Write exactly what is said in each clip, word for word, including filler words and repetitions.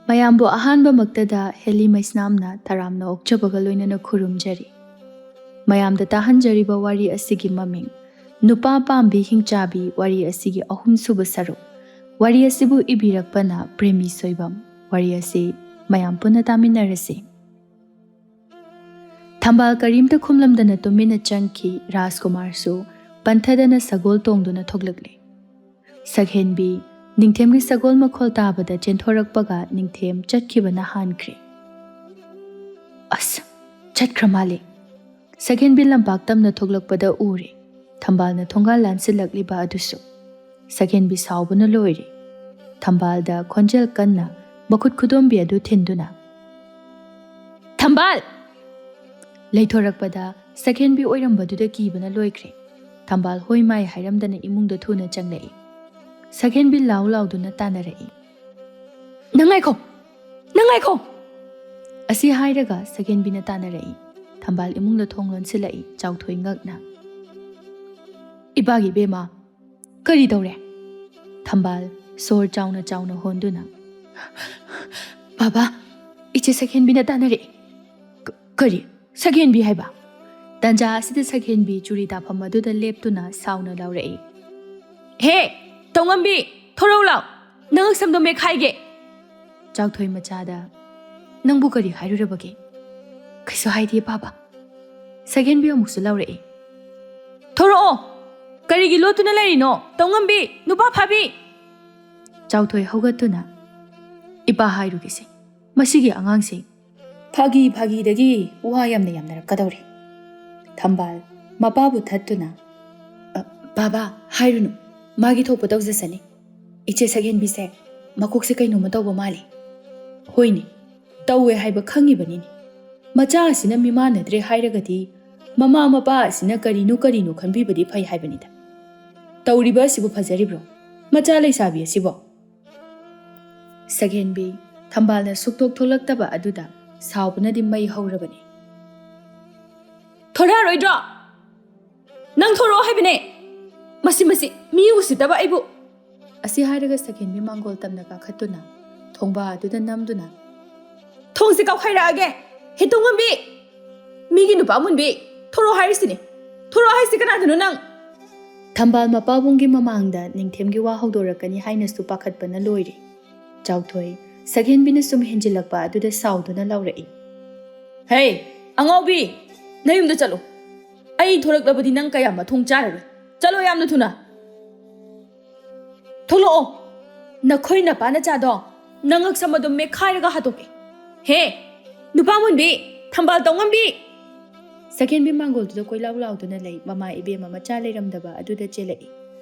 ꯃꯌꯥꯝꯕꯨ ꯑꯍꯥꯟꯕꯃꯛꯇꯗ ꯍꯦꯂꯤ ꯃꯩꯁꯅꯥꯝꯅ ꯇꯔꯥꯝꯅ ꯑꯣꯛꯆꯕꯒ ꯂꯣꯏꯅꯅ ꯈꯨꯔꯨꯝꯖꯔꯤ꯫ ꯃꯌꯥꯝꯗ ꯇꯥꯍꯟꯖꯔꯤꯕ ꯋꯥꯔꯤ ꯑꯁꯤꯒꯤ ꯃꯃꯤꯡ ꯅꯨꯄꯥ ꯄꯥꯝꯕꯤ ꯍꯤꯡꯆꯥꯕꯤ ꯋꯥꯔꯤ ꯑꯁꯤꯒꯤ ꯑꯍꯨꯝꯁꯨꯕ ꯁꯔꯨꯛ꯫ ꯋꯥꯔꯤ ꯑꯁꯤꯕꯨ ꯏꯕꯤꯔꯛꯄꯅ ꯄ꯭ꯔꯦꯃꯤ ꯁꯣꯏꯕꯝ꯫ ꯋꯥꯔꯤ ꯑꯁꯤ ꯃꯌꯥꯝ ꯄꯨꯟꯅ ꯇꯥꯃꯤꯟꯅꯔꯁꯤ꯫ ꯊꯝꯕꯥꯜ ꯀꯔꯤꯝꯇ ꯈꯨꯝꯂꯝꯗꯅ ꯇꯨꯃꯤꯟꯅ ꯆꯪꯈꯤ꯫ ꯔꯥꯖꯀꯨꯃꯥꯔꯁꯨ ꯄꯟꯊꯗꯅ ꯁꯒꯣꯜ ꯇꯣꯡꯗꯨꯅ ꯊꯣꯛꯂꯛꯂꯦ꯫ ꯁꯛꯍꯦꯟꯕꯤ ꯅꯤꯡꯊꯦꯝꯒꯤ ꯁꯒꯣꯜ ꯃꯈꯣꯜ ꯇꯥꯕꯗ ꯆꯦꯟꯊꯣꯔꯛꯄꯒ ꯅꯤꯡꯊꯦꯝ ꯆꯠꯈꯤꯕꯅ ꯍꯥꯟꯈ꯭ꯔꯦ꯫ "ꯑꯁ, ꯆꯠꯈ꯭ꯔ ꯃꯥꯜꯂꯦ꯫" ꯁꯛꯍꯦꯟꯕꯤ ꯂꯝꯄꯥꯛ ꯇꯝꯅ ꯊꯣꯛꯂꯛꯄꯗ ꯎꯔꯦ꯫ ꯊꯝꯕꯥꯜꯅ ꯊꯣꯡꯒꯥꯜ ꯂꯥꯟꯁꯤꯜꯂꯛꯂꯤꯕ ꯑꯗꯨꯁꯨ꯫ ꯁꯛꯍꯦꯟꯕꯤ ꯁꯥꯎꯕꯅ ꯂꯣꯏꯔꯦ꯫ ꯊꯝꯕꯥꯜꯗ ꯈꯣꯟꯖꯦꯜ ꯀꯟꯅ ꯃꯈꯨꯠ ꯈꯨꯗꯣꯝꯕꯤ ꯑꯗꯨ ꯊꯤꯟꯗꯨꯅ, "ꯊꯝꯕꯥꯜ!" ꯂꯩꯊꯣꯔꯛꯄꯗ ꯁꯛꯍꯦꯟꯕꯤ ꯑꯣꯏꯔꯝꯕꯗꯨꯗ ꯀꯤꯕꯅ ꯂꯣꯏꯈ꯭ꯔꯦ꯫ ꯊꯝꯕꯥꯜ ꯍꯣꯏ ꯃꯥꯏ ꯍꯥꯏꯔꯝꯗꯅ ꯏꯃꯨꯡꯗ ꯊꯨꯅ ꯆꯪꯂꯛꯏ꯫ ꯁꯛꯍꯦꯟꯕꯤ ꯂꯥꯎ ꯂꯥꯎꯗꯨꯅ ꯇꯥꯅꯔꯛꯏ, "ꯅꯪ ꯉꯥꯏꯈꯣ! ꯅꯪ ꯉꯥꯏꯈꯣ!" ꯑꯁꯤ ꯍꯥꯏꯔꯒ ꯁꯛꯍꯦꯟꯕꯤꯅ ꯇꯥꯅꯔꯛꯏ꯫ ꯊꯝꯕꯥꯜ ꯏꯃꯨꯡꯗ ꯊꯣꯡ ꯂꯣꯟꯁꯤꯜꯂꯛꯏ꯫ ꯆꯥꯎꯊꯣꯏ ꯉꯛꯅ, "ꯏꯄꯥꯒꯤ ꯏꯕꯦꯝꯃ, ꯀꯔꯤ ꯇꯧꯔꯦ?" ꯊꯝꯕꯥꯜ ꯁꯣꯔ ꯆꯥꯎꯅ ꯆꯥꯎꯅ ꯍꯣꯟꯗꯨꯅ, "ꯕꯥꯕꯥ, ꯏꯆꯦ ꯁꯛꯍꯦꯟꯕꯤꯅ ꯇꯥꯅꯔꯛꯏ꯫" "ꯀ-, ꯀꯔꯤ? ꯁꯛꯍꯦꯟꯕꯤ ꯍꯥꯏꯕ?" ꯇꯟꯖꯥ ꯑꯁꯤꯗ ꯁꯛꯍꯦꯟꯕꯤ ꯆꯨꯔꯤ ꯇꯥꯐꯝ ꯑꯗꯨꯗ ꯂꯦꯞꯇꯨꯅ ꯁꯥꯎꯅ ꯂꯥꯎꯔꯛꯏ, "ꯍꯦ, ꯇꯧꯉꯝꯕꯤ, ꯊꯣꯔꯛꯎ ꯂꯥꯎ! ꯅꯉꯛ ꯁꯝꯗꯣ ꯃꯦꯠꯈꯥꯏꯒꯦ!" ꯆꯥꯎꯊꯣꯏ ꯃꯆꯥꯗ, "ꯅꯪꯕꯨ ꯀꯔꯤ ꯍꯥꯏꯔꯨꯔꯕꯒꯦ?" "ꯀꯩꯁꯨ ꯍꯥꯏꯗꯦ, ꯄꯥꯕ꯫" ꯁꯛꯍꯦꯟꯕꯤ ꯑꯃꯨꯛꯁꯨ ꯂꯥꯎꯔꯛꯏ, "ꯊꯣꯔꯛꯑꯣ! ꯀꯔꯤꯒꯤ ꯂꯣꯠꯇꯨꯅ ꯂꯩꯔꯤꯅꯣ? ꯇꯧꯉꯝꯕꯤ, ꯅꯨꯄꯥ ꯐꯥꯕꯤ!" ꯆꯥꯎꯊꯣꯏ ꯍꯧꯒꯠꯇꯨꯅ, "ꯏꯄꯥ ꯍꯥꯏꯔꯨꯒꯦꯁꯦ, ꯃꯁꯤꯒꯤ ꯑꯉꯥꯡꯁꯦ ꯐꯥꯒꯤ ꯐꯥꯒꯤꯗꯒꯤ ꯋꯥ ꯌꯥꯝꯅ ꯌꯥꯝꯅꯔꯛꯀꯗꯧꯔꯦ꯫" ꯊꯝꯕꯥꯜ ꯃꯄꯥꯕꯨ ꯊꯠꯇꯨꯅ, "ꯑ, ꯕꯥꯕꯥ, ꯍꯥꯏꯔꯨꯅꯨ, ꯃꯥꯒꯤ ꯊꯣꯛꯄ ꯇꯧꯖꯁꯅꯤ꯫ ꯏꯆꯦ ꯁꯛꯍꯦꯟꯕꯤꯁꯦ ꯃꯀꯣꯛꯁꯦ ꯀꯩꯅꯣꯝꯃ ꯇꯧꯕ ꯃꯥꯜꯂꯤ꯫" "ꯍꯣꯏꯅꯦ, ꯇꯧꯋꯦ ꯍꯥꯏꯕ ꯈꯪꯉꯤꯕꯅꯤꯅꯦ꯫ ꯃꯆꯥ ꯑꯁꯤꯅ ꯃꯤꯃꯥꯟꯅꯗ꯭ꯔꯦ ꯍꯥꯏꯔꯒꯗꯤ ꯃꯃꯥ ꯃꯄꯥ ꯑꯁꯤꯅ ꯀꯔꯤꯅꯣ ꯀꯔꯤꯅꯣ ꯈꯟꯕꯤꯕꯗꯤ ꯐꯩ ꯍꯥꯏꯕꯅꯤꯗ꯫ ꯇꯧꯔꯤꯕ ꯑꯁꯤꯕꯨ ꯐꯖꯔꯤꯕ꯭ꯔꯣ? ꯃꯆꯥ ꯂꯩꯁꯥꯕꯤ ꯑꯁꯤꯕꯣ?" ꯁꯛꯍꯦꯟꯕꯤ ꯊꯝꯕꯥꯜꯅ ꯁꯨꯛꯊꯣꯛ ꯊꯣꯛꯂꯛꯇꯕ ꯑꯗꯨꯗ ꯁꯥꯎꯕꯅꯗꯤ ꯃꯩ ꯍꯧꯔꯕꯅꯤ꯫ "ꯊꯣꯔꯛꯑꯔꯣꯏꯗ꯭ꯔꯣ? ꯅꯪ ꯊꯣꯔꯛꯑꯣ ꯍꯥꯏꯕꯅꯦ꯫ ꯃꯁꯤ, ꯃꯁꯤ, ꯃꯤ ꯎꯁꯤꯠꯇꯕ ꯑꯩꯕꯨ!" ꯑꯁꯤ ꯍꯥꯏꯔꯒ ꯁꯛꯍꯦꯟꯕꯤ ꯃꯥꯡꯒꯣꯜ ꯇꯝꯅ ꯀꯥꯈꯠꯇꯨꯅ ꯊꯣꯡꯕ ꯑꯗꯨꯗ ꯅꯝꯗꯨꯅ, "ꯊꯣꯡꯁꯦ ꯀꯥꯎꯈꯥꯏꯔꯛꯑꯒꯦ! ꯍꯦ ꯇꯧꯉꯝꯕꯤ! ꯃꯤꯒꯤ ꯅꯨꯄꯥ ꯃꯨꯟꯕꯤ! ꯊꯣꯔꯛꯑꯣ ꯍꯥꯏꯔꯤꯁꯤꯅꯦ! ꯊꯣꯔꯛꯑꯣ ꯍꯥꯏꯁꯤ ꯀꯅꯥꯗꯅꯣ ꯅꯪ?" ꯊꯝꯕꯥꯜ ꯃꯄꯥꯕꯨꯡꯒꯤ ꯃꯃꯥꯡꯗ ꯅꯤꯡꯊꯦꯝꯒꯤ ꯋꯥ ꯍꯧꯗꯣꯔꯛꯀꯅꯤ ꯍꯥꯏꯅꯁꯨ ꯄꯥꯈꯠꯄꯅ ꯂꯣꯏꯔꯦ꯫ ꯆꯥꯎꯊꯣꯏ, ꯁꯛꯍꯦꯟꯕꯤꯅ ꯁꯨꯝ ꯍꯦꯟꯖꯤꯜꯂꯛꯄ ꯑꯗꯨꯗ ꯁꯥꯎꯗꯨꯅ ꯂꯥꯎꯔꯛꯏ, "ꯍꯦ, ꯑꯉꯥꯎꯕꯤ! ꯅꯌꯨꯝꯗ ꯆꯠꯂꯣ꯫ ꯑꯩ ꯊꯣꯔꯛꯂꯕꯗꯤ ꯅꯪ ꯀꯌꯥ ꯃꯊꯣꯡ ꯆꯥꯔꯔꯣꯏ꯫ ꯆꯠꯂꯣ ꯌꯥꯝꯅ ꯊꯨꯅ꯫ ꯊꯣꯛꯂꯛꯑꯣ꯫ ꯅꯈꯣꯏ ꯅꯄꯥ ꯅꯆꯥꯗꯣ ꯅꯉꯛ ꯁꯝ ꯑꯗꯨꯝ ꯃꯦꯠꯈꯥꯏꯔꯒ ꯍꯥꯠꯇꯣꯛꯀꯦ꯫ ꯍꯦ, ꯅꯨꯄꯥ ꯃꯨꯟꯕꯤ, ꯊꯝꯕꯥꯜ ꯇꯧꯉꯝꯕꯤ!" ꯁꯛꯍꯦꯟꯕꯤ ꯃꯥꯡꯒꯣꯜꯗꯨꯗ ꯀꯣꯏꯂꯥꯎ ꯂꯥꯎꯗꯨꯅ ꯂꯩ ꯃꯃꯥ ꯏꯕꯦꯝꯃ ꯃꯆꯥ ꯂꯩꯔꯝꯗꯕ ꯑꯗꯨꯗ ꯆꯦꯜꯂꯛꯏ꯫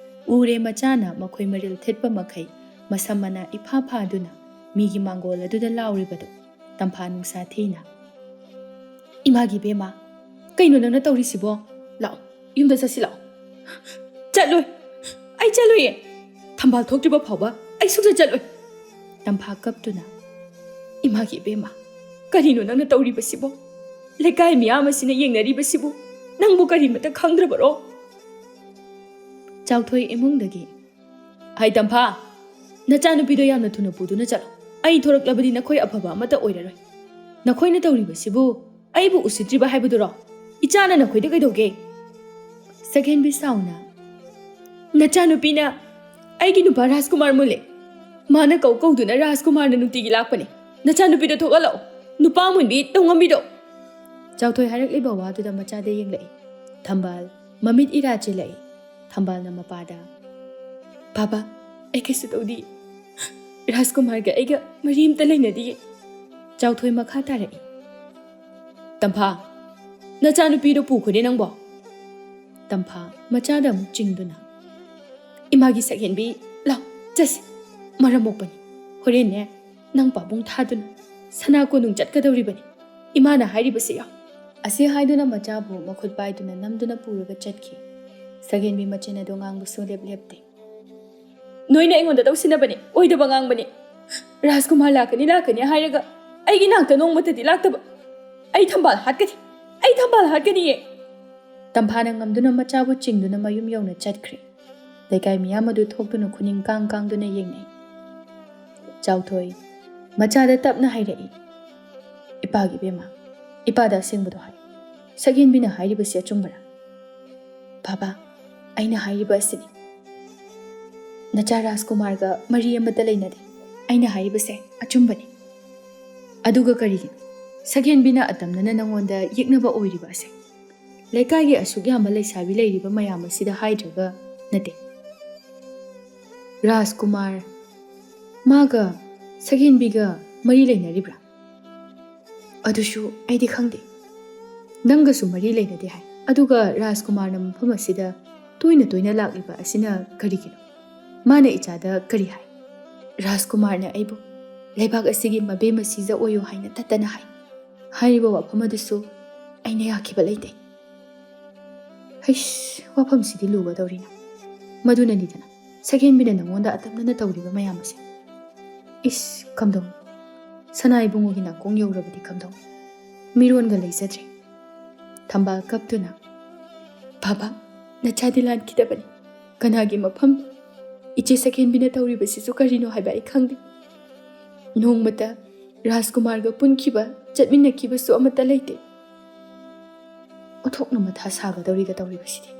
ꯎꯔꯦ ꯃꯆꯥꯅ ꯃꯈꯣꯏ ꯃꯔꯤꯜ ꯊꯤꯠꯄ ꯃꯈꯩ ꯃꯁꯝ ꯃꯅꯥ ꯏꯐꯥ ꯐꯥꯗꯨꯅ ꯃꯤꯒꯤ ꯃꯥꯡꯒꯣꯜ ꯑꯗꯨꯗ ꯂꯥꯎꯔꯤꯕꯗꯨ꯫ ꯇꯝꯐꯥ ꯅꯨꯡꯁꯥ ꯊꯤꯅ, "ꯏꯃꯥꯒꯤ ꯏꯕꯦꯝꯃ, ꯀꯩꯅꯣ ꯅꯪꯅ ꯇꯧꯔꯤꯁꯤꯕꯣ? ꯂꯥꯛꯑꯣ, ꯌꯨꯝꯗ ꯆꯠꯁꯤ ꯂꯥꯛꯑꯣ꯫" "ꯆꯠꯂꯣꯏ, ꯑꯩ ꯆꯠꯂꯣꯏꯌꯦ꯫ ꯊꯝꯕꯥꯜ ꯊꯣꯛꯇ꯭ꯔꯤꯕ ꯐꯥꯎꯕ ꯑꯩ ꯁꯨꯡꯆꯠ ꯆꯠꯂꯣꯏ꯫" ꯇꯝꯐꯥ ꯀꯞꯇꯨꯅ, "ꯏꯃꯥꯒꯤ ꯏꯕꯦꯝꯃ, ꯀꯔꯤꯅꯣ ꯅꯪꯅ ꯇꯧꯔꯤꯕꯁꯤꯕꯣ? ꯂꯩꯀꯥꯏ ꯃꯤꯌꯥꯝ ꯑꯁꯤꯅ ꯌꯦꯡꯅꯔꯤꯕꯁꯤꯕꯨ ꯅꯪꯕꯨ ꯀꯔꯤꯃꯇ ꯈꯪꯗ꯭ꯔꯕꯔꯣ?" ꯆꯥꯎꯊꯣꯏ ꯏꯃꯨꯡꯗꯒꯤ, "ꯍꯥꯏ ꯇꯝꯐꯥ, ꯅꯆꯥꯅꯨꯄꯤꯗꯣ ꯌꯥꯝꯅ ꯊꯨꯅ ꯄꯨꯗꯨꯅ ꯆꯠꯂꯣ꯫ ꯑꯩ ꯊꯣꯔꯛꯂꯕꯗꯤ ꯅꯈꯣꯏ ꯑꯐꯕ ꯑꯃꯠꯇ ꯑꯣꯏꯔꯔꯣꯏ꯫ ꯅꯈꯣꯏꯅ ꯇꯧꯔꯤꯕꯁꯤꯕꯨ ꯑꯩꯕꯨ ꯎꯁꯤꯠꯇ꯭ꯔꯤꯕ ꯍꯥꯏꯕꯗꯨꯔꯣ? ꯏꯆꯥꯅ ꯅꯈꯣꯏꯗ ꯀꯩꯗꯧꯒꯦ?" ꯁꯛꯍꯦꯟꯕꯤ ꯁꯥꯎꯅ, "ꯅꯆꯥꯅꯨꯄꯤꯅ ꯑꯩꯒꯤ ꯅꯨꯄꯥ ꯔꯥꯖꯀꯨꯃꯥꯔ ꯃꯨꯜꯂꯦ꯫ ꯃꯥꯅ ꯀꯧ ꯀꯧꯗꯨꯅ ꯔꯥꯖꯀꯨꯃꯥꯔꯅ ꯅꯨꯡꯇꯤꯒꯤ ꯂꯥꯛꯄꯅꯦ꯫ ꯅꯆꯥꯅꯨꯄꯤꯗꯣ ꯊꯣꯛꯍꯜꯂꯛꯑꯣ꯫ ꯅꯨꯄꯥ ꯃꯨꯟꯕꯤ ꯇꯧꯉꯝꯕꯤꯗꯣ!" ꯆꯥꯎꯊꯣꯏ ꯍꯥꯏꯔꯛꯂꯤꯕ ꯋꯥꯗꯨꯗ ꯃꯆꯥꯗ ꯌꯦꯡꯂꯛꯏ꯫ ꯊꯝꯕꯥꯜ ꯃꯃꯤꯠ ꯏꯔꯥ ꯆꯦꯜꯂꯛꯏ꯫ ꯊꯝꯕꯥꯜꯅ ꯃꯄꯥꯗ, "ꯕꯥꯕꯥ, ꯑꯩ ꯀꯩꯁꯨ ꯇꯧꯗꯤꯌꯦ꯫ ꯔꯥꯖꯀꯨꯃꯥꯔꯒ ꯑꯩꯒ ꯃꯔꯤ ꯑꯝꯇ ꯂꯩꯅꯗꯤꯌꯦ꯫" ꯆꯥꯎꯊꯣꯏ ꯃꯈꯥ ꯇꯥꯔꯛꯏ, "ꯇꯝꯐꯥ, ꯅꯆꯥꯅꯨꯄꯤꯗꯣ ꯄꯨꯈꯣꯅꯦ ꯅꯪꯕꯣ꯫" ꯇꯝꯐꯥ ꯃꯆꯥꯗ ꯑꯃꯨꯛ ꯆꯤꯡꯗꯨꯅ, "ꯏꯃꯥꯒꯤ ꯁꯛꯍꯦꯟꯕꯤ, ꯂꯥꯎ, ꯆꯠꯁꯤ꯫ ꯃꯔꯝ ꯃꯣꯛꯄꯅꯤ꯫ ꯍꯣꯔꯦꯟꯅꯦ ꯅꯪ ꯄꯥꯕꯨꯡ ꯊꯥꯗꯨꯅ ꯁꯅꯥ ꯀꯣꯅꯨꯡ ꯆꯠꯀꯗꯧꯔꯤꯕꯅꯤ꯫ ꯏꯃꯥꯅ ꯍꯥꯏꯔꯤꯕꯁꯦ ꯌꯥꯎ꯫" ꯑꯁꯤ ꯍꯥꯏꯗꯨꯅ ꯃꯆꯥꯕꯨ ꯃꯈꯨꯠ ꯄꯥꯏꯗꯨꯅ ꯅꯝꯗꯨꯅ ꯄꯨꯔꯒ ꯆꯠꯈꯤ꯫ ꯁꯛꯍꯦꯟꯕꯤ ꯃꯆꯤꯟ ꯑꯗꯨ ꯉꯥꯡꯕ ꯁꯨꯡꯂꯦꯞ ꯂꯦꯞꯇꯦ꯫ "ꯅꯣꯏꯅ ꯑꯩꯉꯣꯟꯗ ꯇꯧꯁꯤꯟꯅꯕꯅꯦ, ꯑꯣꯏꯗꯕ ꯉꯥꯡꯕꯅꯦ꯫ ꯔꯥꯖꯀꯨꯃꯥꯔ ꯂꯥꯛꯀꯅꯤ, ꯂꯥꯛꯀꯅꯤ ꯍꯥꯏꯔꯒ ꯑꯩꯒꯤ ꯅꯥꯛꯇ ꯅꯣꯡꯃꯇꯗꯤ ꯂꯥꯛꯇꯕ꯫ ꯑꯩ ꯊꯝꯕꯥꯜ ꯍꯥꯠꯀꯅꯤ, ꯑꯩ ꯊꯝꯕꯥꯜ ꯍꯥꯠꯀꯅꯤꯌꯦ!" ꯇꯝꯐꯥꯅ ꯉꯝꯗꯨꯅ ꯃꯆꯥꯕꯨ ꯆꯤꯡꯗꯨꯅ ꯃꯌꯨꯝ ꯌꯧꯅ ꯆꯠꯈ꯭ꯔꯦ꯫ ꯂꯩꯀꯥꯏ ꯃꯤꯌꯥꯝ ꯑꯗꯨ ꯊꯣꯛꯇꯨꯅ ꯈꯨꯅꯤꯡ ꯀꯥꯡ ꯀꯥꯡꯗꯨꯅ ꯌꯦꯡꯅꯩ꯫ ꯆꯥꯎꯊꯣꯏ, ꯃꯆꯥꯗ ꯇꯞꯅ ꯍꯥꯏꯔꯛꯏ, "ꯏꯄꯥꯒꯤ ꯏꯕꯦꯝꯃ, ꯏꯄꯥꯗ ꯑꯁꯦꯡꯕꯗꯣ ꯍꯥꯏ꯫ ꯁꯛꯍꯦꯟꯕꯤꯅ ꯍꯥꯏꯔꯤꯕꯁꯤ ꯑꯆꯨꯝꯕꯔꯥ?" "ꯕꯥꯕꯥ, ꯑꯩꯅ ꯍꯥꯏꯔꯤꯕ ꯑꯁꯤꯅꯤ꯫ ꯅꯆꯥ ꯔꯥꯖꯀꯨꯃꯥꯔꯒ ꯃꯔꯤ ꯑꯃꯠꯇ ꯂꯩꯅꯗꯦ꯫ ꯑꯩꯅ ꯍꯥꯏꯔꯤꯕꯁꯦ ꯑꯆꯨꯝꯕꯅꯤ꯫" "ꯑꯗꯨꯒ ꯀꯔꯤꯒꯤꯅꯣ ꯁꯛꯍꯦꯟꯕꯤꯅ ꯑꯇꯝꯅꯅ ꯅꯉꯣꯟꯗ ꯌꯦꯛꯅꯕ ꯑꯣꯏꯔꯤꯕ ꯑꯁꯦ? ꯂꯩꯀꯥꯏꯒꯤ ꯑꯁꯨꯛ ꯌꯥꯝꯕ ꯂꯩꯁꯥꯕꯤ ꯂꯩꯔꯤꯕ ꯃꯌꯥꯝ ꯑꯁꯤꯗ ꯍꯥꯏꯗ꯭ꯔꯒ ꯅꯠꯇꯦ꯫" "ꯔꯥꯖꯀꯨꯃꯥꯔ ꯃꯥꯒ ꯁꯛꯍꯦꯟꯕꯤꯒ ꯃꯔꯤ ꯂꯩꯅꯔꯤꯕ꯭ꯔꯥ?" "ꯑꯗꯨꯁꯨ ꯑꯩꯗꯤ ꯈꯪꯗꯦ꯫ ꯅꯪꯒꯁꯨ ꯃꯔꯤ ꯂꯩꯅꯗꯦ ꯍꯥꯏ꯫ ꯑꯗꯨꯒ ꯔꯥꯖꯀꯨꯃꯥꯔꯅ ꯃꯐꯝ ꯑꯁꯤꯗ ꯇꯣꯏꯅ ꯇꯣꯏꯅ ꯂꯥꯛꯂꯤꯕ ꯑꯁꯤꯅ ꯀꯔꯤꯒꯤꯅꯣ? ꯃꯥꯅ ꯏꯆꯥꯗ ꯀꯔꯤ ꯍꯥꯏ?" "ꯔꯥꯖꯀꯨꯃꯥꯔꯅ ꯑꯩꯕꯨ ꯂꯩꯕꯥꯛ ꯑꯁꯤꯒꯤ ꯃꯕꯦꯝꯃ ꯁꯤꯖ ꯑꯣꯏꯌꯨ ꯍꯥꯏꯅ ꯇꯠꯇꯅ ꯍꯥꯏ꯫ ꯍꯥꯏꯔꯤꯕ ꯋꯥꯐꯝ ꯑꯗꯨꯁꯨ ꯑꯩꯅ ꯌꯥꯈꯤꯕ ꯂꯩꯇꯦ꯫" "ꯍꯩꯁ, ꯋꯥꯐꯝꯁꯤꯗꯤ ꯂꯨꯒꯗꯧꯔꯤꯅ꯫ ꯃꯗꯨꯅꯅꯤꯗꯅ ꯁꯛꯍꯦꯟꯕꯤꯅ ꯅꯉꯣꯟꯗ ꯑꯇꯝꯅꯅ ꯇꯧꯔꯤꯕ ꯃꯌꯥꯝ ꯑꯁꯦ꯫ ꯏꯁ, ꯀꯝꯗꯧꯅꯤ? ꯁꯅꯥ ꯏꯕꯨꯡꯉꯣꯒꯤ ꯅꯥꯀꯣꯡ ꯌꯧꯔꯕꯗꯤ ꯀꯝꯗꯧꯅꯤ? ꯃꯤꯔꯣꯟꯒ ꯂꯩꯖꯗ꯭ꯔꯦ꯫" ꯊꯝꯕꯥꯜ ꯀꯞꯇꯨꯅ, "ꯕꯥꯕꯥ, ꯅꯆꯥꯗꯤ ꯂꯥꯟꯈꯤꯗꯕꯅꯤ꯫ ꯀꯅꯥꯒꯤ ꯃꯐꯝ? ꯏꯆꯦ ꯁꯛꯍꯦꯟꯕꯤꯅ ꯇꯧꯔꯤꯕꯁꯤꯁꯨ ꯀꯔꯤꯅꯣ ꯍꯥꯏꯕ ꯑꯩ ꯈꯪꯗꯦ꯫ ꯅꯣꯡꯃꯇ ꯔꯥꯖꯀꯨꯃꯥꯔꯒ ꯄꯨꯟꯈꯤꯕ, ꯆꯠꯃꯤꯟꯅꯈꯤꯕꯁꯨ ꯑꯃꯠꯇ ꯂꯩꯇꯦ꯫" ꯑꯣꯟꯊꯣꯛꯅ ꯃꯊꯥ ꯁꯥꯒꯗꯧꯔꯤꯗ ꯇꯧꯔꯤꯕꯁꯤꯗꯤ꯫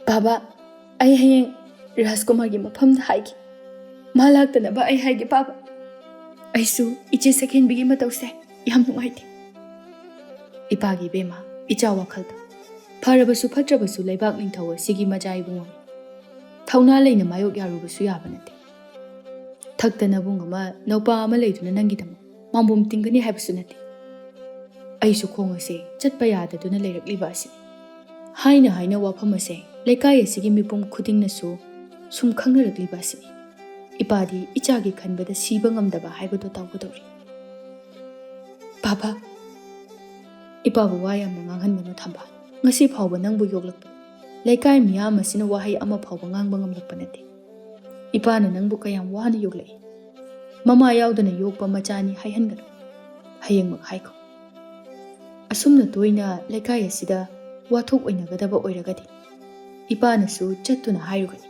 "ꯕꯥꯕꯥ, ꯑꯩ ꯍꯌꯦꯡ ꯔꯥꯖꯀꯨꯃꯥꯔꯒꯤ ꯃꯐꯝꯗ ꯍꯥꯏꯒꯦ꯫ ꯃꯥ ꯂꯥꯛꯇꯅꯕ ꯑꯩ ꯍꯥꯏꯒꯦ ꯕꯥꯕꯥ꯫ ꯑꯩꯁꯨ ꯏꯆꯦ ꯁꯛꯍꯦꯟꯕꯤꯒꯤ ꯃꯇꯧꯁꯦ ꯌꯥꯝ ꯅꯨꯡꯉꯥꯏꯇꯦ꯫" "ꯏꯄꯥꯒꯤ ꯏꯕꯦꯝꯃ, ꯏꯆꯥ ꯋꯥꯈꯜꯗ ꯐꯔꯕꯁꯨ ꯐꯠꯇ꯭ꯔꯕꯁꯨ ꯂꯩꯕꯥꯛ ꯅꯤꯡꯊꯧ ꯑꯁꯤꯒꯤ ꯃꯆꯥ ꯏꯕꯨꯡꯉꯣꯅꯤ꯫ ꯊꯧꯅꯥ ꯂꯩꯅ ꯃꯥꯌꯣꯛ ꯌꯥꯔꯨꯕꯁꯨ ꯌꯥꯕ ꯅꯠꯇꯦ꯫ ꯊꯛꯇ ꯅꯕꯨꯡ ꯑꯃ, ꯅꯧꯄꯥ ꯑꯃ ꯂꯩꯗꯨꯅ ꯅꯪꯒꯤꯗꯃꯛ ꯃꯥꯡꯕꯣꯝ ꯇꯤꯡꯒꯅꯤ ꯍꯥꯏꯕꯁꯨ ꯅꯠꯇꯦ꯫ ꯑꯩꯁꯨ ꯈꯣꯡ ꯑꯁꯦ ꯆꯠꯄ ꯌꯥꯗꯗꯨꯅ ꯂꯩꯔꯛꯂꯤꯕ ꯑꯁꯤꯅꯤ꯫" ꯍꯥꯏꯅ ꯍꯥꯏꯅ ꯋꯥꯐꯝ ꯑꯁꯦ ꯂꯩꯀꯥꯏ ꯑꯁꯤꯒꯤ ꯃꯤꯄꯨꯝ ꯈꯨꯗꯤꯡꯅꯁꯨ ꯁꯨꯝ ꯈꯪꯅꯔꯛꯂꯤꯕ ꯑꯁꯤꯅꯤ꯫ ꯏꯄꯥꯗꯤ ꯏꯆꯥꯒꯤ ꯈꯟꯕꯗ ꯁꯤꯕ ꯉꯝꯗꯕ ꯍꯥꯏꯕꯗꯨ ꯇꯧꯒꯗꯧꯔꯤ꯫ "ꯕꯥꯕꯥ, ꯏꯄꯥꯕꯨ ꯋꯥ ꯌꯥꯝꯅ ꯉꯥꯡꯍꯟꯒꯅꯨ ꯊꯝꯕꯥꯜ꯫ ꯉꯁꯤ ꯐꯥꯎꯕ ꯅꯪꯕꯨ ꯌꯣꯛꯂꯛꯄ ꯂꯩꯀꯥꯏ ꯃꯤꯌꯥꯝ ꯑꯁꯤꯅ ꯋꯥꯍꯩ ꯑꯃ ꯐꯥꯎꯕ ꯉꯥꯡꯕ ꯉꯝꯂꯛꯄ ꯅꯠꯇꯦ꯫ ꯏꯄꯥꯅ ꯅꯪꯕꯨ ꯀꯌꯥꯝ ꯋꯥꯅ ꯌꯣꯛꯂꯛꯏ꯫ ꯃꯃꯥ ꯌꯥꯎꯗꯅ ꯌꯣꯛꯄ ꯃꯆꯥꯅꯤ ꯍꯥꯏꯍꯟꯒꯅꯨ꯫ ꯍꯌꯦꯡꯃꯛ ꯍꯥꯏꯈꯣ꯫ ꯑꯁꯨꯝꯅ ꯇꯣꯏꯅ ꯂꯩꯀꯥꯏ ꯑꯁꯤꯗ ꯋꯥꯊꯣꯛ ꯑꯣꯏꯅꯒꯗꯕ ꯑꯣꯏꯔꯒꯗꯤ ꯏꯄꯥꯅꯁꯨ ꯆꯠꯇꯨꯅ ꯍꯥꯏꯔꯨꯒꯅꯤ꯫"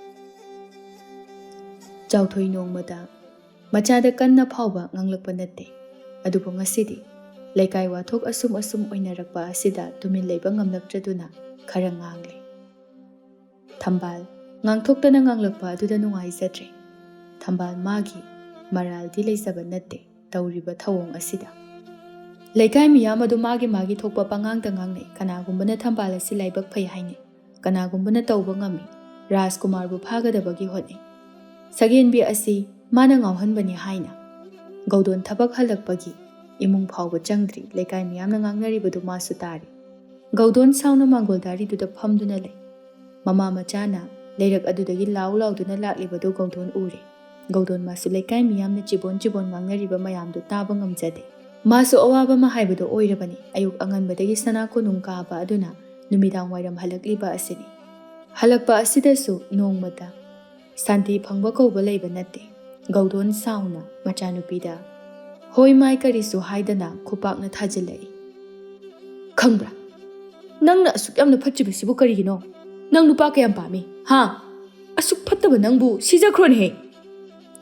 ꯆꯥꯎꯊꯣꯏ ꯅꯣꯡꯃꯗ ꯃꯆꯥꯗ ꯀꯟꯅ ꯐꯥꯎꯕ ꯉꯥꯡꯂꯛꯄ ꯅꯠꯇꯦ꯫ ꯑꯗꯨꯕꯨ ꯉꯁꯤꯗꯤ ꯂꯩꯀꯥꯏ ꯋꯥꯊꯣꯛ ꯑꯁꯨꯝ ꯑꯁꯨꯝ ꯑꯣꯏꯅꯔꯛꯄ ꯑꯁꯤꯗ ꯇꯨꯃꯤꯟ ꯂꯩꯕ ꯉꯝꯂꯛꯇ꯭ꯔꯗꯨꯅ ꯈꯔ ꯉꯥꯡꯂꯦ꯫ ꯊꯝꯕꯥꯜ ꯉꯥꯡꯊꯣꯛꯇꯅ ꯉꯥꯡꯂꯛꯄ ꯑꯗꯨꯗ ꯅꯨꯡꯉꯥꯏꯖꯗ꯭ꯔꯦ꯫ ꯊꯝꯕꯥꯜ ꯃꯥꯒꯤ ꯃꯔꯥꯜꯗꯤ ꯂꯩꯖꯕ ꯅꯠꯇꯦ ꯇꯧꯔꯤꯕ ꯊꯧꯑꯣꯡ ꯑꯁꯤꯗ꯫ ꯂꯩꯀꯥꯏ ꯃꯤꯌꯥꯝ ꯑꯗꯨ ꯃꯥꯒꯤ ꯃꯥꯒꯤ ꯊꯣꯛꯄ ꯄꯉꯥꯡꯗ ꯉꯥꯡꯅꯩ꯫ ꯀꯅꯥꯒꯨꯝꯕꯅ ꯊꯝꯕꯥꯜ ꯑꯁꯤ ꯂꯥꯏꯕꯛ ꯐꯩ ꯍꯥꯏꯅꯩ, ꯀꯅꯥꯒꯨꯝꯕꯅ ꯇꯧꯕ ꯉꯝꯃꯤ, ꯔꯥꯖꯀꯨꯃꯥꯔꯕꯨ ꯐꯥꯒꯗꯕꯒꯤ ꯍꯣꯠꯅꯩ꯫ ꯁꯒꯦꯟꯕꯤ ꯑꯁꯤ ꯃꯥꯅ ꯉꯥꯎꯍꯟꯕꯅꯤ ꯍꯥꯏꯅ꯫ ꯒꯧꯗꯣꯟ ꯊꯕꯛ ꯍꯜꯂꯛꯄꯒꯤ ꯏꯃꯨꯡ ꯐꯥꯎꯕ ꯆꯪꯗ꯭ꯔꯤ, ꯂꯩꯀꯥꯏ ꯃꯤꯌꯥꯝꯅ ꯉꯥꯡꯅꯔꯤꯕꯗꯨ ꯃꯥꯁꯨ ꯇꯥꯔꯤ꯫ ꯒꯧꯗꯣꯟ ꯁꯥꯎꯅ ꯃꯥꯡꯒꯣꯜꯗꯥꯔꯤꯗꯨꯗ ꯐꯝꯗꯨꯅ ꯂꯩ꯫ ꯃꯃꯥ ꯃꯆꯥꯅ ꯂꯩꯔꯛ ꯑꯗꯨꯗꯒꯤ ꯂꯥꯎ ꯂꯥꯎꯗꯨꯅ ꯂꯥꯛꯂꯤꯕꯗꯨ ꯒꯧꯗꯣꯟ ꯎꯔꯦ꯫ ꯒꯧꯗꯣꯟ ꯃꯥꯁꯨ ꯂꯩꯀꯥꯏ ꯃꯤꯌꯥꯝꯅ ꯆꯤꯕꯣꯟ ꯆꯤꯕꯣꯟ ꯉꯥꯡꯅꯔꯤꯕ ꯃꯌꯥꯝꯗꯨ ꯇꯥꯕ ꯉꯝꯖꯗꯦ꯫ ꯃꯥꯁꯨ ꯑꯋꯥꯕ ꯑꯃ ꯍꯥꯏꯕꯗꯨ ꯑꯣꯏꯔꯕꯅꯤ꯫ ꯑꯌꯨꯛ ꯑꯉꯟꯕꯗꯒꯤ ꯁꯅꯥ ꯀꯣꯅꯨꯡ ꯀꯥꯕ ꯑꯗꯨꯅ ꯅꯨꯃꯤꯗꯥꯡ ꯋꯥꯏꯔꯝ ꯍꯜꯂꯛꯂꯤꯕ ꯑꯁꯤꯅꯤ꯫ ꯍꯜꯂꯛꯄ ꯑꯁꯤꯗꯁꯨ ꯅꯣꯡꯃꯇ ꯁꯥꯟꯇꯤ ꯐꯪꯕ ꯀꯧꯕ ꯂꯩꯕ ꯅꯠꯇꯦ꯫ ꯒꯧꯗꯣꯟ ꯁꯥꯎꯅ ꯃꯆꯥꯅꯨꯄꯤꯗ ꯍꯣꯏ ꯃꯥꯏ ꯀꯔꯤꯁꯨ ꯍꯥꯏꯗꯅ ꯈꯨꯄꯥꯛꯅ ꯊꯥꯖꯤꯜꯂꯛꯏ꯫ "ꯈꯪꯕ꯭ꯔꯥ, ꯅꯪꯅ ꯑꯁꯨꯛ ꯌꯥꯝꯅ ꯐꯠꯇ꯭ꯔꯤꯕꯁꯤꯕꯨ ꯀꯔꯤꯒꯤꯅꯣ? ꯅꯪ ꯅꯨꯄꯥ ꯀꯌꯥꯝ ꯄꯥꯝꯃꯤ? ꯍꯥ? ꯑꯁꯨꯛ ꯐꯠꯇꯕ ꯅꯪꯕꯨ ꯁꯤꯖꯈ꯭ꯔꯣꯅꯦꯍꯦ!"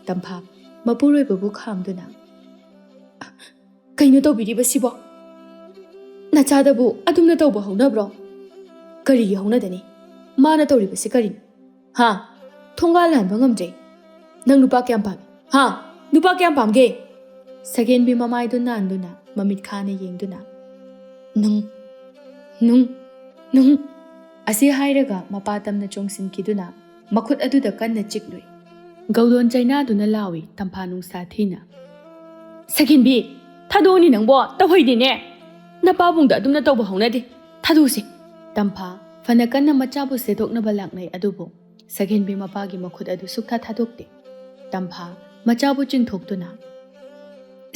ꯇꯝꯐꯥ ꯃꯄꯨꯔꯣꯏꯕꯕꯨ ꯈꯥꯝꯗꯨꯅ, "ꯀꯩꯅꯣ ꯇꯧꯕꯤꯔꯤꯕꯁꯤꯕꯣ? ꯅꯆꯥꯗꯕꯨ ꯑꯗꯨꯝꯅ ꯇꯧꯕ ꯍꯧꯅꯕ꯭ꯔꯣ? ꯀꯔꯤꯒꯤ ꯍꯧꯅꯗꯅꯤ? ꯃꯥꯅ ꯇꯧꯔꯤꯕꯁꯤ ꯀꯔꯤꯅꯣ? ꯍꯥ? ꯊꯣꯡꯒꯥꯜ ꯂꯥꯟꯕ ꯉꯝꯗ꯭ꯔꯦ꯫ ꯅꯪ ꯅꯨꯄꯥ ꯀꯌꯥꯝ ꯄꯥꯝꯃꯤ? ꯍꯥ? ꯅꯨꯄꯥ ꯀꯌꯥꯝ ꯄꯥꯝꯒꯦ?" ꯁꯒꯦꯟꯕꯤ ꯃꯃꯥꯏꯗꯨ ꯅꯥꯟꯗꯨꯅ ꯃꯃꯤꯠ ꯈꯥꯅ ꯌꯦꯡꯗꯨꯅ, "ꯅꯨꯡ, ꯅꯨꯡ, ꯅꯨꯡ" ꯑꯁꯤ ꯍꯥꯏꯔꯒ ꯃꯄꯥ ꯇꯝꯅ ꯆꯣꯡꯁꯤꯟꯈꯤꯗꯨꯅ ꯃꯈꯨꯠ ꯑꯗꯨꯗ ꯀꯟꯅ ꯆꯤꯛꯂꯨꯏ꯫ ꯒꯧꯗꯣꯟ ꯆꯩꯅꯥꯗꯨꯅ ꯂꯥꯎꯏ, ꯇꯝꯐꯥ ꯅꯨꯡꯁꯥ ꯊꯤꯅ, "ꯁꯒꯦꯟꯕꯤ, ꯊꯥꯗꯣꯛꯑꯅꯤ ꯅꯪꯕꯣ, ꯇꯧꯍꯩꯗꯦꯅꯦ꯫ ꯅꯄꯥꯕꯨꯡꯗ ꯑꯗꯨꯝꯅ ꯇꯧꯕ ꯍꯧꯅꯗꯦ꯫ ꯊꯥꯗꯣꯛꯎꯁꯤ꯫" ꯇꯝꯐꯥ ꯐꯅ ꯀꯟꯅ ꯃꯆꯥꯕꯨ ꯁꯦꯗꯣꯛꯅꯕ ꯂꯥꯛꯅꯩ, ꯑꯗꯨꯕꯨ ꯁꯒꯦꯟꯕꯤ ꯃꯄꯥꯒꯤ ꯃꯈꯨꯠ ꯑꯗꯨ ꯁꯨꯛꯊꯥ ꯊꯥꯗꯣꯛꯇꯦ꯫ ꯇꯝꯐꯥ ꯃꯆꯥꯕꯨ ꯆꯤꯡꯊꯣꯛꯇꯨꯅ,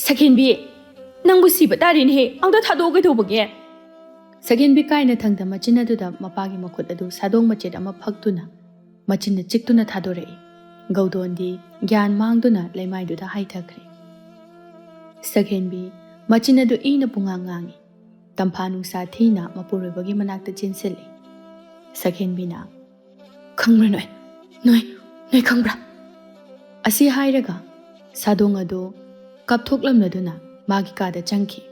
"ꯁꯒꯦꯟꯕꯤ, ꯅꯪꯕꯨ ꯁꯤꯕ ꯇꯥꯔꯦꯅꯦꯍꯦ, ꯑꯝꯇ ꯊꯥꯗꯣꯛꯑꯣ ꯀꯩꯗꯧꯕꯒꯦ?" ꯁꯒꯦꯟꯕꯤ ꯀꯥꯏꯅ ꯊꯪꯗ ꯃꯆꯤꯟ ꯑꯗꯨꯗ ꯃꯄꯥꯒꯤ ꯃꯈꯨꯠ ꯑꯗꯨ ꯁꯥꯗꯣꯡ ꯃꯆꯦꯠ ꯑꯃ ꯐꯛꯇꯨꯅ ꯃꯆꯤꯟꯅ ꯆꯤꯛꯇꯨꯅ ꯊꯥꯗꯣꯔꯛꯏ꯫ ꯒꯧꯗꯣꯟꯗꯤ ꯒ꯭ꯌꯥꯟ ꯃꯥꯡꯗꯨꯅ ꯂꯩꯃꯥꯏꯗꯨꯗ ꯍꯥꯏꯊꯈ꯭ꯔꯦ꯫ ꯁꯒꯦꯟꯕꯤ ꯃꯆꯤꯟ ꯑꯗꯨ ꯏꯅ ꯄꯨꯡꯉꯥꯡ ꯉꯥꯡꯏ꯫ ꯇꯝꯐꯥ ꯅꯨꯡꯁꯥ ꯊꯤꯅ ꯃꯄꯨꯔꯣꯏꯕꯒꯤ ꯃꯅꯥꯛꯇ ꯆꯦꯟꯁꯤꯜꯂꯤ꯫ ꯁꯒꯦꯟꯕꯤꯅ, "ꯈꯪꯕ꯭ꯔꯥ ꯅꯣꯏ? ꯅꯣꯏ, ꯅꯣꯏ ꯈꯪꯕ꯭ꯔꯥ?" ꯑꯁꯤ ꯍꯥꯏꯔꯒ ꯁꯥꯗꯣꯡ ꯑꯗꯨ ꯀꯥꯞꯊꯣꯛꯂꯝꯂꯗꯨꯅ ꯃꯥꯒꯤ ꯀꯥꯗ ꯆꯪꯈꯤ꯫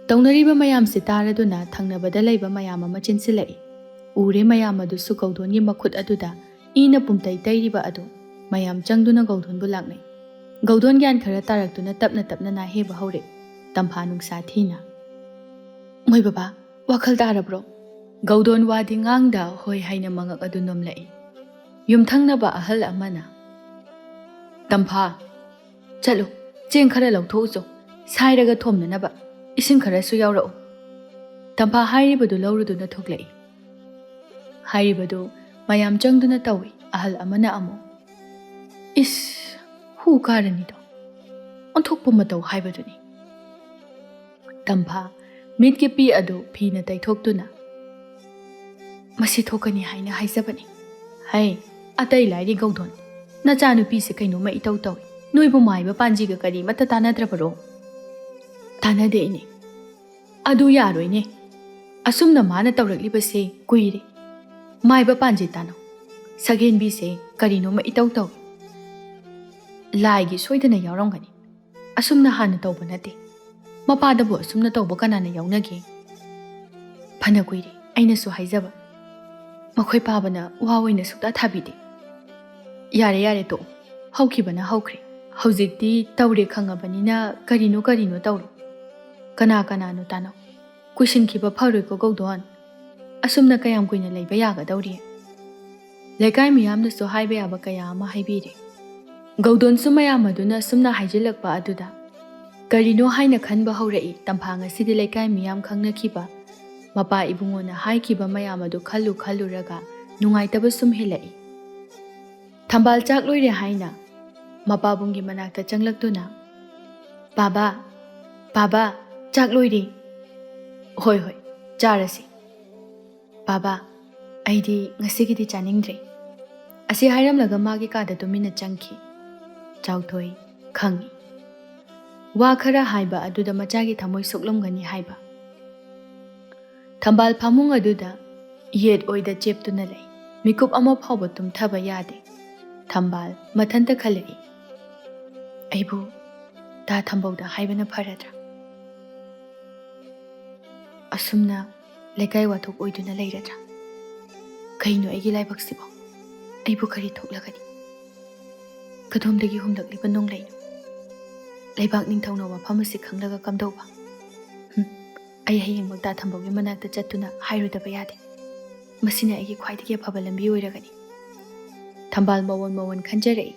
ꯇꯧꯅꯔꯤꯕ ꯃꯌꯥꯝꯁꯤ ꯇꯥꯔꯗꯨꯅ ꯊꯪꯅꯕꯗ ꯂꯩꯕ ꯃꯌꯥꯝ ꯑꯃ ꯆꯦꯟꯁꯤꯜꯂꯛꯏ꯫ ꯎꯔꯦ ꯃꯌꯥꯝ ꯑꯗꯨꯁꯨ ꯒꯧꯗꯣꯟꯒꯤ ꯃꯈꯨꯠ ꯑꯗꯨꯗ ꯏꯅ ꯄꯨꯝꯇꯩ ꯇꯩꯔꯤꯕ ꯑꯗꯨ꯫ ꯃꯌꯥꯝ ꯆꯪꯗꯨꯅ ꯒꯧꯗꯣꯟꯕꯨ ꯂꯥꯛꯅꯩ꯫ ꯒꯧꯗꯣꯟ ꯒ꯭ꯌꯥꯟ ꯈꯔ ꯇꯥꯔꯛꯇꯨꯅ ꯇꯞꯅ ꯇꯞꯅ ꯅꯥꯍꯦꯕ ꯍꯧꯔꯦ꯫ ꯇꯝꯐꯥ ꯅꯨꯡꯁꯥ ꯊꯤꯅ, "ꯃꯣꯏ ꯕꯕꯥ, ꯋꯥꯈꯜ ꯇꯥꯔꯕ꯭ꯔꯣ?" ꯒꯧꯗꯣꯟ ꯋꯥꯗꯤ ꯉꯥꯡꯗ ꯍꯣꯏ ꯍꯥꯏꯅ ꯃꯉꯛ ꯑꯗꯨ ꯅꯣꯝꯂꯛꯏ꯫ ꯌꯨꯝꯊꯪꯅꯕ ꯑꯍꯜ ꯑꯃꯅ, "ꯇꯝꯐꯥ, ꯆꯠꯂꯨ, ꯆꯦꯡ ꯈꯔ ꯂꯧꯊꯣꯛꯎꯆꯣ, ꯁꯥꯏꯔꯒ ꯊꯣꯝꯅꯅꯕ ꯏꯁꯤꯡ ꯈꯔꯁꯨ ꯌꯥꯎꯔꯛꯎ꯫" ꯇꯝꯐꯥ ꯍꯥꯏꯔꯤꯕꯗꯨ ꯂꯧꯔꯨꯗꯨꯅ ꯊꯣꯛꯂꯛꯏ꯫ ꯍꯥꯏꯔꯤꯕꯗꯨ ꯃꯌꯥꯝ ꯆꯪꯗꯨꯅ ꯇꯧꯏ꯫ ꯑꯍꯜ ꯑꯃꯅ ꯑꯃꯨꯛ, "ꯏꯁ, ꯍꯨ ꯀꯥꯔꯅꯤꯗꯣ, ꯑꯣꯟꯊꯣꯛꯄ ꯃꯇꯧ ꯍꯥꯏꯕꯗꯨꯅꯤ꯫" ꯇꯝꯐꯥ ꯃꯤꯠꯀꯤ ꯄꯤ ꯑꯗꯨ ꯐꯤꯅ ꯇꯩꯊꯣꯛꯇꯨꯅ, "ꯃꯁꯤ ꯊꯣꯛꯀꯅꯤ ꯍꯥꯏꯅ ꯍꯥꯏꯖꯕꯅꯤ꯫ ꯍꯩ, ꯑꯇꯩ ꯂꯥꯏꯔꯤ ꯒꯧꯗꯣꯟ, ꯅꯆꯥꯅꯨꯄꯤꯁꯦ ꯀꯩꯅꯣꯝꯃ ꯏꯇꯧ ꯇꯧꯏ꯫ ꯅꯣꯏꯕꯨ ꯃꯥꯏꯕ ꯄꯥꯟꯖꯤꯒ ꯀꯔꯤꯃꯠꯇ ꯇꯥꯟꯅꯗ꯭ꯔꯕꯔꯣ?" "ꯇꯥꯟꯅꯗꯦ ꯏꯅꯦ꯫ ꯑꯗꯨ ꯌꯥꯔꯣꯏꯅꯦ꯫ ꯑꯁꯨꯝꯅ ꯃꯥꯅ ꯇꯧꯔꯛꯂꯤꯕꯁꯦ ꯀꯨꯏꯔꯦ꯫ ꯃꯥꯏꯕ ꯄꯥꯟꯖꯤ ꯇꯥꯅꯧ꯫ ꯁꯒꯦꯟꯕꯤꯁꯦ ꯀꯔꯤꯅꯣꯝꯃ ꯏꯇꯧ ꯇꯧꯏ꯫ ꯂꯥꯏꯒꯤ ꯁꯣꯏꯗꯅ ꯌꯥꯎꯔꯝꯒꯅꯤ꯫ ꯑꯁꯨꯝꯅ ꯍꯥꯟꯅ ꯇꯧꯕ ꯅꯠꯇꯦ꯫ ꯃꯄꯥꯗꯕꯨ ꯑꯁꯨꯝꯅ ꯇꯧꯕ ꯀꯅꯥꯅ ꯌꯥꯎꯅꯒꯦ?" "ꯐꯅ ꯀꯨꯏꯔꯦ ꯑꯩꯅꯁꯨ ꯍꯥꯏꯖꯕ꯫ ꯃꯈꯣꯏ ꯄꯥꯕꯅ ꯋꯥ ꯑꯣꯏꯅ ꯁꯨꯛꯇꯥ ꯊꯥꯕꯤꯗꯦ꯫" "ꯌꯥꯔꯦ, ꯌꯥꯔꯦ, ꯇꯣꯛꯑꯣ꯫ ꯍꯧꯈꯤꯕꯅ ꯍꯧꯈ꯭ꯔꯦ꯫ ꯍꯧꯖꯤꯛꯇꯤ ꯇꯧꯔꯦ ꯈꯪꯉꯕꯅꯤꯅ ꯀꯔꯤꯅꯣ ꯀꯔꯤꯅꯣ ꯇꯧꯔꯣ꯫ ꯀꯅꯥ ꯀꯅꯥꯅꯣ ꯇꯥꯅꯧ꯫ ꯀꯨꯏꯁꯤꯟꯈꯤꯕ ꯐꯔꯣꯏꯀꯣ ꯒꯧꯗꯣꯟ꯫ ꯑꯁꯨꯝꯅ ꯀꯌꯥꯝ ꯀꯨꯏꯅ ꯂꯩꯕ ꯌꯥꯒꯗꯧꯔꯤ?" ꯂꯩꯀꯥꯏ ꯃꯤꯌꯥꯝꯅꯁꯨ ꯍꯥꯏꯕ ꯌꯥꯕ ꯀꯌꯥ ꯑꯃ ꯍꯥꯏꯕꯤꯔꯦ꯫ ꯒꯧꯗꯣꯟꯁꯨ ꯃꯌꯥꯝ ꯑꯗꯨꯅ ꯑꯁꯨꯝꯅ ꯍꯥꯏꯖꯤꯜꯂꯛꯄ ꯑꯗꯨꯗ ꯀꯔꯤꯅꯣ ꯍꯥꯏꯅ ꯈꯟꯕ ꯍꯧꯔꯛꯏ꯫ ꯇꯝꯐꯥ ꯉꯁꯤꯗꯤ ꯂꯩꯀꯥꯏ ꯃꯤꯌꯥꯝ ꯈꯪꯅꯈꯤꯕ, ꯃꯄꯥ ꯏꯕꯨꯡꯉꯣꯅ ꯍꯥꯏꯈꯤꯕ ꯃꯌꯥꯝ ꯑꯗꯨ ꯈꯜꯂꯨ ꯈꯜꯂꯨꯔꯒ ꯅꯨꯡꯉꯥꯏꯇꯕ ꯁꯨꯝ ꯍꯦꯜꯂꯛꯏ꯫ ꯊꯝꯕꯥꯜ ꯆꯥꯛ ꯂꯣꯏꯔꯦ ꯍꯥꯏꯅ ꯃꯄꯥꯕꯨꯡꯒꯤ ꯃꯅꯥꯛꯇ ꯆꯪꯂꯛꯇꯨꯅ, "ꯄꯥꯕꯥ, ꯄꯥꯕꯥ, ꯆꯥꯛ ꯂꯣꯏꯔꯦ꯫" "ꯍꯣꯏ, ꯍꯣꯏ, ꯆꯥꯔꯁꯤ꯫" "ꯄꯥꯕꯥ, ꯑꯩꯗꯤ ꯉꯁꯤꯒꯤꯗꯤ ꯆꯥꯅꯤꯡꯗ꯭ꯔꯦ꯫" ꯑꯁꯤ ꯍꯥꯏꯔꯝꯂꯒ ꯃꯥꯒꯤ ꯀꯥꯗ ꯇꯨꯃꯤꯟꯅ ꯆꯪꯈꯤ꯫ ꯆꯥꯎꯊꯣꯏ ꯈꯪꯉꯤ꯫ ꯋꯥ ꯈꯔ ꯍꯥꯏꯕ ꯑꯗꯨꯗ ꯃꯆꯥꯒꯤ ꯊꯃꯣꯏ ꯁꯣꯛꯂꯝꯒꯅꯤ ꯍꯥꯏꯕ꯫ ꯊꯝꯕꯥꯜ ꯐꯃꯨꯡ ꯑꯗꯨꯗ ꯌꯦꯠ ꯑꯣꯏꯗ ꯆꯦꯞꯇꯨꯅ ꯂꯩ꯫ ꯃꯤꯀꯨꯞ ꯑꯃ ꯐꯥꯎꯕ ꯇꯨꯝꯊꯕ ꯌꯥꯗꯦ꯫ ꯊꯝꯕꯥꯜ ꯃꯊꯟꯇ ꯈꯜꯂꯛꯏ, "ꯑꯩꯕꯨ ꯗꯥ ꯊꯝꯕꯧꯗ ꯍꯥꯏꯕꯅ ꯐꯔꯗ꯭ꯔꯥ? ꯑꯁꯨꯝꯅ ꯂꯩꯀꯥꯏ ꯋꯥꯊꯣꯛ ꯑꯣꯏꯗꯨꯅ ꯂꯩꯔꯗ꯭ꯔꯥ? ꯀꯩꯅꯣ ꯑꯩꯒꯤ ꯂꯥꯏꯕꯛꯁꯤꯕꯣ? ꯑꯩꯕꯨ ꯀꯔꯤ ꯊꯣꯛꯂꯒꯅꯤ? ꯀꯗꯣꯝꯗꯒꯤ ꯍꯨꯝꯂꯛꯂꯤꯕ ꯅꯣꯡꯂꯩꯅꯣ? ꯂꯩꯕꯥꯛ ꯅꯤꯡꯊꯧꯅ ꯋꯥꯐꯝ ꯑꯁꯤ ꯈꯪꯂꯒ ꯀꯝꯗꯧꯕ? ꯍꯨꯝ, ꯑꯩ ꯍꯌꯦꯡꯃꯛ ꯗꯥ ꯊꯝꯕꯧꯒꯤ ꯃꯅꯥꯛꯇ ꯆꯠꯇꯨꯅ ꯍꯥꯏꯔꯨꯗꯕ ꯌꯥꯗꯦ꯫ ꯃꯁꯤꯅ ꯑꯩꯒꯤ ꯈ꯭ꯋꯥꯏꯗꯒꯤ ꯑꯐꯕ ꯂꯝꯕꯤ ꯑꯣꯏꯔꯒꯅꯤ꯫" ꯊꯝꯕꯥꯜ ꯃꯋꯣꯟ ꯃꯋꯣꯟ ꯈꯟꯖꯔꯛꯏ꯫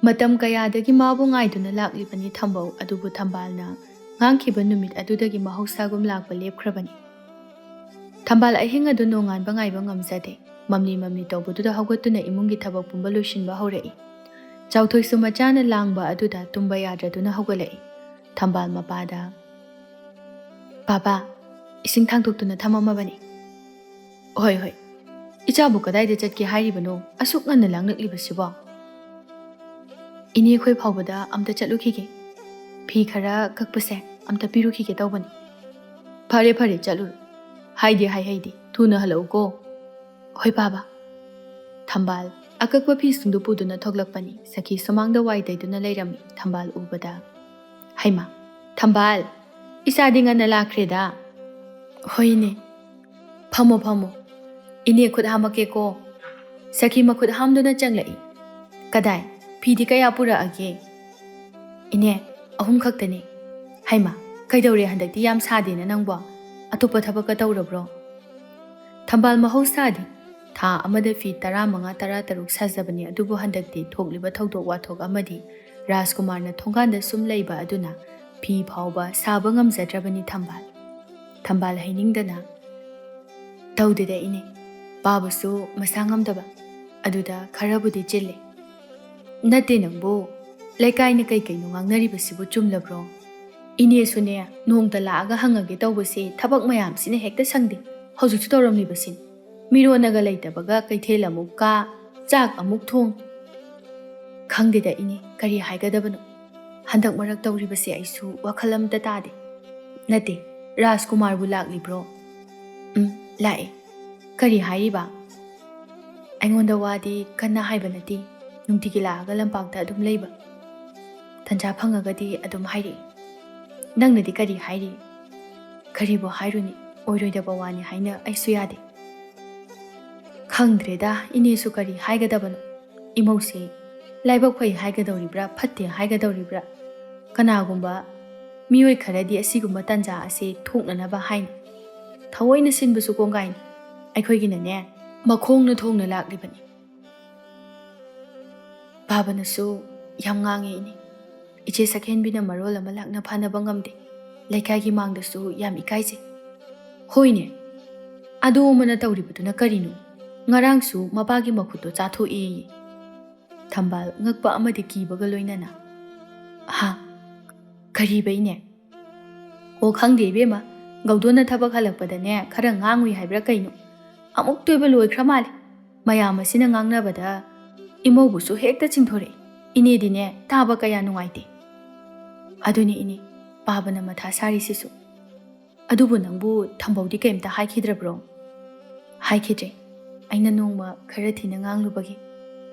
ꯃꯇꯝ ꯀꯌꯥꯗꯒꯤ ꯃꯥꯕꯨ ꯉꯥꯏꯗꯨꯅ ꯂꯥꯛꯂꯤꯕꯅꯤ ꯊꯝꯕꯧ, ꯑꯗꯨꯕꯨ ꯊꯝꯕꯥꯜꯅ ꯉꯥꯡꯈꯤꯕ ꯅꯨꯃꯤꯠ ꯑꯗꯨꯗꯒꯤ ꯃꯍꯧꯁꯥꯒꯨꯝ ꯂꯥꯛꯄ ꯂꯦꯞꯈ꯭ꯔꯕꯅꯤ꯫ ꯊꯝꯕꯥꯜ ꯑꯍꯤꯡ ꯑꯗꯨ ꯅꯣꯡꯉꯥꯟꯕ ꯉꯥꯏꯕ ꯉꯝꯖꯗꯦ꯫ ꯃꯝꯂꯤ ꯃꯝꯂꯤ ꯇꯧꯕꯗꯨꯗ ꯍꯧꯒꯠꯇꯨꯅ ꯏꯃꯨꯡꯒꯤ ꯊꯕꯛ ꯄꯨꯝꯕ ꯂꯣꯏꯁꯤꯟꯕ ꯍꯧꯔꯛꯏ꯫ ꯆꯥꯎꯊꯣꯏꯁꯨ ꯃꯆꯥꯅ ꯂꯥꯡꯕ ꯑꯗꯨꯗ ꯇꯨꯝꯕ ꯌꯥꯗ꯭ꯔꯗꯨꯅ ꯍꯧꯒꯠꯂꯛꯏ꯫ ꯊꯝꯕꯥꯜ ꯃꯄꯥꯗ, "ꯕꯥꯕꯥ, ꯏꯁꯤꯡ ꯊꯥꯡꯗꯣꯛꯇꯨꯅ ꯊꯝꯃꯝꯃꯕꯅꯤ꯫" "ꯍꯣꯏ, ꯍꯣꯏ꯫ ꯏꯆꯥꯕꯨ ꯀꯗꯥꯏꯗ ꯆꯠꯀꯦ ꯍꯥꯏꯔꯤꯕꯅꯣ, ꯑꯁꯨꯛ ꯉꯟꯅ ꯂꯥꯡꯂꯛꯂꯤꯕꯁꯤꯕꯣ?" "ꯏꯅꯦꯈꯣꯏ ꯐꯥꯎꯕꯗ ꯑꯝꯇ ꯆꯠꯂꯨꯈꯤꯒꯦ꯫ ꯐꯤ ꯈꯔ ꯀꯛꯄꯁꯦ ꯑꯝꯇ ꯄꯤꯔꯨꯈꯤꯒꯦ ꯇꯧꯕꯅꯤ꯫" "ꯐꯔꯦ, ꯐꯔꯦ, ꯆꯠꯂꯨꯔꯣ꯫ ꯍꯥꯏꯗꯤ ꯍꯥꯏꯍꯩꯗꯦ, ꯊꯨꯅ ꯍꯜꯂꯛꯎꯀꯣ꯫" "ꯍꯣꯏ, ꯕꯥꯕꯥ꯫" ꯊꯝꯕꯥꯜ ꯑꯀꯛꯄ ꯐꯤꯁꯤꯡꯗꯨ ꯄꯨꯗꯨꯅ ꯊꯣꯛꯂꯛꯄꯅꯤ꯫ ꯁꯈꯤ ꯁꯨꯃꯥꯡꯗ ꯋꯥꯏ ꯇꯩꯗꯨꯅ ꯂꯩꯔꯝꯃꯤ꯫ ꯊꯝꯕꯥꯜ ꯎꯕꯗ, "ꯍꯩꯃꯥ, ꯊꯝꯕꯥꯜ, ꯏꯆꯥꯗꯤ ꯉꯟꯅ ꯂꯥꯛꯈ꯭ꯔꯦꯗ꯫" "ꯍꯣꯏꯅꯦ꯫ ꯐꯝꯃꯣ, ꯐꯝꯃꯣ꯫ ꯏꯅꯦ ꯈꯨꯠ ꯍꯥꯝꯃꯛꯀꯦꯀꯣ꯫" ꯁꯈꯤ ꯃꯈꯨꯠ ꯍꯥꯝꯗꯨꯅ ꯆꯪꯂꯛꯏ꯫ "ꯀꯗꯥꯏ, ꯐꯤꯗꯤ ꯀꯌꯥ ꯄꯨꯔꯛꯑꯒꯦ?" "ꯏꯅꯦ, ꯑꯍꯨꯝ ꯈꯛꯇꯅꯤ꯫" "ꯍꯩꯃꯥ, ꯀꯩꯗꯧꯔꯦ ꯍꯟꯗꯛꯇꯤ ꯌꯥꯝ ꯁꯥꯗꯦꯅ ꯅꯪꯕꯣ? ꯑꯇꯣꯞꯄ ꯊꯕꯛꯀ ꯇꯧꯔꯕ꯭ꯔꯣ?" ꯊꯝꯕꯥꯜ ꯃꯍꯧꯁꯥꯗꯤ ꯊꯥ ꯑꯃꯗ ꯐꯤ ꯇꯔꯥꯃꯉꯥ, ꯇꯔꯥꯇꯔꯨꯛ ꯁꯥꯖꯕꯅꯤ, ꯑꯗꯨꯕꯨ ꯍꯟꯗꯛꯇꯤ ꯊꯣꯛꯂꯤꯕ ꯊꯧꯗꯣꯛ ꯋꯥꯊꯣꯛ ꯑꯃꯗꯤ ꯔꯥꯖꯀꯨꯃꯥꯔꯅ ꯊꯣꯡꯒꯥꯟꯗ ꯁꯨꯝ ꯂꯩꯕ ꯑꯗꯨꯅ ꯐꯤ ꯐꯥꯎꯕ ꯁꯥꯕ ꯉꯝꯖꯗ꯭ꯔꯕꯅꯤ ꯊꯝꯕꯥꯜ꯫ ꯊꯝꯕꯥꯜ ꯍꯩꯅꯤꯡꯗꯅ, "ꯇꯧꯗꯦꯗ ꯏꯅꯦ, ꯄꯥꯕꯁꯨ ꯃꯁꯥ ꯉꯝꯗꯕ, ꯑꯗꯨꯗ ꯈꯔꯕꯨꯗꯤ ꯆꯤꯜꯂꯦ꯫" "ꯅꯠꯇꯦ ꯅꯪꯕꯨ, ꯂꯩꯀꯥꯏꯅ ꯀꯩ ꯀꯩꯅꯣ ꯉꯥꯡꯅꯔꯤꯕꯁꯤꯕꯨ ꯆꯨꯝꯂꯕ꯭ꯔꯣ? ꯏꯅꯦꯁꯨꯅꯦ, ꯅꯣꯡꯇ ꯂꯥꯛꯑꯒ ꯍꯪꯉꯒꯦ ꯇꯧꯕꯁꯦ ꯊꯕꯛ ꯃꯌꯥꯝꯁꯤꯅ ꯍꯦꯛꯇ ꯁꯪꯗꯦ꯫ ꯍꯧꯖꯤꯛꯁꯨ ꯇꯧꯔꯝꯂꯤꯕꯁꯤꯅꯤ꯫ ꯃꯤꯔꯣꯟꯅꯒ ꯂꯩꯇꯕꯒ ꯀꯩꯊꯦꯜ ꯑꯃꯨꯛ ꯀꯥ, ꯆꯥꯛ ꯑꯃꯨꯛ ꯊꯣꯡ꯫ ꯈꯪꯗꯦꯗ ꯏꯅꯦ, ꯀꯔꯤ ꯍꯥꯏꯒꯗꯕꯅꯣ? ꯍꯟꯗꯛ ꯃꯔꯛ ꯇꯧꯔꯤꯕꯁꯦ ꯑꯩꯁꯨ ꯋꯥꯈꯜ ꯑꯝꯇ ꯇꯥꯗꯦ꯫" "ꯅꯠꯇꯦ, ꯔꯥꯖꯀꯨꯃꯥꯔꯕꯨ ꯂꯥꯛꯂꯤꯕ꯭ꯔꯣ?" "ꯎꯝ, ꯂꯥꯛꯑꯦ꯫" "ꯀꯔꯤ ꯍꯥꯏꯔꯤꯕ?" "ꯑꯩꯉꯣꯟꯗ ꯋꯥꯗꯤ ꯀꯟꯅ ꯍꯥꯏꯕ ꯅꯠꯇꯦ, ꯅꯨꯡꯇꯤꯒꯤ ꯂꯥꯛꯑꯒ ꯂꯝꯄꯥꯛꯇ ꯑꯗꯨꯝ ꯂꯩꯕ꯫ ꯇꯟꯖꯥ ꯐꯪꯉꯒꯗꯤ ꯑꯗꯨꯝ ꯍꯥꯏꯔꯛꯏ꯫ ꯅꯪꯅꯗꯤ ꯀꯔꯤ ꯍꯥꯏꯔꯤ? ꯀꯔꯤꯕꯨ ꯍꯥꯏꯔꯨꯅꯤ? ꯑꯣꯏꯔꯣꯏꯗꯕ ꯋꯥꯅꯤ ꯍꯥꯏꯅ ꯑꯩꯁꯨ ꯌꯥꯗꯦ꯫ ꯈꯪꯗ꯭ꯔꯦꯗ, ꯏꯅꯦꯁꯨ ꯀꯔꯤ ꯍꯥꯏꯒꯗꯕꯅꯣ꯫ ꯏꯃꯧꯁꯦ ꯂꯥꯏꯕꯛ ꯐꯩ ꯍꯥꯏꯒꯗꯧꯔꯤꯕ꯭ꯔꯥ, ꯐꯠꯇꯦ ꯍꯥꯏꯒꯗꯧꯔꯤꯕ꯭ꯔꯥ? ꯀꯅꯥꯒꯨꯝꯕ ꯃꯤꯑꯣꯏ ꯈꯔꯗꯤ ꯑꯁꯤꯒꯨꯝꯕ ꯇꯥꯟꯖꯥ ꯑꯁꯤ ꯊꯣꯛꯅꯅꯕ ꯍꯥꯏꯅ ꯊꯑꯣꯏꯅ ꯁꯤꯟꯕꯁꯨ ꯀꯣꯡꯒꯥꯏꯅꯤ꯫ ꯑꯩꯈꯣꯏꯒꯤꯅꯅꯦ, ꯃꯈꯣꯡꯅ ꯊꯣꯡꯅ ꯂꯥꯛꯂꯤꯕꯅꯤ꯫ ꯄꯥꯕꯅꯁꯨ ꯌꯥꯝ ꯉꯥꯡꯉꯦ ꯏꯅꯦ꯫ ꯏꯆꯦ ꯁꯛꯍꯦꯟꯕꯤꯅ ꯃꯔꯣꯜ ꯑꯃ ꯂꯥꯛꯅ ꯐꯥꯅꯕ ꯉꯝꯗꯦ꯫ ꯂꯩꯀꯥꯏꯒꯤ ꯃꯥꯡꯗꯁꯨ ꯌꯥꯝ ꯏꯀꯥꯏꯖꯩ꯫ ꯍꯣꯏꯅꯦ, ꯑꯗꯨ ꯑꯃꯅ ꯇꯧꯔꯤꯕꯗꯨꯅ ꯀꯔꯤꯅꯣ? ꯉꯔꯥꯡꯁꯨ ꯃꯄꯥꯒꯤ ꯃꯈꯨꯠꯇꯣ ꯆꯥꯊꯣꯛꯑꯦꯌꯦ꯫ ꯊꯝꯕꯥꯜ ꯉꯛꯄ ꯑꯃꯗꯤ ꯀꯤꯕꯒ ꯂꯣꯏꯅꯅ, "ꯍꯥ? ꯀꯔꯤꯕ ꯏꯅꯦ?" "ꯑꯣ, ꯈꯪꯗꯦ ꯏꯕꯦꯝꯃ, ꯒꯧꯗꯣꯟꯅ ꯊꯕꯛ ꯍꯜꯂꯛꯄꯗꯅꯦ ꯈꯔ ꯉꯥꯡꯉꯨꯏ ꯍꯥꯏꯕ꯭ꯔꯥ ꯀꯩꯅꯣ, ꯑꯃꯨꯛꯇ ꯑꯣꯏꯕ ꯂꯣꯏꯈ꯭ꯔ ꯃꯥꯜꯂꯦ꯫ ꯃꯌꯥꯝ ꯑꯁꯤꯅ ꯉꯥꯡꯅꯕꯗ ꯏꯃꯧꯕꯨꯁꯨ ꯍꯦꯛꯇ ꯆꯤꯡꯊꯣꯔꯛꯏ꯫ ꯏꯅꯦꯗꯤꯅꯦ ꯇꯥꯕ ꯀꯌꯥ ꯅꯨꯡꯉꯥꯏꯇꯦ꯫ ꯑꯗꯨꯅꯤ ꯏꯅꯦ, ꯄꯥꯕꯅ ꯃꯊꯥ ꯁꯥꯔꯤꯁꯤꯁꯨ꯫ ꯑꯗꯨꯕꯨ ꯅꯪꯕꯨ ꯊꯝꯕꯧꯗꯤ ꯀꯩꯝꯇ ꯍꯥꯏꯈꯤꯗ꯭ꯔꯕ꯭ꯔꯣ?" "ꯍꯥꯏꯈꯤꯗ꯭ꯔꯦ꯫ ꯑꯩꯅ ꯅꯣꯡꯃ ꯈꯔ ꯊꯤꯅ ꯉꯥꯡꯂꯨꯕꯒꯤ꯫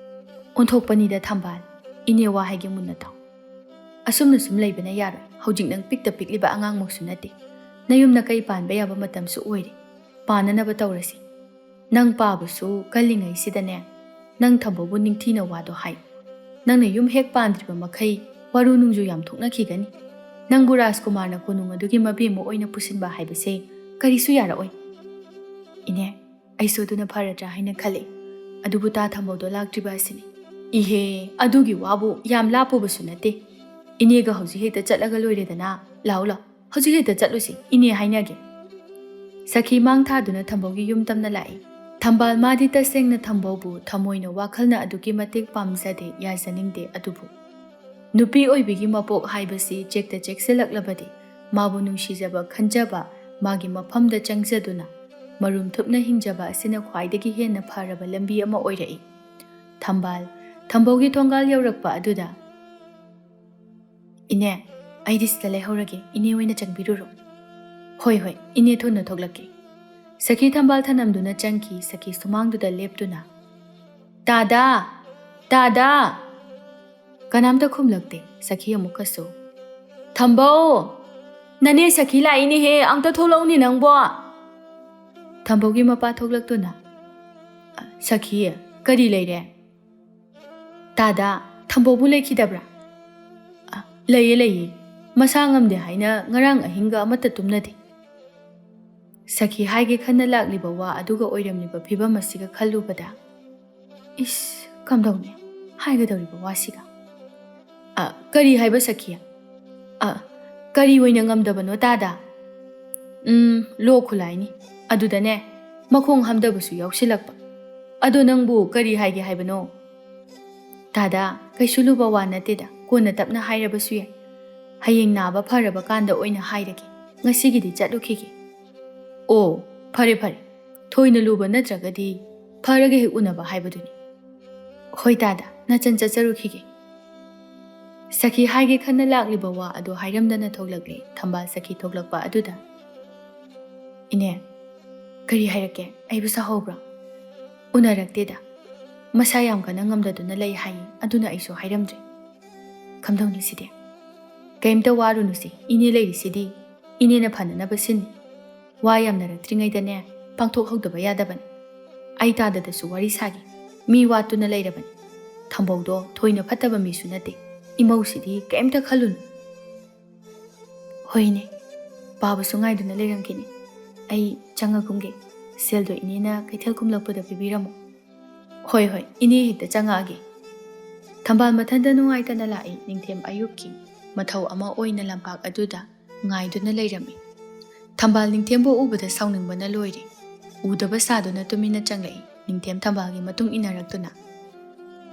ꯑꯣꯟꯊꯣꯛꯄꯅꯤꯗ ꯊꯝꯕꯥꯜ, ꯏꯅꯦ ꯋꯥ ꯍꯥꯏꯒꯦ ꯃꯨꯟꯅ ꯇꯥꯎ꯫ ꯑꯁꯨꯝꯅ ꯁꯨꯝ ꯂꯩꯕꯅ ꯌꯥꯔꯣꯏ꯫ ꯍꯧꯖꯤꯛ ꯅꯪ ꯄꯤꯛꯇ ꯄꯤꯛꯂꯤꯕ ꯑꯉꯥꯡꯃꯛꯁꯨ ꯅꯠꯇꯦ꯫ ꯅꯌꯨꯝ ꯅꯀꯩ ꯄꯥꯟꯕ ꯌꯥꯕ ꯃꯇꯝꯁꯨ ꯑꯣꯏꯔꯦ꯫ ꯄꯥꯟꯅꯅꯕ ꯇꯧꯔꯁꯤ꯫ ꯅꯪ ꯄꯥꯕꯁꯨ ꯀꯜꯂꯤꯉꯩꯁꯤꯗꯅꯦ, ꯅꯪ ꯊꯝꯕꯧꯕꯨ ꯅꯤꯡꯊꯤꯅ ꯋꯥꯗꯣ ꯍꯥꯏ꯫ ꯅꯪꯅ ꯌꯨꯝ ꯍꯦꯛ ꯄꯥꯟꯗ꯭ꯔꯤꯕ ꯃꯈꯩ ꯋꯥꯔꯨ ꯅꯨꯡꯖꯨ ꯌꯥꯝ ꯊꯣꯛꯅꯈꯤꯒꯅꯤ꯫ ꯅꯪꯕꯨ ꯔꯥꯖꯀꯨꯃꯥꯔꯅ ꯀꯣꯅꯨꯡ ꯑꯗꯨꯒꯤ ꯃꯕꯦꯝꯃ ꯑꯣꯏꯅ ꯄꯨꯁꯤꯟꯕ ꯍꯥꯏꯕꯁꯦ ꯀꯔꯤꯁꯨ ꯌꯥꯔꯛꯑꯣꯏ꯫" "ꯏꯅꯦ, ꯑꯩꯁꯨ ꯑꯗꯨꯅ ꯐꯔꯗ꯭ꯔꯥ ꯍꯥꯏꯅ ꯈꯜꯂꯤ꯫ ꯑꯗꯨꯕꯨ ꯇꯥ ꯊꯝꯕꯧꯗꯣ ꯂꯥꯛꯇ꯭ꯔꯤꯕ ꯑꯁꯤꯅꯤ꯫" "ꯏꯍꯦ, ꯑꯗꯨꯒꯤ ꯋꯥꯕꯨ ꯌꯥꯝ ꯂꯥꯞꯄꯨꯕꯁꯨ ꯅꯠꯇꯦ꯫ ꯏꯅꯦꯒ ꯍꯧꯖꯤꯛ ꯍꯦꯛꯇ ꯆꯠꯂꯒ ꯂꯣꯏꯔꯦꯗꯅ꯫ ꯂꯥꯛꯎ, ꯂꯥꯛꯎ, ꯍꯧꯖꯤꯛ ꯍꯦꯛꯇ ꯆꯠꯂꯨꯁꯤ, ꯏꯅꯦ ꯍꯥꯏꯅꯒꯦ꯫" ꯁꯈꯤ ꯃꯥꯡ ꯊꯥꯗꯨꯅ ꯊꯝꯕꯧꯒꯤ ꯌꯨꯝ ꯇꯝꯅ ꯂꯥꯛꯏ꯫ ꯊꯝꯕꯥꯜ ꯃꯥꯗꯤ ꯇꯁꯦꯡꯅ ꯊꯝꯕꯧꯕꯨ ꯊꯃꯣꯏꯅ ꯋꯥꯈꯜꯅ ꯑꯗꯨꯛꯀꯤ ꯃꯇꯤꯛ ꯄꯥꯝꯖꯗꯦ, ꯌꯥꯖꯅꯤꯡꯗꯦ꯫ ꯑꯗꯨꯕꯨ ꯅꯨꯄꯤ ꯑꯣꯏꯕꯤꯒꯤ ꯃꯄꯣꯛ ꯍꯥꯏꯕꯁꯤ ꯆꯦꯛꯇ ꯆꯦꯛꯁꯤꯜꯂꯛꯂꯕꯗꯤ ꯃꯥꯕꯨ ꯅꯨꯡꯁꯤꯖꯕ ꯈꯟꯖꯕ ꯃꯥꯒꯤ ꯃꯐꯝꯗ ꯆꯪꯖꯗꯨꯅ ꯃꯔꯨꯝ ꯊꯨꯞꯅ ꯍꯤꯡꯖꯕ ꯑꯁꯤꯅ ꯈ꯭ꯋꯥꯏꯗꯒꯤ ꯍꯦꯟꯅ ꯐꯔꯕ ꯂꯝꯕꯤ ꯑꯃ ꯑꯣꯏꯔꯛꯏ꯫ ꯊꯝꯕꯥꯜ, ꯊꯝꯕꯧꯒꯤ ꯊꯣꯡꯒꯥꯜ ꯌꯧꯔꯛꯄ ꯑꯗꯨꯗ, "ꯏꯅꯦ, ꯑꯩꯗꯤ ꯁꯤꯗ ꯂꯩꯍꯧꯔꯒꯦ, ꯏꯅꯦ ꯑꯣꯏꯅ ꯆꯪꯕꯤꯔꯨꯔꯣ꯫" "ꯍꯣꯏ, ꯍꯣꯏ, ꯏꯅꯦ ꯊꯨꯅ ꯊꯣꯛꯂꯛꯀꯦ꯫" ꯁꯈꯤ ꯊꯝꯕꯥꯜ ꯊꯅꯝꯗꯨꯅ ꯆꯪꯈꯤ꯫ ꯁꯈꯤ ꯁꯨꯃꯥꯡꯗꯨꯗ ꯂꯦꯞꯇꯨꯅ, "ꯇꯥꯗꯥ!" "ꯇꯥꯗꯥ!" ꯀꯅꯥꯝꯇ ꯈꯨꯝꯂꯛꯇꯦ꯫ ꯁꯈꯤ ꯑꯃꯨꯛꯀꯁꯨ, "ꯊꯝꯕꯧ! ꯅꯅꯦ ꯁꯈꯤ ꯂꯥꯛꯏꯅꯦꯍꯦ, ꯑꯝꯇ ꯊꯣꯛꯂꯛꯎꯅꯦ ꯅꯪꯕꯣ!" ꯊꯝꯕꯧꯒꯤ ꯃꯄꯥ ꯊꯣꯛꯂꯛꯇꯨꯅ, "ꯁꯈꯤ, ꯀꯔꯤ ꯂꯩꯔꯦ?" "ꯇꯥꯗꯥ, ꯊꯝꯕꯧꯕꯨ ꯂꯩꯈꯤꯗꯕ꯭ꯔꯥ?" "ꯑ, ꯂꯩꯌꯦ, ꯂꯩꯌꯦ꯫ ꯃꯁꯥ ꯉꯝꯗꯦ ꯍꯥꯏꯅ ꯉꯔꯥꯡ ꯑꯍꯤꯡꯒ ꯑꯃꯠꯇ ꯇꯨꯝꯅꯗꯦ꯫" ꯁꯈꯤ ꯍꯥꯏꯒꯦ ꯈꯟꯅ ꯂꯥꯛꯂꯤꯕ ꯋꯥ ꯑꯗꯨꯒ ꯑꯣꯏꯔꯝꯂꯤꯕ ꯐꯤꯕꯝ ꯑꯁꯤꯒ ꯈꯜꯂꯨꯕꯗ, ꯏꯁ, ꯀꯝꯗꯧꯅꯤ ꯍꯥꯏꯒꯗꯧꯔꯤꯕ ꯋꯥꯁꯤꯒ? "ꯑ, ꯀꯔꯤ ꯍꯥꯏꯕ ꯁꯈꯤ? ꯑ, ꯀꯔꯤ ꯑꯣꯏꯅ ꯉꯝꯗꯕꯅꯣ ꯇꯥꯗꯥ?" "ꯎꯝ, ꯂꯣꯛ ꯈꯨꯂꯥꯏꯅꯤ꯫ ꯑꯗꯨꯗꯅꯦ, ꯃꯈꯣꯡ ꯍꯥꯝꯗꯕꯁꯨ ꯌꯥꯎꯁꯤꯜꯂꯛꯄ꯫ ꯑꯗꯣ ꯅꯪꯕꯨ ꯀꯔꯤ ꯍꯥꯏꯒꯦ ꯍꯥꯏꯕꯅꯣ?" "ꯇꯥꯗꯥ, ꯀꯩꯁꯨ ꯂꯨꯕ ꯋꯥ ꯅꯠꯇꯦꯗ, ꯀꯣꯟꯅ ꯇꯞꯅ ꯍꯥꯏꯔꯕꯁꯨ ꯌꯥꯏ꯫ ꯍꯌꯦꯡ ꯅꯥꯕ ꯐꯔꯕ ꯀꯥꯟꯗ ꯑꯣꯏꯅ ꯍꯥꯏꯔꯒꯦ꯫ ꯉꯁꯤꯒꯤꯗꯤ ꯆꯠꯂꯨꯈꯤꯒꯦ꯫" "ꯑꯣ, ꯐꯔꯦ, ꯐꯔꯦ꯫ ꯊꯣꯏꯅ ꯂꯨꯕ ꯅꯠꯇ꯭ꯔꯒꯗꯤ ꯐꯔꯒ ꯍꯦꯛ ꯎꯅꯕ ꯍꯥꯏꯕꯗꯨꯅꯤ꯫" "ꯍꯣꯏ ꯇꯥꯗꯥ, ꯅꯆꯟ ꯆꯠꯆꯔꯨꯈꯤꯒꯦ꯫" ꯁꯈꯤ ꯍꯥꯏꯒꯦ ꯈꯟꯅ ꯂꯥꯛꯂꯤꯕ ꯋꯥ ꯑꯗꯨ ꯍꯥꯏꯔꯝꯗꯅ ꯊꯣꯛꯂꯛꯂꯦ꯫ ꯊꯝꯕꯥꯜ ꯁꯈꯤ ꯊꯣꯛꯂꯛꯄ ꯑꯗꯨꯗ, "ꯏꯅꯦ, ꯀꯔꯤ ꯍꯥꯏꯔꯛꯀꯦ? ꯑꯩꯕꯨ ꯁꯥꯎꯍꯧꯕ꯭ꯔꯣ?" "ꯎꯅꯔꯛꯇꯦꯗ꯫ ꯃꯁꯥ ꯌꯥꯝ ꯀꯟꯅ ꯉꯝꯗꯗꯨꯅ ꯂꯩ ꯍꯥꯏꯌꯦ, ꯑꯗꯨꯅ ꯑꯩꯁꯨ ꯍꯥꯏꯔꯝꯗ꯭ꯔꯦ꯫" "ꯀꯝꯗꯧꯅꯤ ꯁꯤꯗꯤ?" "ꯀꯩꯝꯇ ꯋꯥꯔꯨꯅꯨꯁꯦ, ꯏꯅꯦ ꯂꯩꯔꯤꯁꯤꯗꯤ꯫ ꯏꯅꯦꯅ ꯐꯅꯅꯕ ꯁꯤꯟꯅꯤ꯫ ꯋꯥ ꯌꯥꯝꯅꯔꯛꯇ꯭ꯔꯤꯉꯩꯗꯅꯦ, ꯄꯥꯡꯊꯣꯛꯍꯧꯗꯕ ꯌꯥꯗꯕꯅꯤ꯫ ꯑꯩ ꯇꯥꯗꯗꯁꯨ ꯋꯥꯔꯤ ꯁꯥꯒꯦ꯫ ꯃꯤ ꯋꯥꯠꯇꯨꯅ ꯂꯩꯔꯕꯅꯤ꯫ ꯊꯝꯕꯧꯗꯣ ꯊꯣꯏꯅ ꯐꯠꯇꯕ ꯃꯤꯁꯨ ꯅꯠꯇꯦ꯫ ꯏꯃꯧꯁꯤꯗꯤ ꯀꯩꯝꯇ ꯈꯜꯂꯨꯅꯨ꯫" "ꯍꯣꯏꯅꯦ, ꯄꯥꯕꯁꯨ ꯉꯥꯏꯗꯨꯅ ꯂꯩꯔꯝꯒꯦꯅꯦ꯫ ꯑꯩ ꯆꯪꯉꯒꯨꯝꯒꯦ꯫ ꯁꯦꯜꯗꯣ ꯏꯅꯦꯅ ꯀꯩꯊꯦꯜ ꯀꯨꯝꯂꯛꯄꯗ ꯄꯤꯕꯤꯔꯝꯃꯣ꯫" "ꯍꯣꯏ, ꯍꯣꯏ, ꯏꯅꯦ ꯍꯦꯛꯇ ꯆꯪꯉꯛꯑꯒꯦ꯫" ꯊꯝꯕꯥꯜ ꯃꯊꯟꯇ ꯅꯨꯡꯉꯥꯏꯇꯅ ꯂꯥꯛꯏ꯫ ꯅꯤꯡꯊꯦꯝ ꯑꯌꯨꯛꯀꯤ ꯃꯊꯧ ꯑꯃ ꯑꯣꯏꯅ ꯂꯝꯄꯥꯛ ꯑꯗꯨꯗ ꯉꯥꯏꯗꯨꯅ ꯂꯩꯔꯝꯃꯤ꯫ ꯊꯝꯕꯥꯜ ꯅꯤꯡꯊꯦꯝꯕꯨ ꯎꯕꯗ ꯁꯥꯎꯅꯤꯡꯕꯅ ꯂꯣꯏꯔꯦ꯫ ꯎꯗꯕ ꯁꯥꯗꯨꯅ ꯇꯨꯃꯤꯟꯅ ꯆꯪꯂꯛꯏ꯫ ꯅꯤꯡꯊꯦꯝ ꯊꯝꯕꯥꯜꯒꯤ ꯃꯇꯨꯡ ꯏꯟꯅꯔꯛꯇꯨꯅ,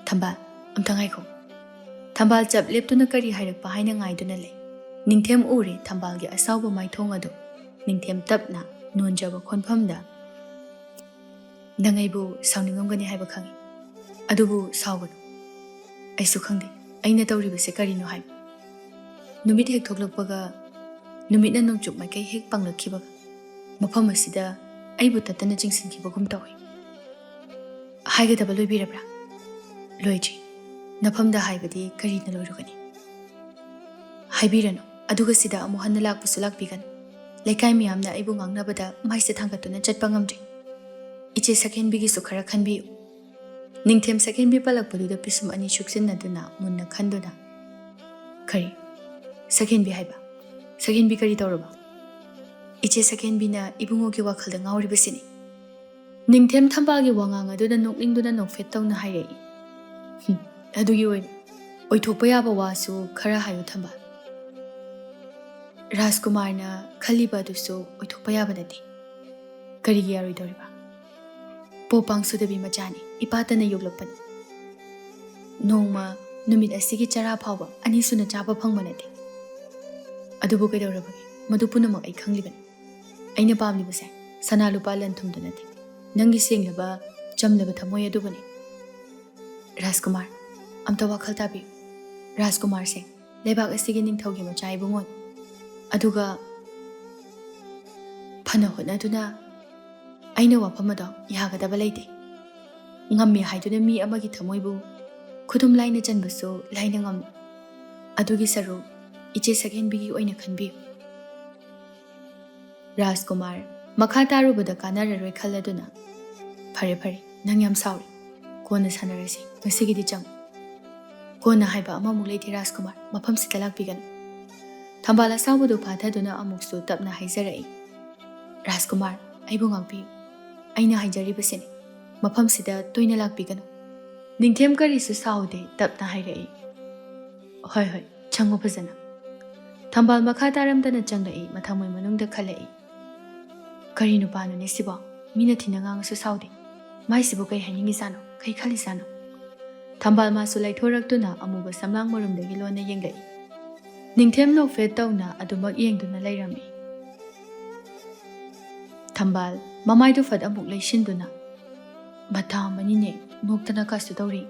"ꯊꯝꯕꯥꯜ, ꯑꯝꯇ ꯉꯥꯏꯈꯣ꯫" ꯊꯝꯕꯥꯜ ꯆꯞ ꯂꯦꯞꯇꯨꯅ ꯀꯔꯤ ꯍꯥꯏꯔꯛꯄ ꯍꯥꯏꯅ ꯉꯥꯏꯗꯨꯅ ꯂꯩ꯫ ꯅꯤꯡꯊꯦꯝ ꯎꯔꯦ ꯊꯝꯕꯥꯜꯒꯤ ꯑꯁꯥꯎꯕ ꯃꯥꯏꯊꯣꯡ ꯑꯗꯨ꯫ ꯅꯤꯡꯊꯦꯝ ꯇꯞꯅ ꯅꯣꯟꯖꯕ ꯈꯣꯟꯐꯝꯗ, "ꯅꯪ ꯑꯩꯕꯨ ꯁꯥꯎꯅꯤꯡꯉꯝꯒꯅꯤ ꯍꯥꯏꯕ ꯈꯪꯏ, ꯑꯗꯨꯕꯨ ꯁꯥꯎꯒꯅꯨ꯫ ꯑꯩꯁꯨ ꯈꯪꯗꯦ ꯑꯩꯅ ꯇꯧꯔꯤꯕꯁꯦ ꯀꯔꯤꯅꯣ ꯍꯥꯏꯕ꯫ ꯅꯨꯃꯤꯠ ꯍꯦꯛ ꯊꯣꯛꯂꯛꯄꯒ, ꯅꯨꯃꯤꯠꯅ ꯅꯣꯡꯆꯨꯞ ꯃꯥꯏꯀꯩ ꯍꯦꯛ ꯄꯥꯡꯂꯛꯈꯤꯕꯒ, ꯃꯐꯝ ꯑꯁꯤꯗ ꯑꯩꯕꯨ ꯇꯠꯇꯅ ꯆꯤꯡꯁꯤꯟꯈꯤꯕꯒꯨꯝ ꯇꯧꯏ꯫" "ꯍꯥꯏꯒꯗꯕ ꯂꯣꯏꯕꯤꯔꯕ꯭ꯔꯥ?" ꯂꯣꯏꯗ꯭ꯔꯤ꯫ ꯅꯐꯝꯗ ꯍꯥꯏꯕꯗꯤ ꯀꯔꯤꯅ ꯂꯣꯏꯔꯨꯒꯅꯤ? ꯍꯥꯏꯕꯤꯔꯅꯨ꯫ ꯑꯗꯨꯒ ꯁꯤꯗ ꯑꯃꯨꯛ ꯍꯟꯅ ꯂꯥꯛꯄꯁꯨ ꯂꯥꯛꯄꯤꯒꯅꯨ꯫ ꯂꯩꯀꯥꯏ ꯃꯤꯌꯥꯝꯅ ꯑꯩꯕꯨ ꯉꯥꯡꯅꯕꯗ ꯃꯥꯏꯁꯦ ꯊꯥꯡꯒꯠꯇꯨꯅ ꯆꯠꯄ ꯉꯝꯗ꯭ꯔꯤ꯫ ꯏꯆꯦ ꯁꯛꯍꯦꯟꯕꯤꯒꯤꯁꯨ ꯈꯔ ꯈꯟꯕꯤꯌꯨ꯫ ꯅꯤꯡꯊꯦꯝ ꯁꯛꯍꯦꯟꯕꯤ ꯄꯜꯂꯛꯄꯗꯨꯗ ꯄꯤꯁꯨꯝ ꯑꯅꯤ ꯁꯨꯛꯆꯤꯟꯅꯗꯨꯅ ꯃꯨꯟꯅ ꯈꯟꯗꯨꯅ, "ꯀꯔꯤ? ꯁꯛꯍꯦꯟꯕꯤ ꯍꯥꯏꯕ? ꯁꯛꯍꯦꯟꯕꯤ ꯀꯔꯤ ꯇꯧꯔꯕ?" "ꯏꯆꯦ ꯁꯛꯍꯦꯟꯕꯤꯅ ꯏꯕꯨꯡꯉꯣꯒꯤ ꯋꯥꯈꯜꯗ ꯉꯥꯎꯔꯤꯕꯁꯤꯅꯤ꯫" ꯅꯤꯡꯊꯦꯝ ꯊꯝꯕꯥꯜꯒꯤ ꯋꯥꯉꯥꯡ ꯑꯗꯨꯗ ꯅꯣꯛꯅꯤꯡꯗꯨꯅ ꯅꯣꯛꯐꯦꯠ ꯇꯧꯅ ꯍꯥꯏꯔꯛꯏ꯫ "ꯍꯨꯝ, ꯑꯗꯨꯒꯤ ꯑꯣꯏ-, ꯑꯣꯏꯊꯣꯛꯄ ꯌꯥꯕ ꯋꯥꯁꯨ ꯈꯔ ꯍꯥꯏꯌꯨ ꯊꯝꯕꯥꯜ꯫ ꯔꯥꯖꯀꯨꯃꯥꯔꯅ ꯈꯜꯂꯤꯕ ꯑꯗꯨꯁꯨ ꯑꯣꯏꯊꯣꯛꯄ ꯌꯥꯕ ꯅꯠꯇꯦ꯫ ꯀꯔꯤꯒꯤ ꯌꯥꯔꯣꯏꯗꯧꯔꯤꯕ? ꯄꯣꯄꯥꯡ ꯁꯨꯗꯕꯤ ꯃꯆꯥꯅꯤ, ꯏꯄꯥꯇꯅ ꯌꯣꯛꯂꯛꯄꯅꯤ꯫ ꯅꯣꯡꯃ ꯅꯨꯃꯤꯠ ꯑꯁꯤꯒꯤ ꯆꯔꯥ ꯐꯥꯎꯕ ꯑꯅꯤꯁꯨꯅ ꯆꯥꯕ ꯐꯪꯕ ꯅꯠꯇꯦ꯫ ꯑꯗꯨꯕꯨ ꯀꯩꯗꯧꯔꯕꯒꯦ? ꯃꯗꯨ ꯄꯨꯝꯅꯃꯛ ꯑꯩ ꯈꯪꯂꯤꯕꯅꯤ꯫ ꯑꯩꯅ ꯄꯥꯝꯂꯤꯕꯁꯦ ꯁꯅꯥ ꯂꯨꯄꯥ ꯂꯟ ꯊꯨꯝꯗꯨ ꯅꯠꯇꯦ, ꯅꯪꯒꯤ ꯁꯦꯡꯂꯕ, ꯆꯝꯂꯕ ꯊꯃꯣꯏ ꯑꯗꯨꯕꯨꯅꯤ꯫ ꯔꯥꯖꯀꯨꯃꯥꯔ, ꯑꯝꯇ ꯋꯥꯈꯜ ꯇꯥꯕꯤꯌꯨ꯫ ꯔꯥꯖꯀꯨꯃꯥꯔꯁꯦ ꯂꯩꯕꯥꯛ ꯑꯁꯤꯒꯤ ꯅꯤꯡꯊꯧꯒꯤ ꯃꯆꯥ ꯏꯕꯨꯡꯉꯣꯅꯤ꯫ ꯑꯗꯨꯒ ꯐꯅ ꯍꯣꯠꯅꯗꯨꯅ ꯑꯩꯅ ꯋꯥꯐꯝ ꯑꯗꯣ ꯌꯥꯒꯗꯕ ꯂꯩꯇꯦ꯫ ꯉꯝꯃꯤ ꯍꯥꯏꯗꯨꯅ ꯃꯤ ꯑꯃꯒꯤ ꯊꯃꯣꯏꯕꯨ ꯈꯨꯗꯨꯝ ꯂꯥꯏꯅ ꯆꯟꯕꯁꯨ ꯂꯥꯏꯅ ꯉꯝꯃꯤ꯫ ꯑꯗꯨꯒꯤ ꯁꯔꯨꯛ ꯏꯆꯦ ꯁꯛꯍꯦꯟꯕꯤꯒꯤ ꯑꯣꯏꯅ ꯈꯟꯕꯤꯌꯨ꯫" ꯔꯥꯖꯀꯨꯃꯥꯔ ꯃꯈꯥ ꯇꯥꯔꯨꯕꯗ ꯀꯥꯟꯅꯔꯔꯣꯏ ꯈꯜꯂꯗꯨꯅ, "ꯐꯔꯦ, ꯐꯔꯦ, ꯅꯪ ꯌꯥꯝ ꯁꯥꯎꯔꯦ꯫ ꯀꯣꯟꯅ ꯁꯥꯟꯅꯔꯁꯤ, ꯉꯁꯤꯒꯤꯗꯤ ꯆꯪꯉꯨ꯫" "ꯀꯣꯟꯅ ꯍꯥꯏꯕ ꯑꯃꯃꯨꯛ ꯂꯩꯇꯦ ꯔꯥꯖꯀꯨꯃꯥꯔ, ꯃꯐꯝꯁꯤꯗ ꯂꯥꯛꯄꯤꯒꯅꯨ꯫" ꯊꯝꯕꯥꯜ ꯑꯁꯥꯎꯕꯗꯨ ꯐꯥꯊꯗꯨꯅ ꯑꯃꯨꯛꯁꯨ ꯇꯞꯅ ꯍꯥꯏꯖꯔꯛꯏ, "ꯔꯥꯖꯀꯨꯃꯥꯔ, ꯑꯩꯕꯨ ꯉꯥꯛꯄꯤꯌꯨ꯫ ꯑꯩꯅ ꯍꯥꯏꯖꯔꯤꯕꯁꯤꯅꯤ, ꯃꯐꯝꯁꯤꯗ ꯇꯣꯏꯅ ꯂꯥꯛꯄꯤꯒꯅꯨ꯫" ꯅꯤꯡꯊꯦꯝ ꯀꯔꯤꯁꯨ ꯁꯥꯎꯗꯦ, ꯇꯞꯅ ꯍꯥꯏꯔꯛꯏ, "ꯍꯣꯏ, ꯍꯣꯏ, ꯆꯪꯉꯨ ꯐꯖꯅ꯫" ꯊꯝꯕꯥꯜ ꯃꯈꯥ ꯇꯥꯔꯝꯗꯅ ꯆꯪꯂꯛꯏ, ꯃꯊꯃꯣꯏ ꯃꯅꯨꯡꯗ ꯈꯜꯂꯛꯏ, "ꯀꯔꯤ ꯅꯨꯄꯥꯅꯣꯅꯦ ꯁꯤꯕꯣ? ꯃꯤꯅ ꯊꯤꯅ ꯉꯥꯡꯉꯁꯨ ꯁꯥꯎꯗꯦ꯫ ꯃꯥꯏꯁꯤꯕꯨ ꯀꯩ ꯍꯥꯏꯅꯤꯡꯉꯤꯖꯥꯠꯅꯣ? ꯀꯩ ꯈꯜꯂꯤꯖꯥꯠꯅꯣ?" ꯊꯝꯕꯥꯜ ꯃꯥꯁꯨ ꯂꯩꯊꯣꯔꯛꯇꯨꯅ ꯑꯃꯨꯕ ꯁꯝꯂꯥꯡ ꯃꯔꯨꯝꯗꯒꯤ ꯂꯣꯟꯅ ꯌꯦꯡꯂꯛꯏ꯫ ꯅꯤꯡꯊꯦꯝ ꯅꯣꯛꯐꯦꯠ ꯇꯧꯅ ꯑꯗꯨꯃꯛ ꯌꯦꯡꯗꯨꯅ ꯂꯩꯔꯝꯃꯤ꯫ ꯊꯝꯕꯥꯜ ꯃꯃꯥꯏꯗꯨ ꯐꯠ ꯑꯃꯨꯛ ꯂꯩꯁꯤꯟꯗꯨꯅ, "ꯃꯇꯥ ꯑꯃꯅꯤꯅꯦ, ꯅꯣꯛꯇꯅ ꯀꯥꯁꯨ ꯇꯧꯔꯤ꯫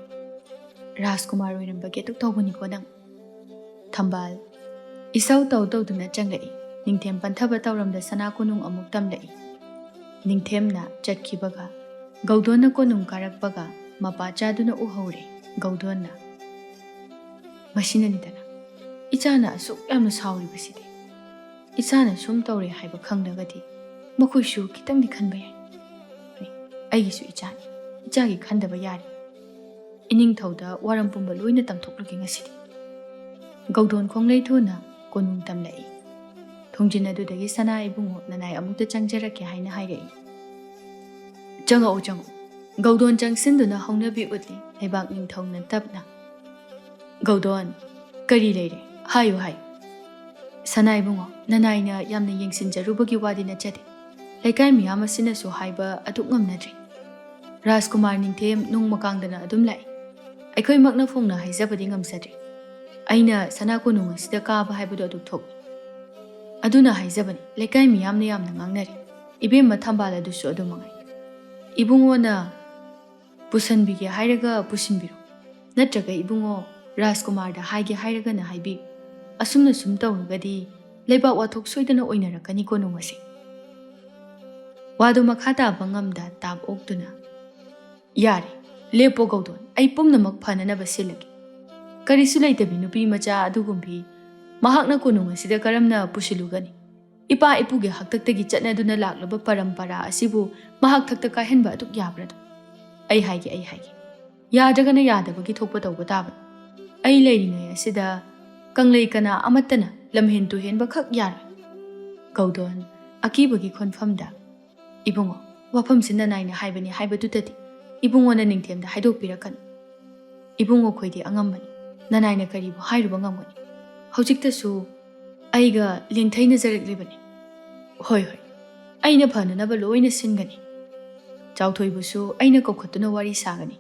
ꯔꯥꯖꯀꯨꯃꯥꯔ ꯑꯣꯏꯔꯝꯕꯒꯤ ꯑꯗꯨꯛ ꯇꯧꯕꯅꯤꯀꯣ ꯅꯪ꯫" ꯊꯝꯕꯥꯜ ꯏꯁꯧ ꯇꯧ ꯇꯧꯗꯨꯅ ꯆꯪꯂꯛꯏ꯫ ꯅꯤꯡꯊꯦꯝ ꯄꯟꯊꯕ ꯇꯧꯔꯝꯗ ꯁꯅꯥ ꯀꯣꯅꯨꯡ ꯑꯃꯨꯛ ꯇꯝꯂꯛꯏ꯫ ꯅꯤꯡꯊꯦꯝꯅ ꯆꯠꯈꯤꯕꯒ ꯒꯧꯗꯣꯟꯅ ꯀꯣꯅꯨꯡ ꯀꯥꯔꯛꯄꯒ ꯃꯄꯥ ꯆꯥꯗꯨꯅ ꯎꯍꯧꯔꯦ꯫ ꯒꯧꯗꯣꯟꯅ, "ꯃꯁꯤꯅꯅꯤꯗꯅ ꯏꯆꯥꯅ ꯑꯁꯨꯛ ꯌꯥꯝꯅ ꯁꯥꯎꯔꯤꯕꯁꯤꯗꯤ꯫ ꯏꯆꯥꯅ ꯁꯨꯝ ꯇꯧꯔꯦ ꯍꯥꯏꯕ ꯈꯪꯂꯒꯗꯤ ꯃꯈꯣꯏꯁꯨ ꯈꯤꯇꯪꯗꯤ ꯈꯟꯕ ꯌꯥꯏ꯫ ꯍꯣꯏ, ꯑꯩꯒꯤꯁꯨ ꯏꯆꯥꯅꯤ, ꯏꯆꯥꯒꯤ ꯈꯟꯗꯕ ꯌꯥꯔꯤ꯫ ꯏꯅꯤꯡꯊꯧꯗ ꯋꯥꯔꯝ ꯄꯨꯝꯕ ꯂꯣꯏꯅ ꯇꯝꯊꯣꯛꯂꯒꯦ ꯉꯁꯤꯗꯤ"꯫ ꯒꯧꯗꯣꯟ ꯈꯣꯡꯂꯩꯊꯣꯟꯅ ꯀꯣꯅꯨꯡ ꯇꯝꯂꯛꯏ꯫ ꯊꯣꯡꯖꯤꯟ ꯑꯗꯨꯗꯒꯤ ꯁꯅꯥ ꯏꯕꯨꯡꯉꯣ ꯅꯅꯥꯏ ꯑꯃꯨꯛꯇ ꯆꯪꯖꯔꯛꯀꯦ ꯍꯥꯏꯅ ꯍꯥꯏꯔꯛꯏ꯫ "ꯆꯪꯉꯛꯎ, ꯆꯪꯉꯛꯎ"꯫ ꯒꯧꯗꯣꯟ ꯆꯪꯁꯤꯟꯗꯨꯅ ꯍꯧꯅꯕꯤ ꯎꯠꯂꯤ꯫ ꯂꯩꯕꯥꯛ ꯅꯤꯡꯊꯧꯅ ꯇꯞꯅ, "ꯒꯧꯗꯣꯟ, ꯀꯔꯤ ꯂꯩꯔꯦ? ꯍꯥꯏꯌꯨ, ꯍꯥꯏꯌꯨ"꯫ "ꯁꯅꯥ ꯏꯕꯨꯡꯉꯣ, ꯅꯅꯥꯏꯅ ꯌꯥꯝꯅ ꯌꯦꯡꯁꯤꯟꯖꯔꯨꯕꯒꯤ ꯋꯥꯗꯤ ꯅꯠꯆꯗꯦ꯫ ꯂꯩꯀꯥꯏ ꯃꯤꯌꯥꯝ ꯑꯁꯤꯅꯁꯨ ꯍꯥꯏꯕ ꯑꯗꯨꯛ ꯉꯝꯅꯗ꯭ꯔꯤ꯫ ꯔꯥꯖꯀꯨꯃꯥꯔ ꯅꯤꯡꯊꯦꯝ ꯅꯣꯡꯃ ꯀꯥꯡꯗꯅ ꯑꯗꯨꯝ ꯂꯥꯛꯏ꯫ ꯑꯩꯈꯣꯏꯃꯛꯅ ꯐꯣꯡꯅ ꯍꯥꯏꯖꯕꯗꯤ ꯉꯝꯖꯗ꯭ꯔꯤ꯫ ꯑꯩꯅ ꯁꯅꯥ ꯀꯣꯅꯨꯡ ꯑꯁꯤꯗ ꯀꯥꯕ ꯍꯥꯏꯕꯗꯨ ꯑꯗꯨ ꯊꯣꯛꯏ꯫ ꯑꯗꯨꯅ ꯍꯥꯏꯖꯕꯅꯤ, ꯂꯩꯀꯥꯏ ꯃꯤꯌꯥꯝꯅ ꯌꯥꯝꯅ ꯉꯥꯡꯅꯔꯤ꯫ ꯏꯕꯦꯝꯃ ꯊꯝꯕꯥꯜ ꯑꯗꯨꯁꯨ ꯑꯗꯨ ꯃꯉꯥꯏ꯫ ꯏꯕꯨꯡꯉꯣꯅ ꯄꯨꯁꯟꯕꯤꯒꯦ ꯍꯥꯏꯔꯒ ꯄꯨꯁꯤꯟꯕꯤꯔꯣ, ꯅꯠꯇ꯭ꯔꯒ ꯏꯕꯨꯡꯉꯣ ꯔꯥꯖꯀꯨꯃꯥꯔꯗ ꯍꯥꯏꯒꯦ ꯍꯥꯏꯔꯒꯅ ꯍꯥꯏꯕꯤꯌꯨ꯫ ꯑꯁꯨꯝꯅ ꯁꯨꯝ ꯇꯧꯔꯒꯗꯤ ꯂꯩꯕꯥꯛ ꯋꯥꯊꯣꯛ ꯁꯣꯏꯗꯅ ꯑꯣꯏꯅꯔꯛꯀꯅꯤꯀꯣ ꯅꯣꯡꯃꯁꯦ"꯫ ꯋꯥꯗꯨ ꯃꯈꯥ ꯇꯥꯕ ꯉꯝꯗ ꯇꯥꯞ ꯑꯣꯛꯇꯨꯅ, "ꯌꯥꯔꯦ, ꯂꯦꯞꯄꯣ ꯒꯧꯗꯣꯟ, ꯑꯩ ꯄꯨꯝꯅꯃꯛ ꯐꯅꯅꯕ ꯁꯤꯜꯂꯒꯦ꯫ ꯀꯔꯤꯁꯨ ꯂꯩꯇꯕꯤ ꯅꯨꯄꯤ ꯃꯆꯥ ꯑꯗꯨꯒꯨꯝꯕꯤ ꯃꯍꯥꯛꯅ ꯀꯣꯅꯨꯡ ꯑꯁꯤꯗ ꯀꯔꯝꯅ ꯄꯨꯁꯤꯜꯂꯨꯒꯅꯤ? ꯏꯄꯥ ꯏꯄꯨꯒꯤ ꯍꯥꯛꯇꯛꯇꯒꯤ ꯆꯠꯅꯗꯨꯅ ꯂꯥꯛꯂꯕ ꯄꯔꯝꯄꯔꯥ ꯑꯁꯤꯕꯨ ꯃꯍꯥꯛ ꯊꯛꯇ ꯀꯥꯏꯍꯟꯕ ꯑꯗꯨꯛ ꯌꯥꯕ꯭ꯔꯥꯗꯣ? ꯑꯩ ꯍꯥꯏꯒꯦ, ꯑꯩ ꯍꯥꯏꯒꯦ꯫ ꯌꯥꯗ꯭ꯔꯒꯅ ꯌꯥꯗꯕꯒꯤ ꯊꯣꯛꯄ ꯇꯧꯕ ꯇꯥꯕꯅꯤ꯫ ꯑꯩ ꯂꯩꯔꯤꯉꯩ ꯑꯁꯤꯗ ꯀꯪꯂꯩ ꯀꯅꯥ ꯑꯃꯠꯇꯅ ꯂꯝꯍꯦꯟ ꯇꯨꯍꯦꯟꯕ ꯈꯛ ꯌꯥꯔꯣꯏ"꯫ ꯒꯧꯗꯣꯟ ꯑꯀꯤꯕꯒꯤ ꯈꯣꯟꯐꯝꯗ, "ꯏꯕꯨꯡꯉꯣ, ꯋꯥꯐꯝꯁꯤ ꯅꯅꯥꯏꯅ ꯍꯥꯏꯕꯅꯤ ꯍꯥꯏꯕꯗꯨꯗꯗꯤ ꯏꯕꯨꯡꯉꯣꯅ ꯅꯤꯡꯊꯦꯝꯗ ꯍꯥꯏꯗꯣꯛꯄꯤꯔꯛꯀꯅꯨ꯫ ꯏꯕꯨꯡꯉꯣ ꯈꯣꯏꯗꯤ ꯑꯉꯝꯕꯅꯤ, ꯅꯅꯥꯏꯅ ꯀꯔꯤꯕꯨ ꯍꯥꯏꯔꯨꯕ ꯉꯝꯒꯅꯤ? ꯍꯧꯖꯤꯛꯇꯁꯨ ꯑꯩꯒ ꯂꯦꯡꯊꯩꯅꯖꯔꯛꯂꯤꯕꯅꯤ"꯫ "ꯍꯣꯏ, ꯍꯣꯏ, ꯑꯩꯅ ꯐꯅꯅꯕ ꯂꯣꯏꯅ ꯁꯤꯟꯒꯅꯤ꯫ ꯆꯥꯎꯊꯣꯏꯕꯨꯁꯨ ꯑꯩꯅ ꯀꯧꯈꯠꯇꯨꯅ ꯋꯥꯔꯤ ꯁꯥꯒꯅꯤ"꯫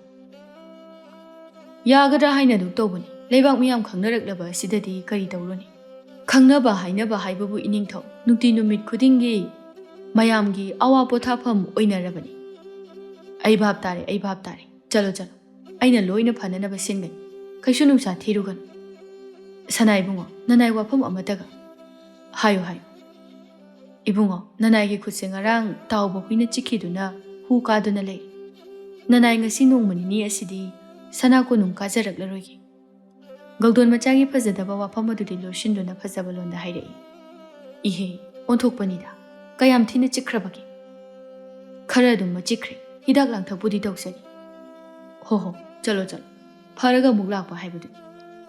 "ꯌꯥꯒꯗ꯭ꯔꯥ ꯍꯥꯏꯅ ꯑꯗꯨꯝ ꯇꯧꯕꯅꯤ꯫ ꯂꯩꯕꯥꯛ ꯃꯤꯌꯥꯝ ꯈꯪꯅꯔꯛꯂꯕ ꯑꯁꯤꯗꯗꯤ ꯀꯔꯤ ꯇꯧꯔꯨꯅꯤ? ꯈꯪꯅꯕ ꯍꯥꯏꯅꯕ ꯍꯥꯏꯕꯕꯨ ꯏꯅꯤꯡꯊꯧ, ꯅꯨꯡꯇꯤ ꯅꯨꯃꯤꯠ ꯈꯨꯗꯤꯡꯒꯤ ꯃꯌꯥꯝꯒꯤ ꯑꯋꯥ ꯄꯣꯊꯥꯐꯝ ꯑꯣꯏꯅꯔꯕꯅꯤ"꯫ "ꯑꯩ ꯚꯥꯞ ꯇꯥꯔꯦ, ꯑꯩ ꯚꯥꯞ ꯇꯥꯔꯦ꯫ ꯆꯠꯂꯣ, ꯆꯠꯂꯣ꯫ ꯑꯩꯅ ꯂꯣꯏꯅ ꯐꯅꯅꯕ ꯁꯤꯟꯒꯅꯤ꯫ ꯀꯩꯁꯨ ꯅꯨꯡꯁꯥ ꯊꯤꯔꯨꯒꯅꯨ"꯫ "ꯁꯅꯥ ꯏꯕꯨꯡꯉꯣ, ꯅꯅꯥꯏ ꯋꯥꯐꯝ ꯑꯃꯠꯇꯒ"꯫ "ꯍꯥꯏꯌꯨ, ꯍꯥꯏꯌꯨ"꯫ "ꯏꯕꯨꯡꯉꯣ, ꯅꯅꯥꯏꯒꯤ ꯈꯨꯠꯁꯦ ꯉꯔꯥꯡ ꯇꯥꯎꯕ ꯍꯨꯏꯅ ꯆꯤꯛꯈꯤꯗꯨꯅ ꯍꯨ ꯀꯥꯗꯨꯅ ꯂꯩ꯫ ꯅꯅꯥꯏ ꯉꯁꯤ ꯅꯣꯡꯃ ꯅꯤꯅꯤ ꯑꯁꯤꯗꯤ ꯁꯅꯥ ꯀꯣꯅꯨꯡ ꯀꯥꯖꯔꯛꯂꯔꯣꯏꯒꯦ꯫ ꯒꯧꯗꯣꯟ ꯃꯆꯥꯒꯤ ꯐꯖꯗꯕ ꯋꯥꯐꯝ ꯑꯗꯨꯗꯤ ꯂꯣꯠꯁꯤꯟꯗꯨꯅ ꯐꯖꯕ ꯂꯣꯟꯗ ꯍꯥꯏꯔꯛꯏ꯫ ꯏꯍꯦ, ꯑꯣꯟꯊꯣꯛꯄꯅꯤꯗ꯫ ꯀꯌꯥꯝ ꯊꯤꯅ ꯆꯤꯛꯈ꯭ꯔꯕꯒꯦ? ꯈꯔ ꯑꯗꯨꯝ ꯃꯆꯤꯛꯈ꯭ꯔꯦ꯫ ꯍꯤꯗꯥꯛ ꯂꯥꯡꯊꯛꯄꯨꯗꯤ ꯇꯧꯁꯅꯤ꯫ ꯍꯣ ꯍꯣ, ꯆꯠꯂꯣ ꯆꯠꯂꯣ꯫ ꯐꯔꯒ ꯑꯃꯨꯛ ꯂꯥꯛꯄ ꯍꯥꯏꯕꯗꯨꯅꯤ꯫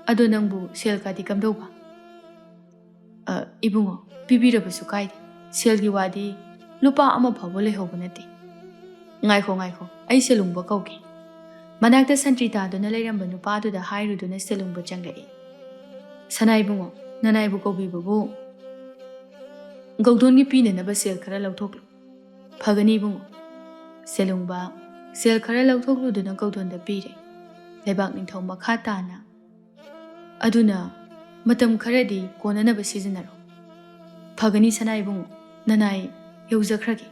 ꯑꯗꯣ ꯅꯪꯕꯨ ꯁꯦꯜ ꯀꯥꯗꯤ ꯀꯝꯗꯧꯕ? "ꯑ, ꯏꯕꯨꯡꯉꯣ, ꯄꯤꯕꯤꯔꯕꯁꯨ ꯀꯥꯏꯗꯦ꯫ ꯁꯦꯜꯒꯤ ꯋꯥꯗꯤ ꯂꯨꯄꯥ ꯑꯃ ꯐꯥꯎꯕ ꯂꯩꯍꯧꯕ ꯅꯠꯇꯦ꯫ ꯉꯥꯏꯈꯣ, ꯉꯥꯏꯈꯣ, ꯑꯩ ꯁꯦꯂꯨꯡꯕ ꯀꯧꯒꯦ꯫" ꯃꯅꯥꯛꯇ ꯁꯟꯇ꯭ꯔꯤ ꯇꯥꯗꯨꯅ ꯂꯩꯔꯝꯕ ꯅꯨꯄꯥꯗꯨꯗ ꯍꯥꯏꯔꯨꯗꯨꯅ ꯁꯦꯂꯨꯡꯕ ꯆꯪꯂꯛꯏ꯫ "ꯁꯅꯥ ꯏꯕꯨꯡꯉꯣ, ꯅꯅꯥꯏꯕꯨ ꯀꯧꯕꯤꯕꯕꯨ ꯒꯧꯗꯣꯟꯒꯤ ꯄꯤꯅꯅꯕ ꯁꯦꯜ ꯈꯔ ꯂꯧꯊꯣꯛꯂꯨ꯫" "ꯐꯒꯅꯤ ꯏꯕꯨꯡꯉꯣ꯫" ꯁꯦꯂꯨꯡꯕ ꯁꯦꯜ ꯈꯔ ꯂꯧꯊꯣꯛꯂꯨꯗꯨꯅ ꯒꯧꯗꯣꯟꯗ ꯄꯤꯔꯦ꯫ ꯂꯩꯕꯥꯛ ꯅꯤꯡꯊꯧ ꯃꯈꯥ ꯇꯥꯅ, "ꯑꯗꯨꯅ ꯃꯇꯝ ꯈꯔꯗꯤ ꯀꯣꯟꯅꯅꯕ ꯁꯤꯖꯤꯟꯅꯔꯣ꯫" "ꯐꯒꯅꯤ ꯁꯅꯥ ꯏꯕꯨꯡꯉꯣ, ꯅꯅꯥꯏ ꯌꯧꯖꯈ꯭ꯔꯒꯦ꯫"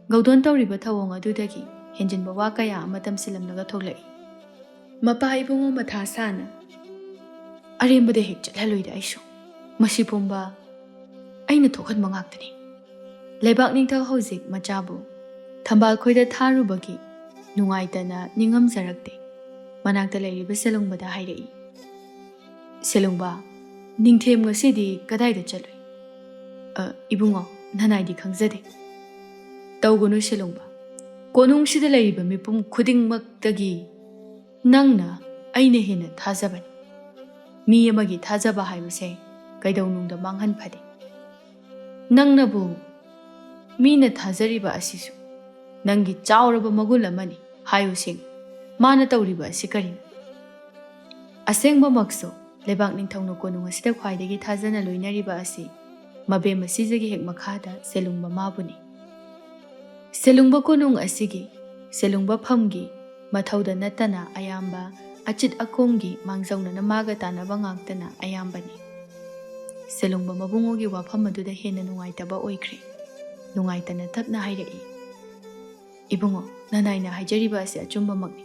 ꯒꯧꯗꯣꯟ ꯇꯧꯔꯤꯕ ꯊꯧꯑꯣꯡ ꯑꯗꯨꯗꯒꯤ ꯍꯦꯟꯖꯤꯟꯕ ꯋꯥ ꯀꯌꯥ ꯑꯃ ꯇꯝꯁꯤꯜꯂꯝꯂꯒ ꯊꯣꯛꯂꯛꯏ꯫ ꯃꯄꯥ ꯏꯕꯨꯡꯉꯣ ꯃꯊꯥ ꯁꯥꯅ, "ꯑꯔꯦꯝꯕꯗ ꯍꯦꯛ ꯆꯠꯍꯜꯂꯣꯏꯗ ꯑꯩꯁꯨ꯫ ꯃꯁꯤ ꯄꯨꯝꯕ ꯑꯩꯅ ꯊꯣꯛꯍꯟꯕ ꯉꯥꯛꯇꯅꯤ꯫" ꯂꯩꯕꯥꯛ ꯅꯤꯡꯊꯧ ꯍꯧꯖꯤꯛ ꯃꯆꯥꯕꯨ ꯊꯝꯕꯥꯜ ꯈꯣꯏꯗ ꯊꯥꯔꯨꯕꯒꯤ ꯅꯨꯡꯉꯥꯏꯇꯅ ꯅꯤꯡꯉꯝꯖꯔꯛꯇꯦ꯫ ꯃꯅꯥꯛꯇ ꯂꯩꯔꯤꯕ ꯁꯦꯂꯨꯡꯕꯗ ꯍꯥꯏꯔꯛꯏ, "ꯁꯦꯂꯨꯡꯕ, ꯅꯤꯡꯊꯦꯝ ꯉꯁꯤꯗꯤ ꯀꯗꯥꯏꯗ ꯆꯠꯂꯨꯏ?" "ꯑ, ꯏꯕꯨꯡꯉꯣ, ꯅꯅꯥꯏꯗꯤ ꯈꯪꯖꯗꯦ꯫" "ꯇꯧꯒꯅꯨ ꯁꯦꯂꯨꯡꯕ꯫ ꯀꯣꯅꯨꯡꯁꯤꯗ ꯂꯩꯔꯤꯕ ꯃꯤꯄꯨꯝ ꯈꯨꯗꯤꯡꯃꯛꯇꯒꯤ ꯅꯪꯅ ꯑꯩꯅ ꯍꯦꯟꯅ ꯊꯥꯖꯕꯅꯤ꯫ ꯃꯤ ꯑꯃꯒꯤ ꯊꯥꯖꯕ ꯍꯥꯏꯕꯁꯦ ꯀꯩꯗꯧꯅꯨꯡꯗ ꯃꯥꯡꯍꯟ ꯐꯗꯦ꯫ ꯅꯪꯅꯕꯨ ꯃꯤꯅ ꯊꯥꯖꯔꯤꯕ ꯑꯁꯤꯁꯨ ꯅꯪꯒꯤ ꯆꯥꯎꯔꯕ ꯃꯒꯨꯟ ꯑꯃꯅꯤ꯫ ꯍꯥꯏꯌꯨ ꯁꯦꯡꯅ, ꯃꯥꯅ ꯇꯧꯔꯤꯕ ꯑꯁꯤ ꯀꯔꯤꯅꯣ?" ꯑꯁꯦꯡꯕꯃꯛꯁꯨ, ꯂꯩꯕꯥꯛ ꯅꯤꯡꯊꯧꯅ ꯀꯣꯅꯨꯡ ꯑꯁꯤꯗ ꯈ꯭ꯋꯥꯏꯗꯒꯤ ꯊꯥꯖꯅ ꯂꯣꯏꯅꯔꯤꯕ ꯑꯁꯤ ꯃꯕꯦꯝꯃ ꯁꯤꯖꯒꯤ ꯍꯦꯛ ꯃꯈꯥꯗ ꯁꯦꯂꯨꯡꯕ ꯃꯥꯕꯨꯅꯤ꯫ ꯁꯦꯂꯨꯡꯕ ꯀꯣꯅꯨꯡ ꯑꯁꯤꯒꯤ, ꯁꯦꯂꯨꯡꯕ ꯐꯝꯒꯤ ꯃꯊꯧꯗ ꯅꯠꯇꯅ ꯑꯌꯥꯝꯕ ꯑꯆꯤꯠ ꯑꯀꯣꯝꯒꯤ ꯃꯥꯡꯖꯧꯅꯅ ꯃꯥꯒ ꯇꯥꯟꯅꯕ ꯉꯥꯛꯇꯅ ꯑꯌꯥꯝꯕꯅꯤ꯫ ꯁꯦꯂꯨꯡꯕ ꯃꯕꯨꯡꯉꯣꯒꯤ ꯋꯥꯐꯝ ꯑꯗꯨꯗ ꯍꯦꯟꯅ ꯅꯨꯡꯉꯥꯏꯇꯕ ꯑꯣꯏꯈ꯭ꯔꯦ꯫ ꯅꯨꯡꯉꯥꯏꯇꯅ ꯇꯞꯅ ꯍꯥꯏꯔꯛꯏ, "ꯏꯕꯨꯡꯉꯣ, ꯅꯅꯥꯏꯅ ꯍꯥꯏꯖꯔꯤꯕ ꯑꯁꯤ ꯑꯆꯨꯝꯕꯃꯛꯅꯤ꯫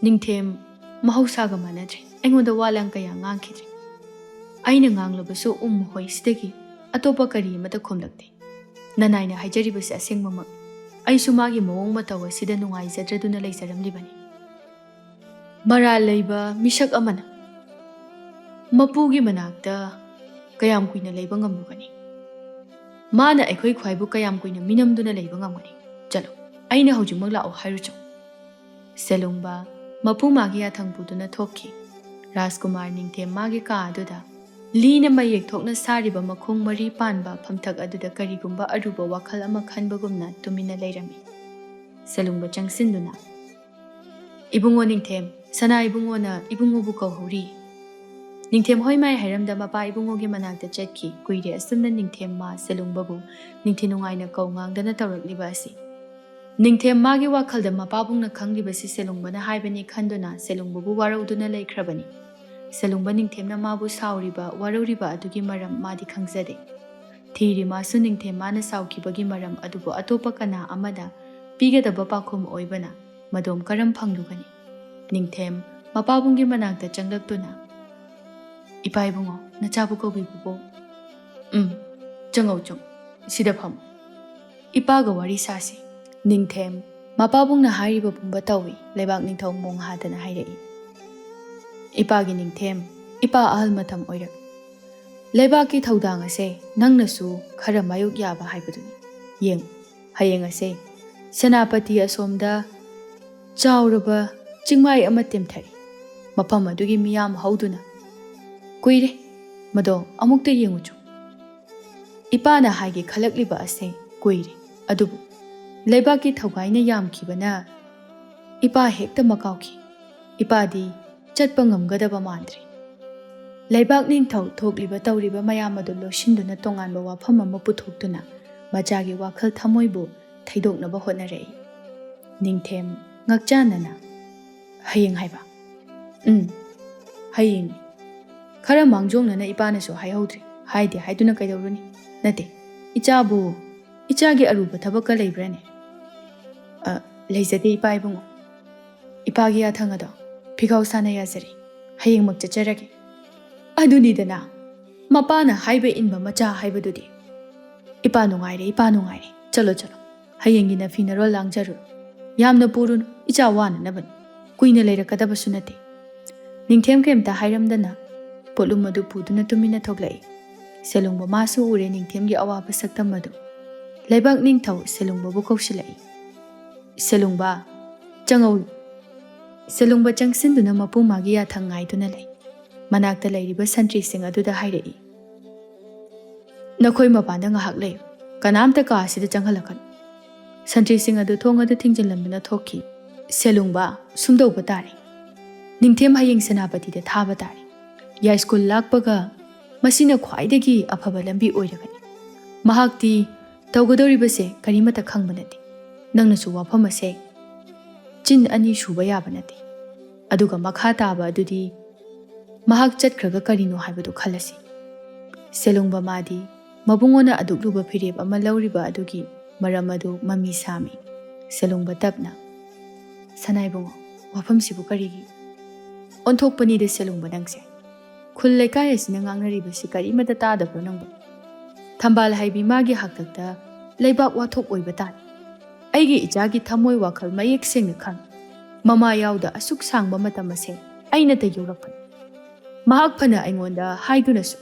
ꯅꯤꯡꯊꯦꯝ ꯃꯍꯧꯁꯥꯒ ꯃꯥꯟꯅꯗ꯭ꯔꯦ꯫ ꯑꯩꯉꯣꯟꯗ ꯋꯥ ꯂꯥꯡ ꯀꯌꯥ ꯉꯥꯡꯈꯤꯗ꯭ꯔꯦ꯫ ꯑꯩꯅ ꯉꯥꯡꯂꯕꯁꯨ ꯎꯝ ꯍꯣꯏ ꯁꯤꯗꯒꯤ ꯑꯇꯣꯞꯄ ꯀꯔꯤ ꯑꯃꯠꯇ ꯈꯨꯝꯂꯛꯇꯦ꯫ ꯅꯅꯥꯏꯅ ꯍꯥꯏꯖꯔꯤꯕꯁꯤ ꯑꯁꯦꯡꯕꯃꯛꯅꯤ꯫ ꯑꯩꯁꯨ ꯃꯥꯒꯤ ꯃꯑꯣꯡ ꯃꯇꯧ ꯑꯁꯤꯗ ꯅꯨꯡꯉꯥꯏꯖꯗ꯭ꯔꯗꯨꯅ ꯂꯩꯖꯔꯝꯂꯤꯕꯅꯤ꯫" ꯃꯔꯥꯜ ꯂꯩꯕ ꯃꯤꯁꯛ ꯑꯃꯅ ꯃꯄꯨꯒꯤ ꯃꯅꯥꯛꯇ ꯀꯌꯥꯝ ꯀꯨꯏꯅ ꯂꯩꯕ ꯉꯝꯂꯨꯒꯅꯤ? ꯃꯥꯅ ꯑꯩꯈꯣꯏ ꯈ꯭ꯋꯥꯏꯕꯨ ꯀꯌꯥꯝ ꯀꯨꯏꯅ ꯃꯤꯅꯝꯗꯨꯅ ꯂꯩꯕ ꯉꯝꯒꯅꯤ? ꯆꯠꯂꯣ, ꯑꯩꯅ ꯍꯧꯖꯤꯛꯃꯛ ꯂꯥꯛꯑꯣ ꯍꯥꯏꯔꯨꯆꯣ꯫ ꯁꯦꯂꯨꯡꯕ ꯃꯄꯨ ꯃꯥꯒꯤ ꯌꯥꯊꯪ ꯄꯨꯗꯨꯅ ꯊꯣꯛꯈꯤ꯫ ꯔꯥꯖꯀꯨꯃꯥꯔ ꯅꯤꯡꯊꯦꯝ ꯃꯥꯒꯤ ꯀꯥ ꯑꯗꯨꯗ ꯂꯤꯅ ꯃꯌꯦꯛ ꯊꯣꯛꯅ ꯁꯥꯔꯤꯕ ꯃꯈꯣꯡ ꯃꯔꯤ ꯄꯥꯟꯕ ꯐꯝꯊꯛ ꯑꯗꯨꯗ ꯀꯔꯤꯒꯨꯝꯕ ꯑꯔꯨꯕ ꯋꯥꯈꯜ ꯑꯃ ꯈꯟꯕꯒꯨꯝꯅ ꯇꯨꯃꯤꯟꯅ ꯂꯩꯔꯝꯃꯤ꯫ ꯁꯦꯂꯨꯡꯕ ꯆꯪꯁꯤꯟꯗꯨꯅ, "ꯏꯕꯨꯡꯉꯣ ꯅꯤꯡꯊꯦꯝ, ꯁꯅꯥ ꯏꯕꯨꯡꯉꯣꯅ ꯏꯕꯨꯡꯉꯣꯕꯨ ꯀꯧꯍꯧꯔꯤ꯫" ꯅꯤꯡꯊꯦꯝ ꯍꯣꯏ ꯃꯥꯏ ꯍꯥꯏꯔꯝꯗ ꯃꯄꯥ ꯏꯕꯨꯡꯉꯣꯒꯤ ꯃꯅꯥꯛꯇ ꯆꯠꯈꯤ꯫ ꯀꯨꯏꯔꯦ ꯑꯁꯨꯝꯅ ꯅꯤꯡꯊꯦꯝ ꯃꯥ ꯁꯦꯂꯨꯡꯕꯕꯨ ꯅꯤꯡꯊꯤ ꯅꯨꯡꯉꯥꯏꯅ ꯀꯧ ꯉꯥꯡꯗꯅ ꯇꯧꯔꯛꯂꯤꯕ ꯑꯁꯤ꯫ ꯅꯤꯡꯊꯦꯝ ꯃꯥꯒꯤ ꯋꯥꯈꯜꯗ ꯃꯄꯥꯕꯨꯡꯅ ꯈꯪꯂꯤꯕꯁꯤ ꯁꯦꯂꯨꯡꯕꯅ ꯍꯥꯏꯕꯅꯤ ꯈꯟꯗꯨꯅ ꯁꯦꯂꯨꯡꯕꯕꯨ ꯋꯥꯔꯧꯗꯨꯅ ꯂꯩꯈ꯭ꯔꯕꯅꯤ꯫ ꯁꯦꯂꯨꯡꯕ ꯅꯤꯡꯊꯦꯝꯅ ꯃꯥꯕꯨ ꯁꯥꯎꯔꯤꯕ, ꯋꯥꯔꯧꯔꯤꯕ ꯑꯗꯨꯒꯤ ꯃꯔꯝ ꯃꯥꯗꯤ ꯈꯪꯖꯗꯦ꯫ ꯊꯤꯔꯤ ꯃꯥꯁꯨ ꯅꯤꯡꯊꯦꯝ ꯃꯥꯅ ꯁꯥꯎꯈꯤꯕꯒꯤ ꯃꯔꯝ ꯑꯗꯨꯕꯨ ꯑꯇꯣꯞꯄ ꯀꯅꯥ ꯑꯃꯗ ꯄꯤꯒꯗꯕ ꯄꯥꯎꯈꯨꯝ ꯑꯣꯏꯕꯅ ꯃꯗꯣꯝ ꯀꯔꯝ ꯐꯪꯂꯨꯒꯅꯤ? ꯅꯤꯡꯊꯦꯝ ꯃꯄꯥꯕꯨꯡꯒꯤ ꯃꯅꯥꯛꯇ ꯆꯪꯂꯛꯇꯨꯅ, "ꯏꯄꯥ ꯏꯕꯨꯡꯉꯣ, ꯅꯆꯥꯕꯨ ꯀꯧꯕꯤꯕꯕꯨ?" "ꯎꯝ, ꯆꯪꯉꯧ, ꯆꯪꯉꯧ, ꯁꯤꯗ ꯐꯝꯃꯨ꯫ ꯏꯄꯥꯒ ꯋꯥꯔꯤ ꯁꯥꯁꯤ꯫" ꯅꯤꯡꯊꯦꯝ ꯃꯄꯥꯕꯨꯡꯅ ꯍꯥꯏꯔꯤꯕ ꯄꯨꯝꯕ ꯇꯧꯏ꯫ ꯂꯩꯕꯥꯛ ꯅꯤꯡꯊꯧ ꯃꯣꯡ ꯍꯥꯗꯅ ꯍꯥꯏꯔꯛꯏ, "ꯏꯄꯥꯒꯤ ꯅꯤꯡꯊꯦꯝ, ꯏꯄꯥ ꯑꯍꯜ ꯃꯇꯝ ꯑꯣꯏꯔꯛ꯫ ꯂꯩꯕꯥꯛꯀꯤ ꯊꯧꯗꯥꯡ ꯑꯁꯦ ꯅꯪꯅꯁꯨ ꯈꯔ ꯃꯥꯌꯣꯛ ꯌꯥꯕ ꯍꯥꯏꯕꯗꯨꯅꯤ꯫ ꯌꯦꯡꯉꯨ, ꯍꯌꯦꯡ ꯑꯁꯦ ꯁꯦꯅꯥꯄꯇꯤ ꯑꯁꯣꯝꯗ ꯆꯥꯎꯔꯕ ꯆꯤꯡꯃꯥꯏ ꯑꯃ ꯇꯦꯝꯊꯔꯤ꯫ ꯃꯐꯝ ꯑꯗꯨꯒꯤ ꯃꯤꯌꯥꯝ ꯍꯧꯗꯨꯅ, ꯀꯨꯏꯔꯦ, ꯃꯗꯣ ꯑꯃꯨꯛꯇ ꯌꯦꯡꯉꯨꯆꯣ꯫" ꯏꯄꯥꯅ ꯍꯥꯏꯒꯦ ꯈꯜꯂꯛꯂꯤꯕ ꯑꯁꯦ ꯀꯨꯏꯔꯦ, ꯑꯗꯨꯕꯨ ꯂꯩꯕꯥꯛꯀꯤ ꯊꯧꯒꯥꯏꯅ ꯌꯥꯝꯈꯤꯕꯅ ꯏꯄꯥ ꯍꯦꯛꯇ ꯃꯀꯥꯎꯈꯤ꯫ ꯏꯄꯥꯗꯤ ꯆꯠꯄ ꯉꯝꯒꯗꯕ ꯃꯥꯟꯗ꯭ꯔꯦ꯫ ꯂꯩꯕꯥꯛ ꯅꯤꯡꯊꯧ ꯊꯣꯛꯂꯤꯕ ꯇꯧꯔꯤꯕ ꯃꯌꯥꯝ ꯑꯗꯨ ꯂꯣꯏꯁꯤꯟꯗꯨꯅ ꯇꯣꯉꯥꯟꯕ ꯋꯥꯐꯝ ꯑꯃ ꯄꯨꯊꯣꯛꯇꯨꯅ ꯃꯆꯥꯒꯤ ꯋꯥꯈꯜ ꯊꯃꯣꯏꯕꯨ ꯊꯩꯗꯣꯛꯅꯕ ꯍꯣꯠꯅꯔꯛꯏ꯫ ꯅꯤꯡꯊꯦꯝ ꯉꯛꯆꯥꯟꯅꯅ, "ꯍꯌꯦꯡ ꯍꯥꯏꯕ?" "ꯎꯝ, ꯍꯌꯦꯡꯅꯤ꯫ ꯈꯔ ꯃꯥꯡꯖꯧꯅꯅ ꯏꯄꯥꯅꯁꯨ ꯍꯥꯏꯍꯧꯗ꯭ꯔꯦ꯫ ꯍꯥꯏꯗꯦ ꯍꯥꯏꯗꯨꯅ ꯀꯩꯗꯧꯔꯨꯅꯤ? ꯅꯠꯇꯦ, ꯏꯆꯥꯕꯨ, ꯏꯆꯥꯒꯤ ꯑꯔꯨꯕ ꯊꯕꯛꯀ ꯂꯩꯕ꯭ꯔꯥꯅꯦ?" "ꯑ, ꯂꯩꯖꯗꯦ ꯏꯄꯥ ꯏꯕꯨꯡꯉꯣ꯫ ꯏꯄꯥꯒꯤ ꯌꯥꯊꯪ ꯑꯗꯣ ꯐꯤꯒꯥꯎ ꯁꯥꯅ ꯌꯥꯖꯔꯤ꯫ ꯍꯌꯦꯡꯃꯛ ꯆꯠꯆꯔꯒꯦ꯫" "ꯑꯗꯨꯅꯤꯗꯅ, ꯃꯄꯥꯅ ꯍꯥꯏꯕ ꯏꯟꯕ ꯃꯆꯥ ꯍꯥꯏꯕꯗꯨꯗꯤ꯫ ꯏꯄꯥ ꯅꯨꯡꯉꯥꯏꯔꯦ, ꯏꯄꯥ ꯅꯨꯡꯉꯥꯏꯔꯦ꯫ ꯆꯠꯂꯣ, ꯆꯠꯂꯣ꯫ ꯍꯌꯦꯡꯒꯤ ꯅꯐꯤ ꯅꯔꯣꯜ ꯂꯥꯡꯖꯔꯨꯔꯣ꯫ ꯌꯥꯝꯅ ꯄꯨꯔꯨꯅꯨ, ꯏꯆꯥ ꯋꯥꯅꯅꯕꯅꯤ꯫" ꯀꯨꯏꯅ ꯂꯩꯔꯛꯀꯗꯕꯁꯨ ꯅꯠꯇꯦ꯫ ꯅꯤꯡꯊꯦꯝ ꯀꯩꯝꯇ ꯍꯥꯏꯔꯝꯗꯅ ꯄꯣꯠꯂꯨꯝ ꯑꯗꯨ ꯄꯨꯗꯨꯅ ꯇꯨꯃꯤꯟꯅ ꯊꯣꯛꯂꯛꯏ꯫ ꯁꯦꯂꯨꯡꯕ ꯃꯥꯁꯨ ꯎꯔꯦ ꯅꯤꯡꯊꯦꯝꯒꯤ ꯑꯋꯥꯕ ꯁꯛꯇꯝ ꯑꯗꯨ꯫ ꯂꯩꯕꯥꯛ ꯅꯤꯡꯊꯧ ꯁꯦꯂꯨꯡꯕꯕꯨ ꯀꯧꯁꯤꯜꯂꯛꯏ꯫ "ꯁꯦꯂꯨꯡꯕ, ꯆꯪꯉꯧ꯫" ꯁꯦꯂꯨꯡꯕ ꯆꯪꯁꯤꯟꯗꯨꯅ ꯃꯄꯨ ꯃꯥꯒꯤ ꯌꯥꯊꯪ ꯉꯥꯏꯗꯨꯅ ꯂꯩ꯫ ꯃꯅꯥꯛꯇ ꯂꯩꯔꯤꯕ ꯁꯟꯇ꯭ꯔꯤꯁꯤꯡ ꯑꯗꯨꯗ ꯍꯥꯏꯔꯛꯏ, "ꯅꯈꯣꯏ ꯃꯄꯥꯟꯗ ꯉꯥꯏꯍꯥꯛ ꯂꯩꯌꯨ꯫ ꯀꯅꯥꯝꯇ ꯀꯥ ꯑꯁꯤꯗ ꯆꯪꯍꯜꯂꯛꯀꯅꯨ꯫" ꯁꯟꯇ꯭ꯔꯤꯁꯤꯡ ꯑꯗꯨ ꯊꯣꯡ ꯑꯗꯨ ꯊꯤꯡꯖꯤꯜꯂꯝꯗꯨꯅ ꯊꯣꯛꯈꯤ꯫ "ꯁꯦꯂꯨꯡꯕ, ꯁꯨꯝꯗꯧꯕ ꯇꯥꯔꯦ꯫ ꯅꯤꯡꯊꯦꯝ ꯍꯌꯦꯡ ꯁꯦꯅꯥꯄꯇꯤꯗ ꯊꯥꯕ ꯇꯥꯔꯦ꯫ ꯌꯥꯏꯁ꯭ꯀꯨꯜ ꯂꯥꯛꯄꯒ ꯃꯁꯤꯅ ꯈ꯭ꯋꯥꯏꯗꯒꯤ ꯑꯐꯕ ꯂꯝꯕꯤ ꯑꯣꯏꯔꯒꯅꯤ꯫ ꯃꯍꯥꯛꯇꯤ ꯇꯧꯒꯗꯧꯔꯤꯕꯁꯦ ꯀꯔꯤꯃꯠꯇ ꯈꯪꯕ ꯅꯠꯇꯦ꯫ ꯅꯪꯅꯁꯨ ꯋꯥꯐꯝ ꯑꯁꯦ ꯆꯤꯟ ꯑꯅꯤ ꯁꯨꯕ ꯌꯥꯕ ꯅꯠꯇꯦ꯫ ꯑꯗꯨꯒ ꯃꯈꯥ ꯇꯥꯕ ꯑꯗꯨꯗꯤ ꯃꯍꯥꯛ ꯆꯠꯈ꯭ꯔꯒ ꯀꯔꯤꯅꯣ ꯍꯥꯏꯕꯗꯨ ꯈꯜꯂꯁꯤ꯫" ꯁꯦꯂꯨꯡꯕ ꯃꯥꯗꯤ ꯃꯕꯨꯡꯉꯣꯅ ꯑꯗꯨꯛ ꯂꯨꯕ ꯐꯤꯔꯦꯞ ꯑꯃ ꯂꯧꯔꯤꯕ ꯑꯗꯨꯒꯤ ꯃꯔꯝ ꯑꯗꯨ ꯃꯃꯤ ꯁꯥꯃꯤ꯫ ꯁꯦꯂꯨꯡꯕ ꯇꯞꯅ, "ꯁꯅꯥ ꯏꯕꯨꯡꯉꯣ, ꯋꯥꯐꯝꯁꯤꯕꯨ ꯀꯔꯤꯒꯤ?" "ꯑꯣꯟꯊꯣꯛꯄꯅꯤꯗ ꯁꯦꯂꯨꯡꯕ ꯅꯪꯁꯦ꯫ ꯈꯨꯜ ꯂꯩꯀꯥꯏ ꯑꯁꯤꯅ ꯉꯥꯡꯅꯔꯤꯕꯁꯤ ꯀꯔꯤꯃꯠꯇ ꯇꯥꯗꯕ꯭ꯔꯣ ꯅꯪꯕꯨ? ꯊꯝꯕꯥꯜ ꯍꯥꯏꯕꯤ ꯃꯥꯒꯤ ꯍꯥꯛꯇꯛꯇ ꯂꯩꯕꯥꯛ ꯋꯥꯊꯣꯛ ꯑꯣꯏꯕ ꯇꯥꯔꯦ꯫ ꯑꯩꯒꯤ ꯏꯆꯥꯒꯤ ꯊꯃꯣꯏ ꯋꯥꯈꯜ ꯃꯌꯦꯛ ꯁꯦꯡꯅ ꯈꯪ꯫ ꯃꯃꯥ ꯌꯥꯎꯗ ꯑꯁꯨꯛ ꯁꯥꯡꯕ ꯃꯇꯝ ꯑꯁꯦ ꯑꯩꯅ ꯇ ꯌꯧꯔꯛꯄꯅꯤ꯫ ꯃꯍꯥꯛ ꯐꯅ ꯑꯩꯉꯣꯟꯗ ꯍꯥꯏꯗꯨꯅꯁꯨ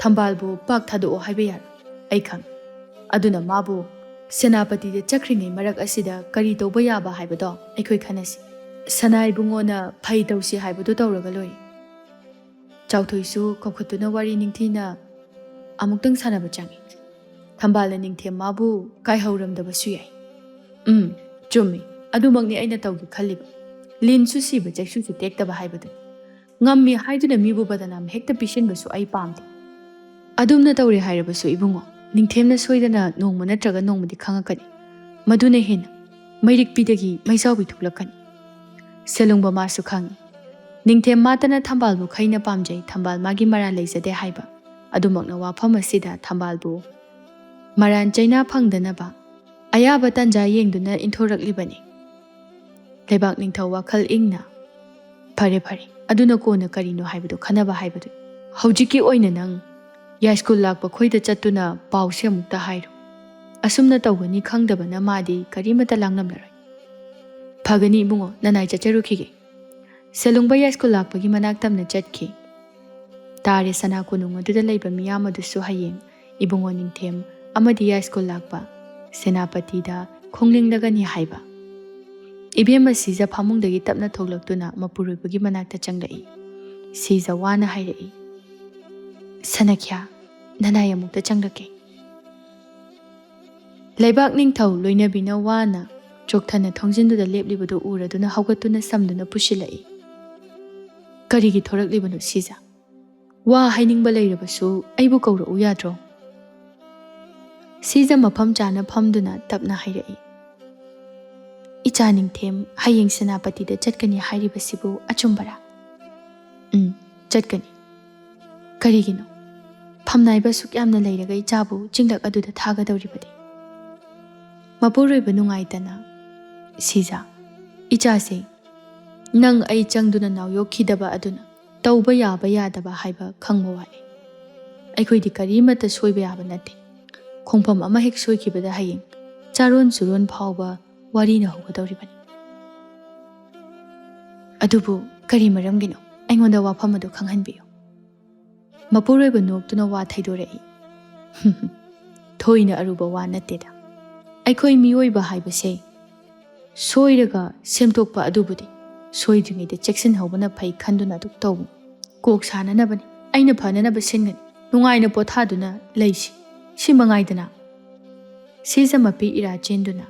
ꯊꯝꯕꯥꯜꯕꯨ ꯄꯥꯛ ꯊꯥꯗꯣꯛꯑꯣ ꯍꯥꯏꯕ ꯌꯥꯔꯣꯏ꯫ ꯑꯩ ꯈꯪ꯫ ꯑꯗꯨꯅ ꯃꯥꯕꯨ ꯁꯦꯅꯥꯄꯇꯤꯗ ꯆꯠꯈ꯭ꯔꯤꯉꯩ ꯃꯔꯛ ꯑꯁꯤꯗ ꯀꯔꯤ ꯇꯧꯕ ꯌꯥꯕ ꯍꯥꯏꯕꯗꯣ ꯑꯩꯈꯣꯏ ꯈꯟꯅꯁꯤ꯫" "ꯁꯅꯥ ꯏꯕꯨꯡꯉꯣꯅ ꯐꯩ ꯇꯧꯁꯤ ꯍꯥꯏꯕꯗꯨ ꯇꯧꯔꯒ ꯂꯣꯏꯔꯦ꯫" ꯆꯥꯎꯊꯣꯏꯁꯨ ꯀꯧꯈꯠꯇꯨꯅ ꯋꯥꯔꯤ ꯅꯤꯡꯊꯤꯅ ꯑꯃꯨꯛꯇꯪ ꯁꯥꯟꯅꯕ ꯆꯪꯏ꯫ ꯊꯝꯕꯥꯜꯅ ꯅꯤꯡꯊꯦꯝ ꯃꯥꯕꯨ ꯀꯥꯏꯍꯧꯔꯝꯗꯕꯁꯨ ꯌꯥꯏ꯫ "ꯎꯝ, ꯆꯨꯝꯃꯤ꯫ ꯑꯗꯨꯃꯛꯅꯤ ꯑꯩꯅ ꯇꯧꯒꯦ ꯈꯜꯂꯤꯕ꯫ ꯂꯤꯟꯁꯨ ꯁꯤꯕ, ꯆꯩꯁꯨꯁꯨ ꯇꯦꯛꯇꯕ ꯍꯥꯏꯕꯗꯨ꯫ ꯉꯝꯃꯤ ꯍꯥꯏꯗꯨꯅ ꯃꯤꯕꯨ ꯕꯗꯅꯥꯝ ꯍꯦꯛꯇ ꯄꯤꯁꯤꯟꯕꯁꯨ ꯑꯩ ꯄꯥꯝꯗꯦ꯫" "ꯑꯗꯨꯝꯅ ꯇꯧꯔꯦ ꯍꯥꯏꯔꯕꯁꯨ ꯏꯕꯨꯡꯉꯣ, ꯅꯤꯡꯊꯦꯝꯅ ꯁꯣꯏꯗꯅ ꯅꯣꯡꯃ ꯅꯠꯇ꯭ꯔꯒ ꯅꯣꯡꯃꯗꯤ ꯈꯪꯉꯛꯀꯅꯤ꯫ ꯃꯗꯨꯅ ꯍꯦꯟꯅ ꯃꯩꯔꯤꯛꯄꯤꯗꯒꯤ ꯃꯩꯖꯥꯎꯕꯤ ꯊꯣꯛꯂꯛꯀꯅꯤ꯫" ꯁꯦꯂꯨꯡꯕ ꯃꯥꯁꯨ ꯈꯪꯏ꯫ ꯅꯤꯡꯊꯦꯝ ꯃꯥꯇꯅ ꯊꯝꯕꯥꯜꯕꯨ ꯈꯩꯅ ꯄꯥꯝꯖꯩ, ꯊꯝꯕꯥꯜ ꯃꯥꯒꯤ ꯃꯔꯥꯜ ꯂꯩꯖꯗꯦ ꯍꯥꯏꯕ꯫ ꯑꯗꯨꯃꯛꯅ ꯋꯥꯐꯝ ꯑꯁꯤꯗ ꯊꯝꯕꯥꯜꯕꯨ ꯃꯔꯥꯟ ꯆꯩꯅꯥ ꯐꯪꯗꯅꯕ ꯑꯌꯥꯕ ꯇꯥꯟꯖꯥ ꯌꯦꯡꯗꯨꯅ ꯏꯟꯊꯣꯔꯛꯂꯤꯕꯅꯤ꯫ ꯂꯩꯕꯥꯛ ꯅꯤꯡꯊꯧ ꯋꯥꯈꯜ ꯏꯪꯅ, "ꯐꯔꯦ, ꯐꯔꯦ, ꯑꯗꯨꯅ ꯀꯣꯟꯅ ꯀꯔꯤꯅꯣ ꯍꯥꯏꯕꯗꯨ ꯈꯟꯅꯕ ꯍꯥꯏꯕꯗꯨꯅꯤ꯫ ꯍꯧꯖꯤꯛꯀꯤ ꯑꯣꯏꯅ ꯅꯪ ꯌꯥꯏꯁ꯭ꯀꯨꯜ ꯂꯥꯛꯄ ꯈꯣꯏꯗ ꯆꯠꯇꯨꯅ ꯄꯥꯎꯁꯦ ꯑꯃꯨꯛꯇ ꯍꯥꯏꯔꯨ꯫ ꯑꯁꯨꯝꯅ ꯇꯧꯒꯅꯤ ꯈꯪꯗꯕꯅ ꯃꯥꯗꯤ ꯀꯔꯤꯃꯠꯇ ꯂꯥꯡꯂꯝꯂꯔꯣꯏ꯫" "ꯐꯒꯅꯤ ꯏꯕꯨꯡꯉꯣ, ꯅꯅꯥꯏ ꯆꯠꯆꯔꯨꯈꯤꯒꯦ꯫" ꯁꯦꯂꯨꯡꯕ ꯌꯥꯏꯁ꯭ꯀꯨꯜ ꯂꯥꯛꯄꯒꯤ ꯃꯅꯥꯛ ꯇꯝꯅ ꯆꯠꯈꯤ꯫ ꯇꯥꯔꯦ ꯁꯅꯥ ꯀꯣꯅꯨꯡ ꯑꯗꯨꯗ ꯂꯩꯕ ꯃꯤꯌꯥꯝ ꯑꯗꯨꯁꯨ ꯍꯌꯦꯡ ꯏꯕꯨꯡꯉꯣ ꯅꯤꯡꯊꯦꯝ ꯑꯃꯗꯤ ꯌꯥꯏꯁ꯭ꯀꯨꯜ ꯂꯥꯛꯄ ꯁꯦꯅꯥꯄꯇꯤꯗ ꯈꯣꯡꯅꯤꯡꯂꯒꯅꯤ ꯍꯥꯏꯕ꯫ ꯏꯕꯦꯝꯃ ꯁꯤꯖ ꯐꯃꯨꯡꯗꯒꯤ ꯇꯞꯅ ꯊꯣꯛꯂꯛꯇꯨꯅ ꯃꯄꯨꯔꯣꯏꯕꯒꯤ ꯃꯅꯥꯛꯇ ꯆꯪꯂꯛꯏ꯫ ꯁꯤꯖ ꯋꯥꯅ ꯍꯥꯏꯔꯛꯏ, "ꯁꯅꯥꯈ꯭ꯌꯥ, ꯅꯅꯥꯏ ꯑꯃꯨꯛꯇ ꯆꯪꯂꯛꯀꯦ꯫" ꯂꯩꯕꯥꯛ ꯅꯤꯡꯊꯧ ꯂꯣꯏꯅꯕꯤꯅ ꯋꯥꯅ ꯆꯣꯛꯊꯅ ꯊꯣꯡꯖꯤꯟꯗꯨꯗ ꯂꯦꯞꯂꯤꯕꯗꯨ ꯎꯔꯗꯨꯅ ꯍꯧꯒꯠꯇꯨꯅ ꯁꯝꯗꯨꯅ ꯄꯨꯁꯤꯜꯂꯛꯏ꯫ "ꯀꯔꯤꯒꯤ ꯊꯣꯔꯛꯂꯤꯕꯅꯣ ꯁꯤꯖ? ꯋꯥ ꯍꯥꯏꯅꯤꯡꯕ ꯂꯩꯔꯕꯁꯨ ꯑꯩꯕꯨ ꯀꯧꯔꯛꯎ ꯌꯥꯗ꯭ꯔꯣ?" ꯁꯤꯖ ꯃꯐꯝ ꯆꯥꯅ ꯐꯝꯗꯨꯅ ꯇꯞꯅ ꯍꯥꯏꯔꯛꯏ, "ꯏꯆꯥ ꯅꯤꯡꯊꯦꯝ ꯍꯌꯦꯡ ꯁꯦꯅꯥꯄꯇꯤꯗ ꯆꯠꯀꯅꯤ ꯍꯥꯏꯔꯤꯕꯁꯤꯕꯨ ꯑꯆꯨꯝꯕꯔꯥ?" "ꯎꯝ, ꯆꯠꯀꯅꯤ꯫" "ꯀꯔꯤꯒꯤꯅꯣ? ꯐꯝꯅꯥꯏꯕ ꯑꯁꯨꯛ ꯌꯥꯝꯅ ꯂꯩꯔꯒ ꯏꯆꯥꯕꯨ ꯆꯤꯡꯂꯛ ꯑꯗꯨꯗ ꯊꯥꯒꯗꯧꯔꯤꯕꯗꯤ?" ꯃꯄꯨꯔꯣꯏꯕ ꯅꯨꯡꯉꯥꯏꯇꯅ, "ꯁꯤꯖ, ꯏꯆꯥꯁꯦ ꯅꯪ ꯑꯩ ꯆꯪꯗꯨꯅ ꯅꯥꯎꯌꯣꯛꯈꯤꯗꯕ ꯑꯗꯨꯅ ꯇꯧꯕ ꯌꯥꯕ ꯌꯥꯗꯕ ꯍꯥꯏꯕ ꯈꯪꯕ ꯋꯥꯠꯂꯤ꯫ ꯑꯩꯈꯣꯏꯗꯤ ꯀꯔꯤꯃꯠꯇ ꯁꯣꯏꯕ ꯌꯥꯕ ꯅꯠꯇꯦ꯫ ꯈꯣꯡꯐꯝ ꯑꯃ ꯍꯦꯛ ꯁꯣꯏꯈꯤꯕꯗ ꯍꯌꯦꯡ ꯆꯥꯔꯣꯟ ꯁꯨꯔꯣꯟ ꯐꯥꯎꯕ ꯋꯥꯔꯤꯅ ꯍꯧꯒꯗꯧꯔꯤꯕꯅꯤ꯫ ꯑꯗꯨꯕꯨ ꯀꯔꯤ ꯃꯔꯝꯒꯤꯅꯣ? ꯑꯩꯉꯣꯟꯗ ꯋꯥꯐꯝ ꯑꯗꯨ ꯈꯪꯍꯟꯕꯤꯌꯨ꯫" ꯃꯄꯨꯔꯣꯏꯕ ꯅꯣꯛꯇꯨꯅ ꯋꯥ ꯊꯩꯗꯣꯔꯛꯏ꯫ "ꯊꯣꯏꯅ ꯑꯔꯨꯕ ꯋꯥ ꯅꯠꯇꯦꯗ꯫ ꯑꯩꯈꯣꯏ ꯃꯤꯑꯣꯏꯕ ꯍꯥꯏꯕꯁꯦ ꯁꯣꯏꯔꯒ ꯁꯦꯝꯗꯣꯛꯄ ꯑꯗꯨꯕꯨꯗꯤ ꯁꯣꯏꯗ꯭ꯔꯤꯉꯩꯗ ꯆꯦꯛꯁꯤꯟꯍꯧꯕꯅ ꯐꯩ ꯈꯟꯗꯨꯅ ꯑꯗꯨꯝ ꯇꯧꯕꯅꯤ꯫ ꯀꯣꯛ ꯁꯥꯅꯅꯕꯅꯤ꯫ ꯑꯩꯅ ꯐꯅꯅꯕ ꯁꯤꯟꯒꯅꯤ꯫ ꯅꯨꯡꯉꯥꯏꯅ ꯄꯣꯊꯥꯗꯨꯅ ꯂꯩꯁꯤ꯫ ꯁꯤ ꯃꯉꯥꯏꯗꯅ꯫" ꯁꯤꯖ ꯃꯄꯤ ꯏꯔꯥ ꯆꯦꯟꯗꯨꯅ,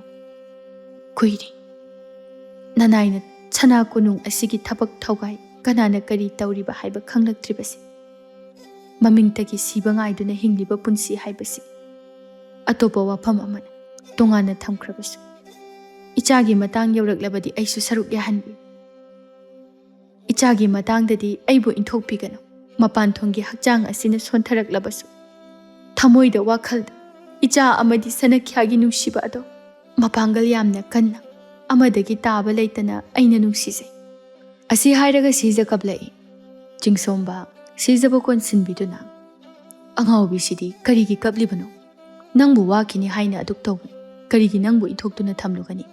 "ꯀꯨꯏꯔꯦ ꯅꯅꯥꯏꯅ ꯁꯅꯥ ꯀꯣꯅꯨꯡ ꯑꯁꯤꯒꯤ ꯊꯕꯛ ꯊꯧꯒꯥꯏ ꯀꯅꯥꯅ ꯀꯔꯤ ꯇꯧꯔꯤꯕ ꯍꯥꯏꯕ ꯈꯪꯂꯛꯇ꯭ꯔꯤꯕꯁꯦ꯫ ꯃꯃꯤꯡꯇꯒꯤ ꯁꯤꯕ ꯉꯥꯏꯗꯨꯅ ꯍꯤꯡꯂꯤꯕ ꯄꯨꯟꯁꯤ ꯍꯥꯏꯕꯁꯤ ꯑꯇꯣꯞꯄ ꯋꯥꯐꯝ ꯑꯃꯅ ꯇꯣꯉꯥꯟꯅ ꯊꯝꯈ꯭ꯔꯕꯁꯨ, ꯏꯆꯥꯒꯤ ꯃꯇꯥꯡ ꯌꯧꯔꯛꯂꯕꯗꯤ ꯑꯩꯁꯨ ꯁꯔꯨꯛ ꯌꯥꯍꯟꯕꯤꯌꯨ꯫ ꯏꯆꯥꯒꯤ ꯃꯇꯥꯡꯗꯗꯤ ꯑꯩꯕꯨ ꯏꯟꯊꯣꯛꯄꯤꯒꯅꯨ꯫ ꯃꯄꯥꯟ ꯊꯣꯡꯒꯤ ꯍꯛꯆꯥꯡ ꯑꯁꯤꯅ ꯁꯣꯟꯊꯔꯛꯂꯕꯁꯨ, ꯊꯃꯣꯏꯗ, ꯋꯥꯈꯜꯗ ꯏꯆꯥ ꯑꯃꯗꯤ ꯁꯅꯥꯈ꯭ꯌꯥꯒꯤ ꯅꯨꯡꯁꯤꯕ ꯑꯗꯣ ꯃꯄꯥꯡꯒꯜ ꯌꯥꯝꯅ ꯀꯟꯅ, ꯑꯃꯗꯒꯤ ꯇꯥꯕ ꯂꯩꯇꯅ ꯑꯩꯅ ꯅꯨꯡꯁꯤꯖꯩ꯫" ꯑꯁꯤ ꯍꯥꯏꯔꯒ ꯁꯤꯖ ꯀꯞꯂꯛꯏ꯫ ꯆꯤꯡꯁꯣꯝꯕ ꯁꯤꯖꯕꯨ ꯀꯣꯟꯁꯤꯟꯕꯤꯗꯨꯅ, "ꯑꯉꯥꯎꯕꯤꯁꯤꯗꯤ ꯀꯔꯤꯒꯤ ꯀꯞꯂꯤꯕꯅꯣ? ꯅꯪꯕꯨ ꯋꯥꯈꯤꯅꯤ ꯍꯥꯏꯅ ꯑꯗꯨꯛ ꯇꯧꯕꯅꯤ꯫ ꯀꯔꯤꯒꯤ ꯅꯪꯕꯨ ꯏꯟꯊꯣꯛꯇꯨꯅ ꯊꯝꯂꯨꯒꯅꯤ?"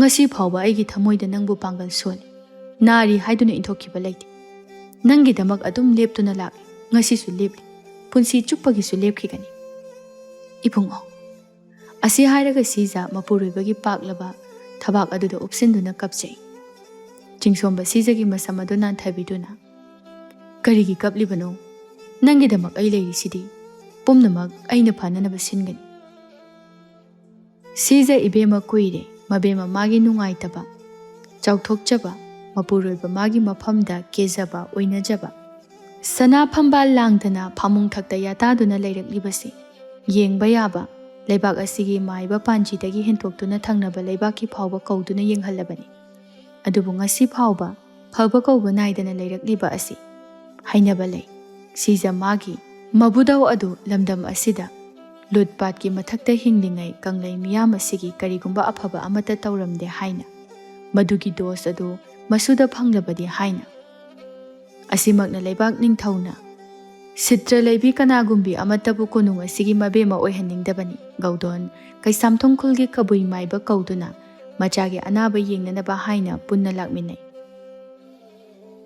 "ꯉꯁꯤ ꯐꯥꯎꯕ ꯑꯩꯒꯤ ꯊꯃꯣꯏꯗ ꯅꯪꯕꯨ ꯄꯥꯡꯒꯜ ꯁꯣꯜꯂꯤ꯫ ꯅꯥꯔꯤ ꯍꯥꯏꯗꯨꯅ ꯏꯟꯊꯣꯛꯈꯤꯕ ꯂꯩꯇꯦ꯫ ꯅꯪꯒꯤꯗꯃꯛ ꯑꯗꯨꯝ ꯂꯦꯞꯇꯨꯅ ꯂꯥꯛꯂꯤ, ꯉꯁꯤꯁꯨ ꯂꯦꯞꯂꯤ, ꯄꯨꯟꯁꯤ ꯆꯨꯞꯄꯒꯤꯁꯨ ꯂꯦꯞꯈꯤꯒꯅꯤ꯫ ꯏꯕꯨꯡꯉꯣ"꯫ ꯑꯁꯤ ꯍꯥꯏꯔꯒ ꯁꯤꯖ ꯃꯄꯨꯔꯣꯏꯕꯒꯤ ꯄꯥꯛꯂꯕ ꯊꯕꯥꯛ ꯑꯗꯨꯗ ꯎꯞꯁꯤꯟꯗꯨꯅ ꯀꯞꯆꯩ꯫ ꯆꯤꯡꯁꯣꯝꯕ ꯁꯤꯖꯒꯤ ꯃꯁꯝ ꯑꯗꯨ ꯅꯥꯟꯊꯕꯤꯗꯨꯅ, "ꯀꯔꯤꯒꯤ ꯀꯞꯂꯤꯕꯅꯣ? ꯅꯪꯒꯤꯗꯃꯛ ꯑꯩ ꯂꯩꯔꯤꯁꯤꯗꯤ꯫ ꯄꯨꯝꯅꯃꯛ ꯑꯩꯅ ꯐꯅꯅꯕ ꯁꯤꯟꯒꯅꯤ"꯫ ꯁꯤꯖ ꯏꯕꯦꯝꯃ ꯀꯨꯏꯔꯦ, ꯃꯕꯦꯝꯃ ꯃꯥꯒꯤ ꯅꯨꯡꯉꯥꯏꯇꯕ, ꯆꯥꯎꯊꯣꯛꯆꯕ, ꯃꯄꯨꯔꯣꯏꯕ ꯃꯥꯒꯤ ꯃꯐꯝꯗ ꯀꯦꯖꯕ, ꯑꯣꯏꯅꯖꯕ, ꯁꯅꯥ ꯐꯝꯕꯥꯜ ꯂꯥꯡꯗꯅ ꯐꯃꯨꯡ ꯊꯛꯇ ꯌꯥꯇꯥꯗꯨꯅ ꯂꯩꯔꯛꯂꯤꯕꯁꯤ ꯌꯦꯡꯕ ꯌꯥꯕ, ꯂꯩꯕꯥꯛ ꯑꯁꯤꯒꯤ ꯃꯥꯏꯕ ꯄꯥꯟꯖꯤꯗꯒꯤ ꯍꯦꯟꯇꯣꯛꯇꯨꯅ ꯊꯪꯅꯕ ꯂꯩꯕꯥꯛꯀꯤ ꯐꯥꯎꯕ ꯀꯧꯗꯨꯅ ꯌꯦꯡꯍꯜꯂꯕꯅꯤ꯫ ꯑꯗꯨꯕꯨ ꯉꯁꯤ ꯐꯥꯎꯕ ꯐꯕ ꯀꯧꯕ ꯅꯥꯏꯗꯅ ꯂꯩꯔꯛꯂꯤꯕ ꯑꯁꯤ ꯍꯩꯅꯕ ꯂꯩ꯫ ꯁꯤꯖ ꯃꯥꯒꯤ ꯃꯕꯨꯗꯧ ꯑꯗꯨ ꯂꯝꯗꯝ ꯑꯁꯤꯗ ꯂꯨꯠꯄꯥꯠꯀꯤ ꯃꯊꯛꯇ ꯍꯤꯡꯂꯤꯉꯩ ꯀꯪꯂꯩ ꯃꯤꯌꯥꯝ ꯑꯁꯤꯒꯤ ꯀꯔꯤꯒꯨꯝꯕ ꯑꯐꯕ ꯑꯃꯠꯇ ꯇꯧꯔꯝꯗꯦ ꯍꯥꯏꯅ, ꯃꯗꯨꯒꯤ ꯗꯣꯁ ꯑꯗꯨ ꯃꯁꯨꯗ ꯐꯪꯂꯕꯗꯤ ꯍꯥꯏꯅ꯫ ꯑꯁꯤꯃꯛꯅ ꯂꯩꯕꯥꯛ ꯅꯤꯡꯊꯧꯅ ꯁꯤꯇ꯭ꯔ ꯂꯩꯕꯤ ꯀꯅꯥꯒꯨꯝꯕꯤ ꯑꯃꯠꯇꯕꯨ ꯀꯣꯅꯨꯡ ꯑꯁꯤꯒꯤ ꯃꯕꯦꯝꯃ ꯑꯣꯏꯍꯟꯅꯤꯡꯗꯕꯅꯤ꯫ ꯒꯧꯗꯣꯟ ꯀꯩꯁꯥꯝꯊꯣꯡ ꯈꯨꯜꯒꯤ ꯀꯕꯨꯏ ꯃꯥꯏꯕ ꯀꯧꯗꯨꯅ ꯃꯆꯥꯒꯤ ꯑꯅꯥꯕ ꯌꯦꯡꯅꯅꯕ ꯍꯥꯏꯅ ꯄꯨꯟꯅ ꯂꯥꯛꯃꯤꯟꯅꯩ꯫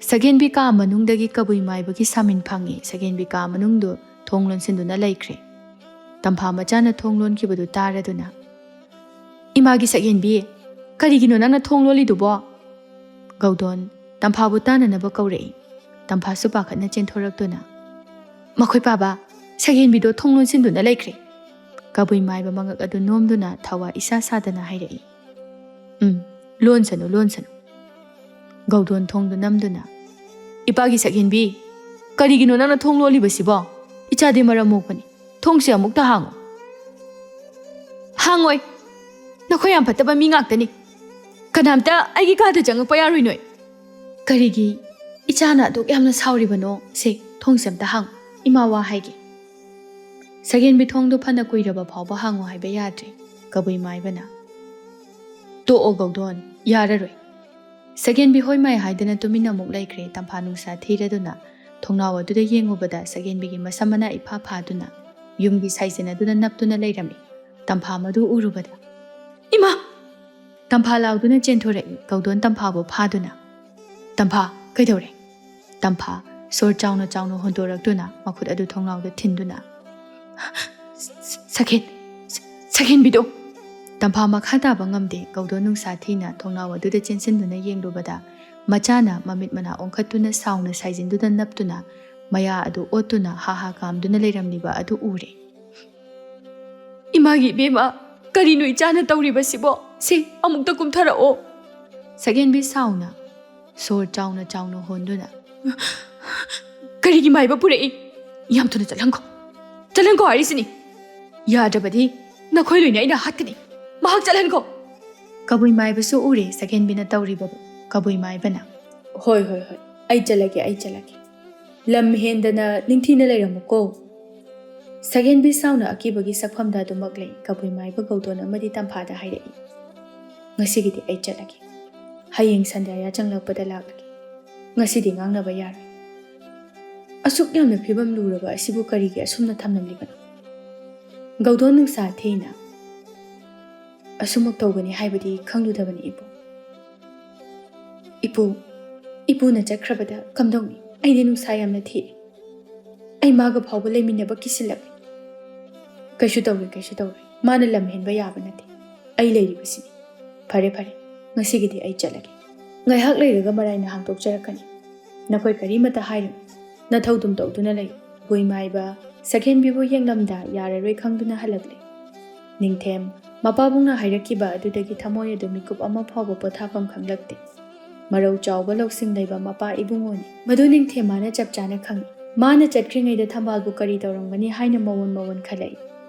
ꯁꯒꯦꯟꯕꯤ ꯀꯥ ꯃꯅꯨꯡꯗꯒꯤ ꯀꯕꯨꯏ ꯃꯥꯏꯕꯒꯤ ꯁꯥꯃꯤꯟ ꯐꯪꯉꯤ꯫ ꯁꯒꯦꯟꯕꯤ ꯀꯥ ꯃꯅꯨꯡꯗꯨ ꯊꯣꯡ ꯂꯣꯟꯁꯤꯟꯗꯨꯅ ꯂꯩꯈ꯭ꯔꯦ꯫ ꯇꯝꯐꯥ ꯃꯆꯥꯅ ꯊꯣꯡ ꯂꯣꯟꯈꯤꯕꯗꯨ ꯇꯥꯔꯗꯨꯅ, "ꯏꯃꯥꯒꯤ ꯁꯒꯦꯟꯕꯤ, ꯀꯔꯤꯒꯤꯅꯣ ꯅꯪꯅ ꯊꯣꯡ ꯂꯣꯜꯂꯤꯗꯨꯕꯣ?" ꯒꯧꯗꯣꯟ ꯇꯝꯐꯥꯕꯨ ꯇꯥꯅꯅꯕ ꯀꯧꯔꯛꯏ꯫ ꯇꯝꯐꯥꯁꯨ ꯄꯥꯈꯠꯅ ꯆꯦꯟꯊꯣꯔꯛꯇꯨꯅ, "ꯃꯈꯣꯏ ꯄꯥꯕ, ꯁꯒꯦꯟꯕꯤꯗꯣ ꯊꯣꯡ ꯂꯣꯟꯁꯤꯟꯗꯨꯅ ꯂꯩꯈ꯭ꯔꯦ"꯫ ꯀꯕꯨꯏ ꯃꯥꯏꯕ ꯃꯉꯛ ꯑꯗꯨ ꯅꯣꯝꯗꯨꯅ ꯊꯋꯥ ꯏꯁꯥ ꯁꯥꯗꯅ ꯍꯥꯏꯔꯛꯏ꯫ "ꯎꯝ, ꯂꯣꯟꯁꯅꯨ, ꯂꯣꯟꯁꯅꯨ"꯫ ꯒꯧꯗꯣꯟ ꯊꯣꯡꯗꯨ ꯅꯝꯗꯨꯅ, "ꯏꯄꯥꯒꯤ ꯁꯛꯍꯦꯟꯕꯤ, ꯀꯔꯤꯒꯤꯅꯣ ꯅꯪꯅ ꯊꯣꯡ ꯂꯣꯜꯂꯤꯕꯁꯤꯕꯣ? ꯏꯆꯥꯗꯤ ꯃꯔꯝ ꯃꯣꯛꯄꯅꯤ꯫ ꯊꯣꯡꯁꯦ ꯑꯃꯨꯛꯇ ꯍꯥꯡꯉꯨ"꯫ "ꯍꯥꯡꯉꯣꯏ꯫ ꯅꯈꯣꯏ ꯌꯥꯝ ꯐꯠꯇꯕ ꯃꯤ ꯉꯥꯛꯇꯅꯤ꯫ ꯀꯅꯥꯝꯇ ꯑꯩꯒꯤ ꯀꯥꯗ ꯆꯪꯉꯛꯄ ꯌꯥꯔꯣꯏ ꯅꯣꯏ"꯫ "ꯀꯔꯤꯒꯤ ꯏꯆꯥꯅ ꯑꯗꯨꯛ ꯌꯥꯝꯅ ꯁꯥꯎꯔꯤꯕꯅꯣ? ꯁꯦ, ꯊꯣꯡꯁꯦ ꯑꯝꯇ ꯍꯥꯡꯉꯨ꯫ ꯏꯃꯥ ꯋꯥ ꯍꯥꯏꯒꯦ"꯫ ꯁꯒꯦꯟꯕꯤ ꯊꯣꯡꯗꯨ ꯐꯅ ꯀꯨꯏꯔꯕ ꯐꯥꯎꯕ ꯍꯥꯡꯉꯨ ꯍꯥꯏꯕ ꯌꯥꯗ꯭ꯔꯦ꯫ ꯀꯕꯨꯏ ꯃꯥꯏꯕꯅ, "ꯇꯣꯛꯑꯣ ꯒꯧꯗꯣꯟ, ꯌꯥꯔꯔꯣꯏ"꯫ ꯁꯒꯦꯟꯕꯤ ꯍꯣꯏ ꯃꯥꯏ ꯍꯥꯏꯗꯅ ꯇꯨꯃꯤꯟꯅ ꯑꯃꯨꯛ ꯂꯩꯈ꯭ꯔꯦ꯫ ꯇꯝꯐꯥ ꯅꯨꯡꯁꯥ ꯊꯤꯔꯗꯨꯅ ꯊꯣꯡꯅꯥꯎ ꯑꯗꯨꯗ ꯌꯦꯡꯉꯨꯕꯗ ꯁꯒꯦꯟꯕꯤꯒꯤ ꯃꯁꯝ ꯃꯅꯥ ꯏꯐꯥ ꯐꯥꯗꯨꯅ ꯌꯨꯝꯒꯤ ꯁꯥꯏꯖꯤꯟ ꯑꯗꯨꯗ ꯅꯞꯇꯨꯅ ꯂꯩꯔꯝꯃꯤ꯫ ꯇꯝꯐꯥ ꯃꯗꯨ ꯎꯔꯨꯕꯗ, "ꯏꯃꯥ!" ꯇꯝꯐꯥ ꯂꯥꯎꯗꯨꯅ ꯆꯦꯟꯊꯣꯔꯛꯏ꯫ ꯒꯧꯗꯣꯟ ꯇꯝꯐꯥꯕꯨ ꯐꯥꯗꯨꯅ, "ꯇꯝꯐꯥ, ꯀꯩꯗꯧꯔꯦ?" ꯇꯝꯐꯥ ꯁꯣꯔ ꯆꯥꯎꯅ ꯆꯥꯎꯅ ꯍꯣꯟꯗꯣꯔꯛꯇꯨꯅ ꯃꯈꯨꯠ ꯑꯗꯨ ꯊꯣꯡꯅꯥꯎꯗ ꯊꯤꯟꯗꯨꯅ, "ꯁ-, ꯁ-, ꯁꯈꯦꯟ-, ꯁ-, ꯁꯈꯦꯟꯕꯤꯗꯣ!" ꯇꯝꯐꯥ ꯃꯈꯥ ꯇꯥꯕ ꯉꯝꯗꯦ꯫ ꯒꯧꯗꯣꯟ ꯅꯨꯡꯁꯥ ꯊꯤꯅ ꯊꯣꯡꯅꯥꯎ ꯑꯗꯨꯗ ꯆꯦꯟꯁꯤꯟꯗꯨꯅ ꯌꯦꯡꯂꯨꯕꯗ, ꯃꯆꯥꯅ ꯃꯃꯤꯠ ꯃꯅꯥ ꯑꯣꯟꯈꯠꯇꯨꯅ ꯁꯥꯎꯅ ꯁꯥꯏꯖꯤꯟꯗꯨꯗ ꯅꯞꯇꯨꯅ, ꯃꯌꯥ ꯑꯗꯨ ꯑꯣꯠꯇꯨꯅ ꯍꯥ ꯍꯥ ꯀꯥꯝꯗꯨꯅ ꯂꯩꯔꯝꯂꯤꯕ ꯑꯗꯨ ꯎꯔꯦ꯫ "ꯏꯃꯥꯒꯤ ꯏꯕꯦꯝꯃ, ꯀꯔꯤꯅꯣ ꯏꯆꯥꯅ ꯇꯧꯔꯤꯕꯁꯤꯕꯣ? ꯁꯤ ꯑꯃꯨꯛꯇ ꯀꯨꯝꯊꯔꯛꯑꯣ!" ꯁꯛꯍꯦꯟꯕꯤ ꯁꯥꯎꯅ ꯁꯣꯔ ꯆꯥꯎꯅ ꯆꯥꯎꯅ ꯍꯣꯟꯗꯨꯅ, "ꯀꯔꯤꯒꯤ ꯃꯥꯏꯕ ꯄꯨꯔꯛꯏ? ꯌꯥꯝ ꯊꯨꯅ ꯆꯠꯍꯟꯈꯣ, ꯆꯠꯍꯟꯈꯣ ꯍꯥꯏꯔꯤꯁꯤꯅꯤ꯫ ꯌꯥꯗ꯭ꯔꯕꯗꯤ ꯅꯈꯣꯏ ꯂꯣꯏꯅ ꯑꯩꯅ ꯍꯥꯠꯀꯅꯤ꯫ ꯃꯍꯥꯛ ꯆꯠꯍꯟꯈꯣ!" ꯀꯕꯨꯏ ꯃꯥꯏꯕꯁꯨ ꯎꯔꯦ ꯁꯛꯍꯦꯟꯕꯤꯅ ꯇꯧꯔꯤꯕꯗꯨ꯫ ꯀꯕꯨꯏ ꯃꯥꯏꯕꯅ, "ꯍꯣꯏ, ꯍꯣꯏ, ꯍꯣꯏ, ꯑꯩ ꯆꯠꯂꯒꯦ, ꯑꯩ ꯆꯠꯂꯒꯦ꯫ ꯂꯝ ꯍꯦꯟꯗꯅ ꯅꯤꯡꯊꯤꯅ ꯂꯩꯔꯝꯃꯨꯀꯣ꯫" ꯁꯛꯍꯦꯟꯕꯤ ꯁꯥꯎꯅ ꯑꯀꯤꯕꯒꯤ ꯁꯛꯐꯝꯗ ꯑꯗꯨꯃꯛ ꯂꯩ꯫ ꯀꯕꯨꯏ ꯃꯥꯏꯕ ꯒꯧꯗꯣꯟ ꯑꯃꯗꯤ ꯇꯝꯐꯥꯗ ꯍꯥꯏꯔꯛꯏ, "ꯉꯁꯤꯒꯤꯗꯤ ꯑꯩ ꯆꯠꯂꯒꯦ꯫ ꯍꯌꯦꯡ ꯁꯟꯗ꯭ꯌꯥ ꯌꯥꯆꯪꯂꯛꯄꯗ ꯂꯥꯛꯂꯒꯦ꯫ ꯉꯁꯤꯗꯤ ꯉꯥꯡꯅꯕ ꯌꯥꯔꯣꯏ꯫ ꯑꯁꯨꯛ ꯌꯥꯝꯅ ꯐꯤꯕꯝ ꯂꯨꯔꯕ ꯑꯁꯤꯕꯨ ꯀꯔꯤꯒꯤ ꯑꯁꯨꯝꯅ ꯊꯝꯂꯝꯂꯤꯕꯅꯣ? ꯒꯧꯗꯣꯟ ꯅꯨꯡꯁꯥ ꯊꯤꯅ, ꯑꯁꯨꯃꯛ ꯇꯧꯒꯅꯤ ꯍꯥꯏꯕꯗꯤ ꯈꯪꯂꯨꯗꯕꯅꯤ, ꯏꯄꯨ꯫ ꯏꯄꯨ, ꯏꯄꯨꯅ ꯆꯠꯈ꯭ꯔꯕꯗ ꯀꯝꯗꯧꯅꯤ? ꯑꯩꯗꯤ ꯅꯨꯡꯁꯥ ꯌꯥꯝꯅ ꯊꯤꯔꯦ꯫ ꯑꯩ ꯃꯥꯒ ꯐꯥꯎꯕ ꯂꯩꯃꯤꯟꯅꯕ ꯀꯤꯁꯤꯜꯂꯛꯂꯦ꯫" "ꯀꯩꯁꯨ ꯇꯧꯔꯣꯏ, ꯀꯩꯁꯨ ꯇꯧꯔꯣꯏ꯫ ꯃꯥꯅ ꯂꯝ ꯍꯦꯟꯕ ꯌꯥꯕ ꯅꯠꯇꯦ꯫ ꯑꯩ ꯂꯩꯔꯤꯕꯁꯤꯅꯤ꯫ ꯐꯔꯦ, ꯐꯔꯦ, ꯉꯁꯤꯒꯤꯗꯤ ꯑꯩ ꯆꯠꯂꯒꯦ꯫ ꯉꯥꯏꯍꯥꯛ ꯂꯩꯔꯒ ꯃꯔꯥꯏꯅ ꯍꯥꯡꯗꯣꯛꯆꯔꯛꯀꯅꯤ꯫ ꯅꯈꯣꯏ ꯀꯔꯤꯃꯠꯇ ꯍꯥꯏꯔꯨꯅꯨ꯫ ꯅꯊꯧꯗꯨꯝ ꯇꯧꯗꯨꯅ ꯂꯩꯌꯨ꯫" ꯀꯕꯨꯏ ꯃꯥꯏꯕ ꯁꯛꯍꯦꯟꯕꯤꯕꯨ ꯌꯦꯡꯂꯝꯗ ꯌꯥꯔꯔꯣꯏ ꯈꯪꯗꯨꯅ ꯍꯜꯂꯛꯂꯦ꯫ ꯅꯤꯡꯊꯦꯝ, ꯃꯄꯥꯕꯨꯡꯅ ꯍꯥꯏꯔꯛꯈꯤꯕ ꯑꯗꯨꯗꯒꯤ ꯊꯃꯣꯏ ꯑꯗꯨ ꯃꯤꯀꯨꯞ ꯑꯃ ꯐꯥꯎꯕ ꯄꯣꯊꯥꯐꯝ ꯈꯪꯂꯛꯇꯦ꯫ ꯃꯔꯧ ꯆꯥꯎꯕ ꯂꯧꯁꯤꯡ ꯂꯩꯕ ꯃꯄꯥ ꯏꯕꯨꯡꯉꯣꯅꯤ꯫ ꯃꯗꯨ ꯅꯤꯡꯊꯦꯝ ꯃꯥꯅ ꯆꯞ ꯆꯥꯅ ꯈꯪꯏ꯫ ꯃꯥꯅ ꯆꯠꯈ꯭ꯔꯤꯉꯩꯗ ꯊꯝꯕꯥꯜꯕꯨ ꯀꯔꯤ ꯇꯧꯔꯝꯒꯅꯤ ꯍꯥꯏꯅ ꯃꯋꯣꯟ ꯃꯋꯣꯟ ꯈꯜꯂꯛꯏ꯫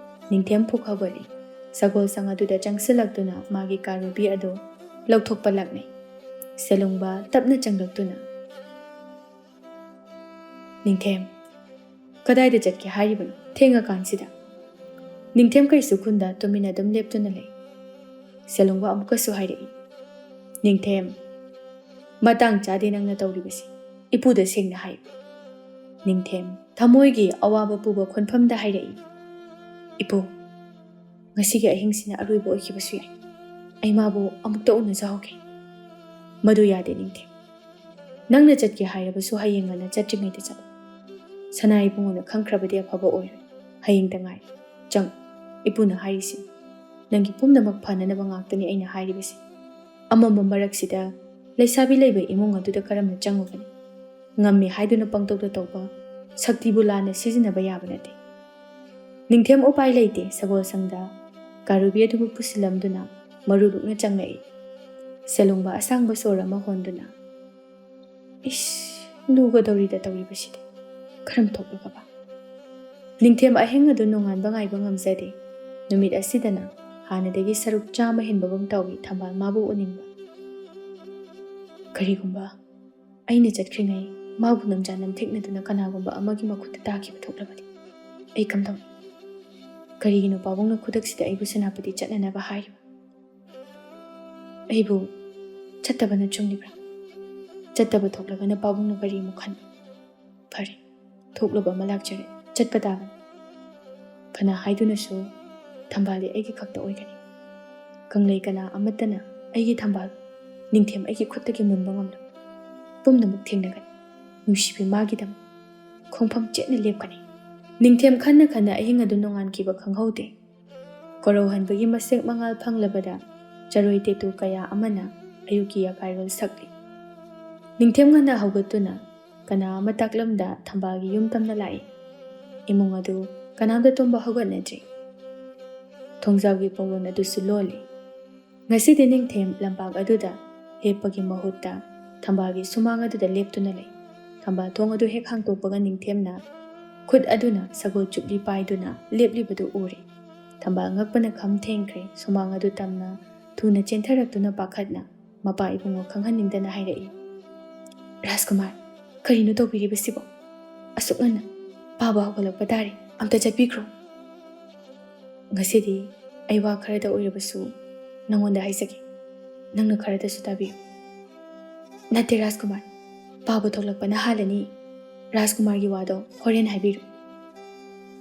ꯅꯤꯡꯊꯦꯝ ꯐꯨꯛ ꯍꯧꯒꯠꯂꯤ꯫ ꯁꯒꯣꯜ ꯁꯪ ꯑꯗꯨꯗ ꯆꯪꯁꯤꯜꯂꯛꯇꯨꯅ ꯃꯥꯒꯤ ꯀꯥꯔꯨꯕꯤ ꯑꯗꯨ ꯂꯧꯊꯣꯛꯄ ꯂꯥꯛꯅꯩ꯫ ꯁꯦꯂꯨꯡꯕ ꯇꯞꯅ ꯆꯪꯂꯛꯇꯨꯅ, "ꯅꯤꯡꯊꯦꯝ, ꯀꯗꯥꯏꯗ ꯆꯠꯀꯦ ꯍꯥꯏꯔꯤꯕꯅꯣ ꯊꯦꯡꯉꯀꯥꯟꯁꯤꯗ?" ꯅꯤꯡꯊꯦꯝ ꯀꯩꯁꯨ ꯈꯨꯟꯗ ꯇꯨꯃꯤꯟꯅ ꯑꯗꯨꯝ ꯂꯦꯞꯇꯨꯅ ꯂꯩ꯫ ꯁꯦꯂꯨꯡꯕ ꯑꯃꯨꯛꯀꯁꯨ ꯍꯥꯏꯔꯛꯏ, "ꯅꯤꯡꯊꯦꯝ, ꯃꯇꯥꯡ ꯆꯥꯗꯦ ꯅꯪꯅ ꯇꯧꯔꯤꯕꯁꯤ꯫ ꯏꯄꯨꯗ ꯁꯦꯡꯅ ꯍꯥꯏꯌꯨ꯫" ꯅꯤꯡꯊꯦꯝ ꯊꯃꯣꯏꯒꯤ ꯑꯋꯥꯕ ꯄꯨꯕ ꯈꯣꯟꯐꯝꯗ ꯍꯥꯏꯔꯛꯏ, "ꯏꯄꯨ, ꯉꯁꯤꯒꯤ ꯑꯍꯤꯡꯁꯤꯅ ꯑꯔꯣꯏꯕ ꯑꯣꯏꯈꯤꯕꯁꯨ ꯌꯥꯏ꯫ ꯑꯩ ꯃꯥꯕꯨ ꯑꯃꯨꯛꯇ ꯎꯅꯖꯍꯧꯒꯦ꯫ ꯃꯗꯨ ꯌꯥꯗꯦ ꯅꯤꯡꯊꯦꯝ꯫ ꯅꯪꯅ ꯆꯠꯀꯦ ꯍꯥꯏꯔꯕꯁꯨ ꯍꯌꯦꯡ ꯉꯟꯅ ꯆꯠꯇ꯭ꯔꯤꯉꯩꯗ ꯆꯠꯂꯨ꯫ ꯁꯅꯥ ꯏꯕꯨꯡꯉꯣꯅ ꯈꯪꯈ꯭ꯔꯕꯗꯤ ꯑꯐꯕ ꯑꯣꯏꯔꯣꯏ꯫ ꯍꯌꯦꯡꯇ ꯉꯥꯏ꯫ ꯆꯪ, ꯏꯄꯨꯅ ꯍꯥꯏꯔꯤꯁꯤ꯫ ꯅꯪꯒꯤ ꯄꯨꯝꯅꯃꯛ ꯐꯅꯅꯕ ꯉꯥꯛꯇꯅꯤ ꯑꯩꯅ ꯍꯥꯏꯔꯤꯕꯁꯤ꯫ ꯑꯃꯝꯕ ꯃꯔꯛꯁꯤꯗ ꯂꯩꯁꯥꯕꯤ ꯂꯩꯕ ꯏꯃꯨꯡ ꯑꯗꯨꯗ ꯀꯔꯝꯅ ꯆꯪꯉꯨꯒꯅꯤ? ꯉꯝꯃꯤ ꯍꯥꯏꯗꯨꯅ ꯄꯪꯇꯧꯗ ꯇꯧꯕ ꯁꯛꯇꯤꯕꯨ ꯂꯥꯟꯅ ꯁꯤꯖꯤꯟꯅꯕ ꯌꯥꯕ ꯅꯠꯇꯦ꯫ ꯅꯤꯡꯊꯦꯝ ꯎꯄꯥꯏ ꯂꯩꯇꯦ꯫ ꯁꯒꯣꯜꯁꯪꯗ ꯀꯥꯔꯨꯕꯤ ꯑꯗꯨꯕꯨ ꯄꯨꯁꯤꯜꯂꯝꯗꯨꯅ ꯃꯔꯨ ꯂꯨꯛꯅ ꯆꯪꯂꯛꯏ꯫ ꯁꯦꯂꯨꯡꯕ ꯑꯁꯥꯡꯕ ꯁꯣꯔ ꯑꯃ ꯍꯣꯟꯗꯨꯅ, "ꯏꯁ, ꯂꯨꯒꯗꯧꯔꯤꯗ ꯇꯧꯔꯤꯕꯁꯤꯗꯤ꯫ ꯀꯔꯝ ꯊꯣꯛꯂꯒꯕ?" ꯅꯤꯡꯊꯦꯝ ꯑꯍꯤꯡ ꯑꯗꯨ ꯅꯣꯡꯉꯥꯟꯕ ꯉꯥꯏꯕ ꯉꯝꯖꯗꯦ꯫ ꯅꯨꯃꯤꯠ ꯑꯁꯤꯗꯅ ꯍꯥꯟꯅꯗꯒꯤ ꯁꯔꯨꯛ ꯆꯥꯝꯃ ꯍꯦꯟꯕꯒꯨꯝ ꯇꯧꯏ ꯊꯝꯕꯥꯜ ꯃꯥꯕꯨ ꯎꯅꯤꯡꯕ꯫ "ꯀꯔꯤꯒꯨꯝꯕ ꯑꯩꯅ ꯆꯠꯈ꯭ꯔꯤꯉꯩ ꯃꯥꯕꯨ ꯅꯝꯖꯥ ꯅꯝꯊꯦꯛꯅꯗꯨꯅ ꯀꯅꯥꯒꯨꯝꯕ ꯑꯃꯒꯤ ꯃꯈꯨꯠꯇ ꯇꯥꯈꯤꯕ ꯊꯣꯛꯂꯕꯗꯤ ꯑꯩ ꯀꯝꯗꯧꯅꯤ? ꯀꯔꯤꯒꯤꯅꯣ ꯄꯥꯕꯨꯡꯅ ꯈꯨꯗꯛꯁꯤꯗ ꯑꯩꯕꯨ ꯁꯦꯅꯥꯄꯇꯤ ꯆꯠꯅꯅꯕ ꯍꯥꯏꯔꯤꯕ? ꯑꯩꯕꯨ ꯆꯠꯇꯕꯅ ꯆꯨꯝꯂꯤꯕ꯭ꯔꯥ? ꯆꯠꯇꯕ ꯊꯣꯛꯂꯒꯅ ꯄꯥꯕꯨꯡꯅ ꯀꯔꯤ ꯑꯃꯨꯛ ꯈꯟ? ꯐꯔꯦ, ꯊꯣꯛꯂꯕ ꯑꯃ ꯂꯥꯛꯆꯔꯦ, ꯆꯠꯄ ꯇꯥꯕꯅꯤ꯫ ꯀꯅꯥ ꯍꯥꯏꯗꯨꯅꯁꯨ ꯊꯝꯕꯥꯜꯗꯤ ꯑꯩꯒꯤ ꯈꯛꯇ ꯑꯣꯏꯒꯅꯤ꯫ ꯀꯪꯂꯩ ꯀꯅꯥ ꯑꯃꯠꯇꯅ ꯑꯩꯒꯤ ꯊꯝꯕꯥꯜ ꯅꯤꯡꯊꯦꯝ ꯑꯩꯒꯤ ꯈꯨꯠꯇꯒꯤ ꯃꯨꯟꯕ ꯉꯝꯂꯣꯏ꯫ ꯄꯨꯝꯅꯃꯛ ꯊꯦꯡꯅꯒꯅꯤ꯫ ꯅꯨꯡꯁꯤꯕꯤ ꯃꯥꯒꯤꯗꯃꯛ ꯈꯣꯡꯐꯝ ꯆꯦꯠꯅ ꯂꯦꯞꯀꯅꯤ꯫" ꯅꯤꯡꯊꯦꯝ ꯈꯟꯅ ꯈꯟꯅ ꯑꯍꯤꯡ ꯑꯗꯨ ꯅꯣꯡꯉꯥꯟꯈꯤꯕ ꯈꯪꯍꯧꯗꯦ꯫ ꯀꯣꯔꯧꯍꯟꯕꯒꯤ ꯃꯁꯦꯛ ꯃꯉꯥꯜ ꯐꯪꯂꯕꯗ ꯆꯔꯣꯏ ꯇꯦꯇꯨ ꯀꯌꯥ ꯑꯃꯅ ꯑꯌꯨꯛꯀꯤ ꯑꯀꯥꯏꯔꯣꯜ ꯁꯛꯂꯤ꯫ ꯅꯤꯡꯊꯦꯝ ꯉꯟꯅ ꯍꯧꯒꯠꯇꯨꯅ ꯀꯅꯥ ꯑꯃ ꯇꯥꯛꯂꯝꯗ ꯊꯝꯕꯥꯜꯒꯤ ꯌꯨꯝ ꯇꯝꯅ ꯂꯥꯛꯏ꯫ ꯏꯃꯨꯡ ꯑꯗꯨ ꯀꯅꯥꯝꯇ ꯇꯨꯝꯕ ꯍꯧꯒꯠꯅꯗ꯭ꯔꯤ꯫ ꯊꯣꯡꯖꯥꯎꯒꯤ ꯄꯣꯂꯣꯟ ꯑꯗꯨꯁꯨ ꯂꯣꯜꯂꯤ꯫ ꯉꯁꯤꯗꯤ ꯅꯤꯡꯊꯦꯝ ꯂꯝꯄꯥꯛ ꯑꯗꯨꯗ ꯂꯦꯞꯄꯒꯤ ꯃꯍꯨꯠꯇ ꯊꯝꯕꯥꯜꯒꯤ ꯁꯨꯃꯥꯡ ꯑꯗꯨꯗ ꯂꯦꯞꯇꯨꯅ ꯂꯩ꯫ ꯊꯝꯕꯥꯜ ꯊꯣꯡ ꯑꯗꯨ ꯍꯦꯛ ꯍꯥꯡꯇꯣꯛꯄꯒ ꯅꯤꯡꯊꯦꯝꯅ ꯈꯨꯠ ꯑꯗꯨꯅ ꯁꯒꯣꯜ ꯆꯨꯞꯂꯤ ꯄꯥꯏꯗꯨꯅ ꯂꯦꯞꯂꯤꯕꯗꯨ ꯎꯔꯦ꯫ ꯊꯝꯕꯥꯜ ꯉꯛꯄꯅ ꯈꯝ ꯊꯦꯡꯈ꯭ꯔꯦ꯫ ꯁꯨꯃꯥꯡ ꯑꯗꯨ ꯇꯝꯅ ꯊꯨꯅ ꯆꯦꯟꯊꯔꯛꯇꯨꯅ ꯄꯥꯈꯠꯅ ꯃꯄꯥ ꯏꯕꯨꯡꯉꯣ ꯈꯪꯍꯟꯅꯤꯡꯗꯅ ꯍꯥꯏꯔꯛꯏ, "ꯔꯥꯖꯀꯨꯃꯥꯔ, ꯀꯔꯤꯅꯣ ꯇꯧꯕꯤꯔꯤꯕꯁꯤꯕꯣ? ꯑꯁꯨꯛ ꯉꯟꯅ? ꯄꯥꯕ ꯍꯧꯒꯠꯂꯛꯄ ꯇꯥꯔꯦ, ꯑꯝꯇ ꯆꯠꯄꯤꯈ꯭ꯔꯣ꯫" "ꯉꯁꯤꯗꯤ ꯑꯩ ꯋꯥ ꯈꯔꯗ ꯑꯣꯏꯔꯕꯁꯨ ꯅꯪꯉꯣꯟꯗ ꯍꯥꯏꯖꯒꯦ, ꯅꯪꯅ ꯈꯔꯗꯁꯨ ꯇꯥꯕꯤꯌꯨ꯫" "ꯅꯠꯇꯦ ꯔꯥꯖꯀꯨꯃꯥꯔ, ꯄꯥꯕ ꯊꯣꯛꯂꯛꯄꯅ ꯍꯥꯜꯂꯅꯤ꯫ ꯔꯥꯖꯀꯨꯃꯥꯔꯒꯤ ꯋꯥꯗꯣ ꯍꯣꯔꯦꯟ ꯍꯥꯏꯕꯤꯔꯣ꯫"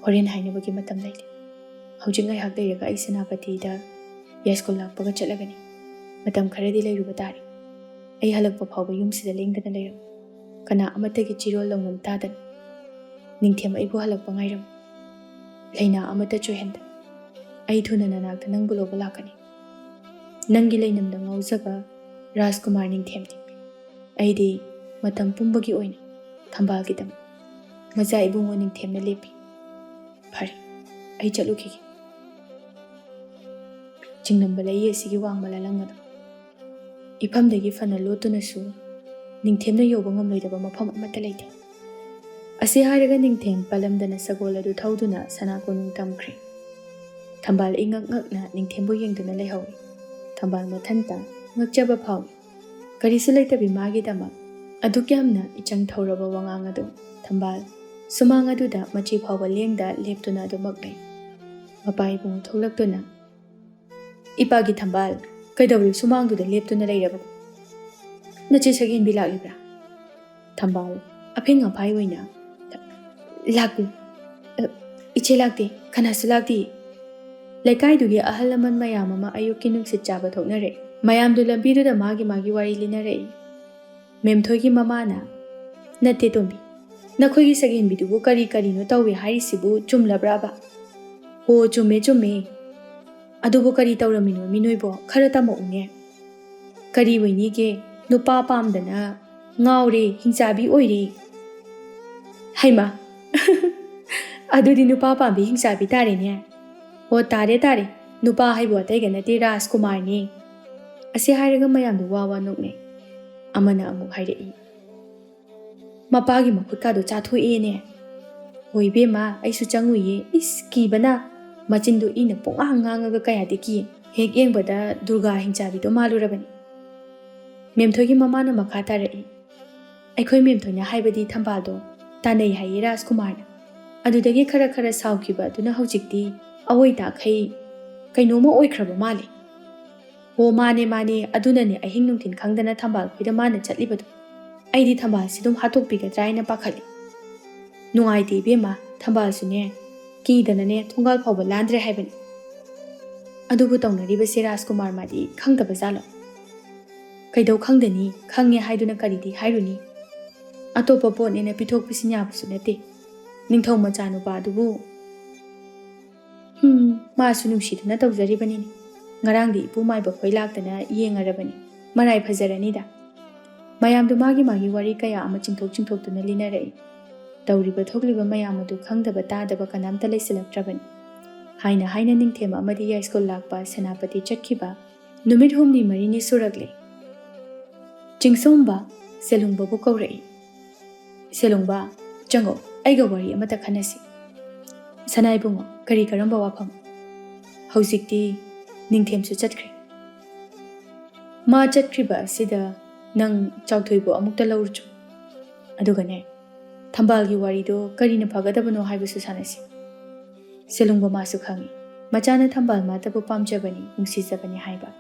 "ꯍꯣꯔꯦꯟ ꯍꯥꯏꯅꯕꯒꯤ ꯃꯇꯝ ꯂꯩꯇꯦ꯫ ꯍꯧꯖꯤꯛ ꯉꯥꯏꯍꯥꯛ ꯂꯩꯔꯒ ꯑꯩ ꯁꯦꯅꯥꯄꯇꯤꯗ ꯌꯥꯏꯁ꯭ꯀꯨꯜ ꯂꯥꯛꯄꯒ ꯆꯠꯂꯒꯅꯤ꯫ ꯃꯇꯝ ꯈꯔꯗꯤ ꯂꯩꯔꯨꯕ ꯇꯥꯔꯦ꯫ ꯑꯩ ꯍꯜꯂꯛꯄ ꯐꯥꯎꯕ ꯌꯨꯝꯁꯤꯗ ꯂꯦꯡꯗꯅ ꯂꯩꯔꯝꯃꯨ꯫ ꯀꯅꯥ ꯑꯃꯠꯇꯒꯤ ꯆꯤꯔꯣꯜ ꯂꯧꯅꯝ ꯇꯥꯗꯅ꯫ ꯅꯤꯡꯊꯦꯝ ꯑꯩꯕꯨ ꯍꯜꯂꯛꯄ ꯉꯥꯏꯔꯝꯃꯨ꯫ ꯂꯩꯅꯥ ꯑꯃꯠꯇ ꯆꯣꯏꯍꯟꯗꯅ꯫ ꯑꯩ ꯊꯨꯅ ꯅꯅꯥꯛꯇ ꯅꯪꯕꯨ ꯂꯧꯕ ꯂꯥꯛꯀꯅꯤ꯫ ꯅꯪꯒꯤ ꯂꯩꯅꯝꯗ ꯉꯥꯎꯖꯕ ꯔꯥꯖꯀꯨꯃꯥꯔ ꯅꯤꯡꯊꯦꯝꯗꯤ ꯑꯩꯗꯤ ꯃꯇꯝ ꯄꯨꯝꯕꯒꯤ ꯑꯣꯏꯅ ꯊꯝꯕꯥꯜꯒꯤꯗꯃꯛ ꯃꯆꯥ ꯏꯕꯨꯡꯉꯣ ꯅꯤꯡꯊꯦꯝꯅ ꯂꯦꯞꯄꯤ꯫ ꯐꯔꯦ, ꯑꯩ ꯆꯠꯂꯨꯈꯤꯒꯦ꯫ ꯆꯤꯡꯂꯝꯕ ꯂꯩꯌꯦ ꯑꯁꯤꯒꯤ ꯋꯥꯡꯃ ꯂꯥꯂꯪ ꯑꯗꯣ꯫ ꯏꯐꯝꯗꯒꯤ ꯐꯅ ꯂꯣꯠꯇꯨꯅꯁꯨ ꯅꯤꯡꯊꯦꯝꯅ ꯌꯧꯕ ꯉꯝꯂꯣꯏꯗꯕ ꯃꯐꯝ ꯑꯃꯠꯇ ꯂꯩꯇꯦ꯫ ꯑꯁꯤ ꯍꯥꯏꯔꯒ ꯅꯤꯡꯊꯦꯝ ꯄꯂꯝꯗꯅ ꯁꯒꯣꯜ ꯑꯗꯨ ꯊꯧꯗꯨꯅ ꯁꯅꯥ ꯀꯣꯅꯨꯡ ꯇꯝꯈ꯭ꯔꯦ꯫ ꯊꯝꯕꯥꯜ ꯏꯉꯛ ꯉꯛꯅ ꯅꯤꯡꯊꯦꯝꯕꯨ ꯌꯦꯡꯗꯨꯅ ꯂꯩꯍꯧꯏ꯫ ꯊꯝꯕꯥꯜ ꯃꯊꯟꯇ ꯉꯛꯆꯕ ꯐꯥꯎꯏ꯫ ꯀꯔꯤꯁꯨ ꯂꯩꯇꯕꯤ ꯃꯥꯒꯤꯗꯃꯛ ꯑꯗꯨꯛ ꯌꯥꯝꯅ ꯏꯆꯪ ꯊꯧꯔꯕ ꯋꯥꯉꯥꯡ ꯑꯗꯨ ꯊꯝꯕꯥꯜ ꯁꯨꯃꯥꯡ ꯑꯗꯨꯗ ꯃꯆꯤ ꯐꯥꯎꯕ ꯂꯦꯡꯗ ꯂꯦꯞꯇꯨꯅ ꯑꯗꯨꯃꯛ ꯂꯩ꯫ ꯃꯄꯥ ꯏꯕꯨꯡ ꯊꯣꯛꯂꯛꯇꯨꯅ, "ꯏꯄꯥꯒꯤ ꯊꯝꯕꯥꯜ, ꯀꯩꯗꯧꯔꯤ ꯁꯨꯃꯥꯡꯗꯨꯗ ꯂꯦꯞꯇꯨꯅ ꯂꯩꯔꯕ? ꯅꯆꯦ ꯁꯛꯍꯦꯟꯕꯤ ꯂꯥꯛꯂꯤꯕ꯭ꯔꯥ?" ꯊꯝꯕꯥꯜ ꯑꯐꯤꯡ ꯑꯐꯥꯏ ꯑꯣꯏꯅ, "ꯂꯥꯛꯇꯦ, ꯑ, ꯏꯆꯦ ꯂꯥꯛꯇꯦ, ꯀꯅꯥꯁꯨ ꯂꯥꯛꯇꯦ꯫" ꯂꯩꯀꯥꯏꯗꯨꯒꯤ ꯑꯍꯜ ꯂꯃꯟ ꯃꯌꯥꯝ ꯑꯃ ꯑꯌꯨꯛꯀꯤ ꯅꯨꯡꯁꯤꯠ ꯆꯥꯕ ꯊꯣꯛꯅꯔꯦ꯫ ꯃꯌꯥꯝꯗꯨ ꯂꯝꯕꯤꯗꯨꯗ ꯃꯥꯒꯤ ꯃꯥꯒꯤ ꯋꯥꯔꯤ ꯂꯤꯅꯔꯛꯏ꯫ ꯃꯦꯝꯊꯣꯏꯒꯤ ꯃꯃꯥꯅ, "ꯅꯠꯇꯦ ꯇꯣꯝꯕꯤ, ꯅꯈꯣꯏꯒꯤ ꯁꯛꯍꯦꯟꯕꯤꯗꯨꯕꯨ ꯀꯔꯤ ꯀꯔꯤꯅꯣ ꯇꯧꯏ ꯍꯥꯏꯔꯤꯁꯤꯕꯨ ꯆꯨꯝꯂꯕ꯭ꯔꯥꯕ?" "ꯍꯣ, ꯆꯨꯝꯃꯦ, ꯆꯨꯝꯃꯦ꯫ ꯑꯗꯨꯕꯨ ꯀꯔꯤ ꯇꯧꯔꯝꯃꯤꯅꯣ ꯃꯤ ꯅꯣꯏꯕꯣ? ꯈꯔ ꯇꯝꯃꯛꯎꯅꯦ꯫" "ꯀꯔꯤ ꯑꯣꯏꯅꯤꯒꯦ? ꯅꯨꯄꯥ ꯄꯥꯝꯗꯅ ꯉꯥꯎꯔꯦ, ꯍꯤꯡꯆꯥꯕꯤ ꯑꯣꯏꯔꯦ꯫" "ꯍꯩꯃꯥ! ꯑꯗꯨꯗꯤ ꯅꯨꯄꯥ ꯄꯥꯝꯕꯤ ꯍꯤꯡꯆꯥꯕꯤ ꯇꯥꯔꯦꯅꯦ꯫" "ꯑꯣ, ꯇꯥꯔꯦ, ꯇꯥꯔꯦ꯫ ꯅꯨꯄꯥ ꯍꯥꯏꯕꯨ ꯑꯇꯩꯒ ꯅꯠꯇꯦ, ꯔꯥꯖꯀꯨꯃꯥꯔꯅꯤ꯫" ꯑꯁꯤ ꯍꯥꯏꯔꯒ ꯃꯌꯥꯝꯗꯨ ꯋꯥ ꯋꯥ ꯅꯣꯛꯅꯩ꯫ ꯑꯃꯅ ꯑꯃꯨꯛ ꯍꯥꯏꯔꯛꯏ, "ꯃꯄꯥꯒꯤ ꯃꯈꯨꯠꯀꯥꯗꯣ ꯆꯥꯊꯣꯛꯑꯦꯅꯦ꯫" "ꯍꯣꯏ ꯏꯕꯦꯝꯃ, ꯑꯩꯁꯨ ꯆꯪꯉꯨꯏꯌꯦ꯫ ꯏꯁ, ꯀꯤꯕꯅ꯫ ꯃꯆꯤꯟꯗꯣ ꯏꯅ ꯄꯨꯡꯉꯥꯡ ꯉꯥꯡꯉꯒ ꯀꯌꯥꯗꯤ ꯀꯤ꯫ ꯍꯦꯛ ꯌꯦꯡꯕꯗ ꯗꯨꯔꯒꯥ ꯍꯤꯡꯆꯥꯕꯤꯗꯣ ꯃꯥꯜꯂꯨꯔꯕꯅꯤ꯫" ꯃꯦꯝꯊꯣꯏꯒꯤ ꯃꯃꯥꯅ ꯃꯈꯥ ꯇꯥꯔꯛꯏ, "ꯑꯩꯈꯣꯏ ꯃꯦꯝꯊꯣꯏꯅ ꯍꯥꯏꯕꯗꯤ ꯊꯝꯕꯥꯜꯗꯣ ꯇꯥꯟꯅꯩ ꯍꯥꯏꯌꯦ ꯔꯥꯖꯀꯨꯃꯥꯔꯅ꯫ ꯑꯗꯨꯗꯒꯤ ꯈꯔ ꯈꯔ ꯁꯥꯎꯈꯤꯕ ꯑꯗꯨꯅ ꯍꯧꯖꯤꯛꯇꯤ ꯑꯑꯣꯏ ꯇꯥꯈꯩ ꯀꯩꯅꯣꯝꯃ ꯑꯣꯏꯈ꯭ꯔꯕ ꯃꯥꯜꯂꯦ꯫" "ꯑꯣ, ꯃꯥꯅꯦ, ꯃꯥꯅꯦ꯫ ꯑꯗꯨꯅꯅꯦ ꯑꯍꯤꯡ ꯅꯨꯡꯊꯤꯜ ꯈꯪꯗꯅ ꯊꯝꯕꯥꯜ ꯈꯣꯏꯗ ꯃꯥꯅ ꯆꯠꯂꯤꯕꯗꯣ꯫ ꯑꯩꯗꯤ ꯊꯝꯕꯥꯜꯁꯤ ꯑꯗꯨꯝ ꯍꯥꯠꯇꯣꯛꯄꯤꯒꯗ꯭ꯔꯥ ꯍꯥꯏꯅ ꯄꯥꯈꯠꯂꯤ꯫ ꯅꯨꯡꯉꯥꯏꯇꯦ ꯏꯕꯦꯝꯃ, ꯊꯝꯕꯥꯜꯁꯨꯅꯦ ꯀꯤꯗꯅꯅꯦ ꯊꯣꯡꯒꯥꯜ ꯐꯥꯎꯕ ꯂꯥꯟꯗ꯭ꯔꯦ ꯍꯥꯏꯕꯅꯤ꯫" ꯑꯗꯨꯕꯨ ꯇꯧꯅꯔꯤꯕꯁꯦ ꯔꯥꯖꯀꯨꯃꯥꯔ ꯃꯥꯗꯤ ꯈꯪꯗꯕ ꯖꯥꯠꯂꯣ? ꯀꯩꯗꯧ ꯈꯪꯗꯅꯤ? ꯈꯪꯉꯦ ꯍꯥꯏꯗꯨꯅ ꯀꯔꯤꯗꯤ ꯍꯥꯏꯔꯨꯅꯤ? ꯑꯇꯣꯞꯄ ꯄꯣꯠꯅꯦꯅ ꯄꯤꯊꯣꯛ ꯄꯤꯁꯤꯟ ꯌꯥꯕꯁꯨ ꯅꯠꯇꯦ꯫ ꯅꯤꯡꯊꯧ ꯃꯆꯥꯅꯨꯄꯥ ꯑꯗꯨꯕꯨ꯫ ꯍꯨꯝ, ꯃꯥꯁꯨ ꯅꯨꯡꯁꯤꯗꯨꯅ ꯇꯧꯖꯔꯤꯕꯅꯤꯅꯦ꯫ ꯉꯔꯥꯡꯗꯤ ꯏꯄꯨ ꯃꯥꯏꯕ ꯈꯣꯏ ꯂꯥꯛꯇꯅ ꯌꯦꯡꯉꯔꯕꯅꯤ꯫ ꯃꯔꯥꯏ ꯐꯖꯔꯅꯤꯗ꯫ ꯃꯌꯥꯝꯗꯨ ꯃꯥꯒꯤ ꯃꯥꯒꯤ ꯋꯥꯔꯤ ꯀꯌꯥ ꯑꯃ ꯆꯤꯡꯊꯣꯛ ꯆꯤꯡꯊꯣꯛꯇꯨꯅ ꯂꯤꯅꯔꯛꯏ꯫ ꯇꯧꯔꯤꯕ ꯊꯣꯛꯂꯤꯕ ꯃꯌꯥꯝ ꯑꯗꯨ ꯈꯪꯗꯕ ꯇꯥꯗꯕ ꯀꯅꯥꯝꯇ ꯂꯩꯁꯤꯜꯂꯛꯇ꯭ꯔꯕꯅꯤ꯫ ꯍꯥꯏꯅ ꯍꯥꯏꯅ ꯅꯤꯡꯊꯦꯝ ꯑꯃꯗꯤ ꯌꯥꯏꯁ꯭ꯀꯨꯜ ꯂꯥꯛꯄ ꯁꯦꯅꯥꯄꯇꯤ ꯆꯠꯈꯤꯕ ꯅꯨꯃꯤꯠ ꯍꯨꯝꯅꯤ ꯃꯔꯤꯅꯤ ꯁꯨꯔꯛꯂꯦ꯫ ꯆꯤꯡꯁꯣꯝꯕ ꯁꯦꯂꯨꯡꯕꯕꯨ ꯀꯧꯔꯛꯏ꯫ "ꯁꯦꯂꯨꯡꯕ, ꯆꯪꯉꯣ, ꯑꯩꯒ ꯋꯥꯔꯤ ꯑꯃꯇ ꯈꯟꯅꯁꯤ꯫" "ꯁꯅꯥ ꯏꯕꯨꯡꯉꯣ, ꯀꯔꯤ ꯀꯔꯝꯕ ꯋꯥꯐꯝ?" "ꯍꯧꯖꯤꯛꯇꯤ ꯅꯤꯡꯊꯦꯝꯁꯨ ꯆꯠꯈ꯭ꯔꯦ꯫ ꯃꯥ ꯆꯠꯈ꯭ꯔꯤꯕ ꯑꯁꯤꯗ ꯅꯪ ꯆꯥꯎꯊꯣꯏꯕꯨ ꯑꯃꯨꯛꯇ ꯂꯧꯔꯨꯆꯣ꯫ ꯑꯗꯨꯒꯅꯦ, ꯊꯝꯕꯥꯜꯒꯤ ꯋꯥꯔꯤꯗꯣ ꯀꯔꯤꯅ ꯐꯒꯗꯕꯅꯣ ꯍꯥꯏꯕꯁꯨ ꯁꯥꯟꯅꯁꯤ꯫" ꯁꯦꯂꯨꯡꯕ ꯃꯥꯁꯨ ꯈꯪꯏ, ꯃꯆꯥꯅ ꯊꯝꯕꯥꯜ ꯃꯥꯇꯕꯨ ꯄꯥꯝꯖꯕꯅꯤ, ꯅꯨꯡꯁꯤꯖꯕꯅꯤ ꯍꯥꯏꯕ꯫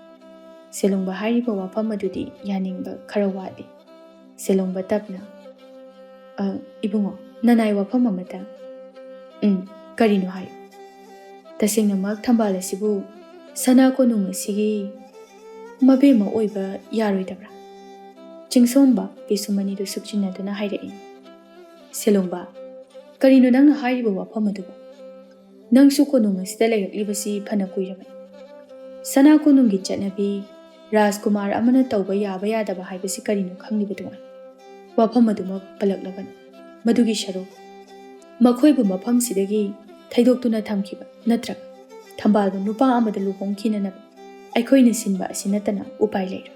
ꯁꯦꯂꯨꯡꯕ ꯍꯥꯏꯔꯤꯕ ꯋꯥꯐꯝ ꯑꯗꯨꯗꯤ ꯌꯥꯅꯤꯡꯕ ꯈꯔ ꯋꯥꯠꯂꯤ꯫ ꯁꯦꯂꯨꯡꯕ ꯇꯞꯅ, "ꯑ, ꯏꯕꯨꯡꯉꯣ, ꯅꯅꯥꯏ ꯋꯥꯐꯝ ꯑꯃꯇ꯫" "ꯎꯝ, ꯀꯔꯤꯅꯣ ꯍꯥꯏꯌꯨ꯫" "ꯇꯁꯦꯡꯅꯃꯛ ꯊꯝꯕꯥꯜ ꯑꯁꯤꯕꯨ ꯁꯅꯥ ꯀꯣꯅꯨꯡ ꯑꯁꯤꯒꯤ ꯃꯕꯦꯝꯃ ꯑꯣꯏꯕ ꯌꯥꯔꯣꯏꯗꯕ꯭ꯔꯥ?" ꯆꯤꯡꯁꯣꯝꯕ ꯄꯤꯁꯨꯝ ꯑꯅꯤꯗꯨ ꯁꯨꯛꯆꯤꯟꯅꯗꯨꯅ ꯍꯥꯏꯔꯛꯏ꯫ ꯁꯦꯂꯨꯡꯕ, ꯀꯔꯤꯅꯣ ꯅꯪꯅ ꯍꯥꯏꯔꯤꯕ ꯋꯥꯐꯝ ꯑꯗꯨꯕꯨ? ꯅꯪꯁꯨ ꯀꯣꯅꯨꯡ ꯑꯁꯤꯗ ꯂꯩꯔꯛꯂꯤꯕꯁꯤ ꯐꯅ ꯀꯨꯏꯔꯕꯅꯤ꯫ ꯁꯅꯥ ꯀꯣꯅꯨꯡꯒꯤ ꯆꯠꯅꯕꯤ, ꯔꯥꯖꯀꯨꯃꯥꯔ ꯑꯃꯅ ꯇꯧꯕ ꯌꯥꯕ ꯌꯥꯗꯕ ꯍꯥꯏꯕꯁꯤ ꯀꯔꯤꯅꯣ ꯈꯪꯂꯤꯕꯗꯨꯉꯥꯏ꯫ ꯋꯥꯐꯝ ꯑꯗꯨꯃꯛ ꯄꯜꯂꯛꯂꯒꯅꯨ꯫ ꯃꯗꯨꯒꯤ ꯁꯔꯨꯛ, ꯃꯈꯣꯏꯕꯨ ꯃꯐꯝꯁꯤꯗꯒꯤ ꯊꯩꯗꯣꯛꯇꯨꯅ ꯊꯝꯈꯤꯕ ꯅꯠꯇ꯭ꯔꯒ ꯊꯝꯕꯥꯜꯕꯨ ꯅꯨꯄꯥ ꯑꯃꯗ ꯂꯨꯍꯣꯡꯈꯤꯅꯅꯕ ꯑꯩꯈꯣꯏꯅ ꯁꯤꯟꯕ ꯑꯁꯤ ꯅꯠꯇꯅ ꯎꯄꯥꯏ ꯂꯩꯔꯣꯏ꯫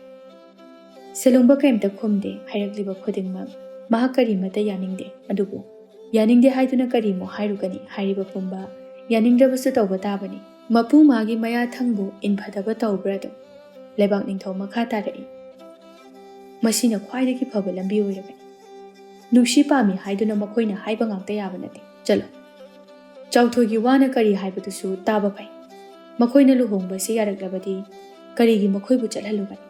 ꯁꯦꯂꯨꯡꯕ ꯀꯔꯤꯝꯇ ꯈꯨꯝꯗꯦ꯫ ꯍꯥꯏꯔꯛꯂꯤꯕ ꯈꯨꯗꯤꯡꯃꯛ ꯃꯍꯥꯛ ꯀꯔꯤꯃꯠꯇ ꯌꯥꯅꯤꯡꯗꯦ꯫ ꯑꯗꯨꯕꯨ ꯌꯥꯅꯤꯡꯗꯦ ꯍꯥꯏꯗꯨꯅ ꯀꯔꯤꯃꯨꯛ ꯍꯥꯏꯔꯨꯒꯅꯤ? ꯍꯥꯏꯔꯤꯕ ꯄꯨꯝꯕ ꯌꯥꯅꯤꯡꯗ꯭ꯔꯕꯁꯨ ꯇꯧꯕ ꯇꯥꯕꯅꯤ꯫ ꯃꯄꯨ ꯃꯥꯒꯤ ꯃꯌꯥꯊꯪꯕꯨ ꯏꯟꯐꯗꯕ ꯇꯧꯕ꯭ꯔꯥ ꯑꯗꯨꯝ? ꯂꯩꯕꯥꯛ ꯅꯤꯡꯊꯧ ꯃꯈꯥ ꯇꯥꯔꯛꯏ꯫ ꯃꯁꯤꯅ ꯈ꯭ꯋꯥꯏꯗꯒꯤ ꯐꯕ ꯂꯝꯕꯤ ꯑꯣꯏꯔꯕꯅꯤ꯫ ꯅꯨꯡꯁꯤ ꯄꯥꯝꯃꯤ ꯍꯥꯏꯗꯨꯅ ꯃꯈꯣꯏꯅ ꯍꯥꯏꯕ ꯉꯥꯛꯇ ꯌꯥꯕ ꯅꯠꯇꯦ꯫ ꯆꯠꯂꯣ꯫ ꯆꯥꯎꯊꯣꯏꯒꯤ ꯋꯥꯅ ꯀꯔꯤ ꯍꯥꯏꯕꯗꯨꯁꯨ ꯇꯥꯕ ꯐꯩ꯫ ꯃꯈꯣꯏꯅ ꯂꯨꯍꯣꯡꯕꯁꯤ ꯌꯥꯔꯛꯂꯕꯗꯤ ꯀꯔꯤꯒꯤ ꯃꯈꯣꯏꯕꯨ ꯆꯠꯍꯜꯂꯨꯒꯅꯤ?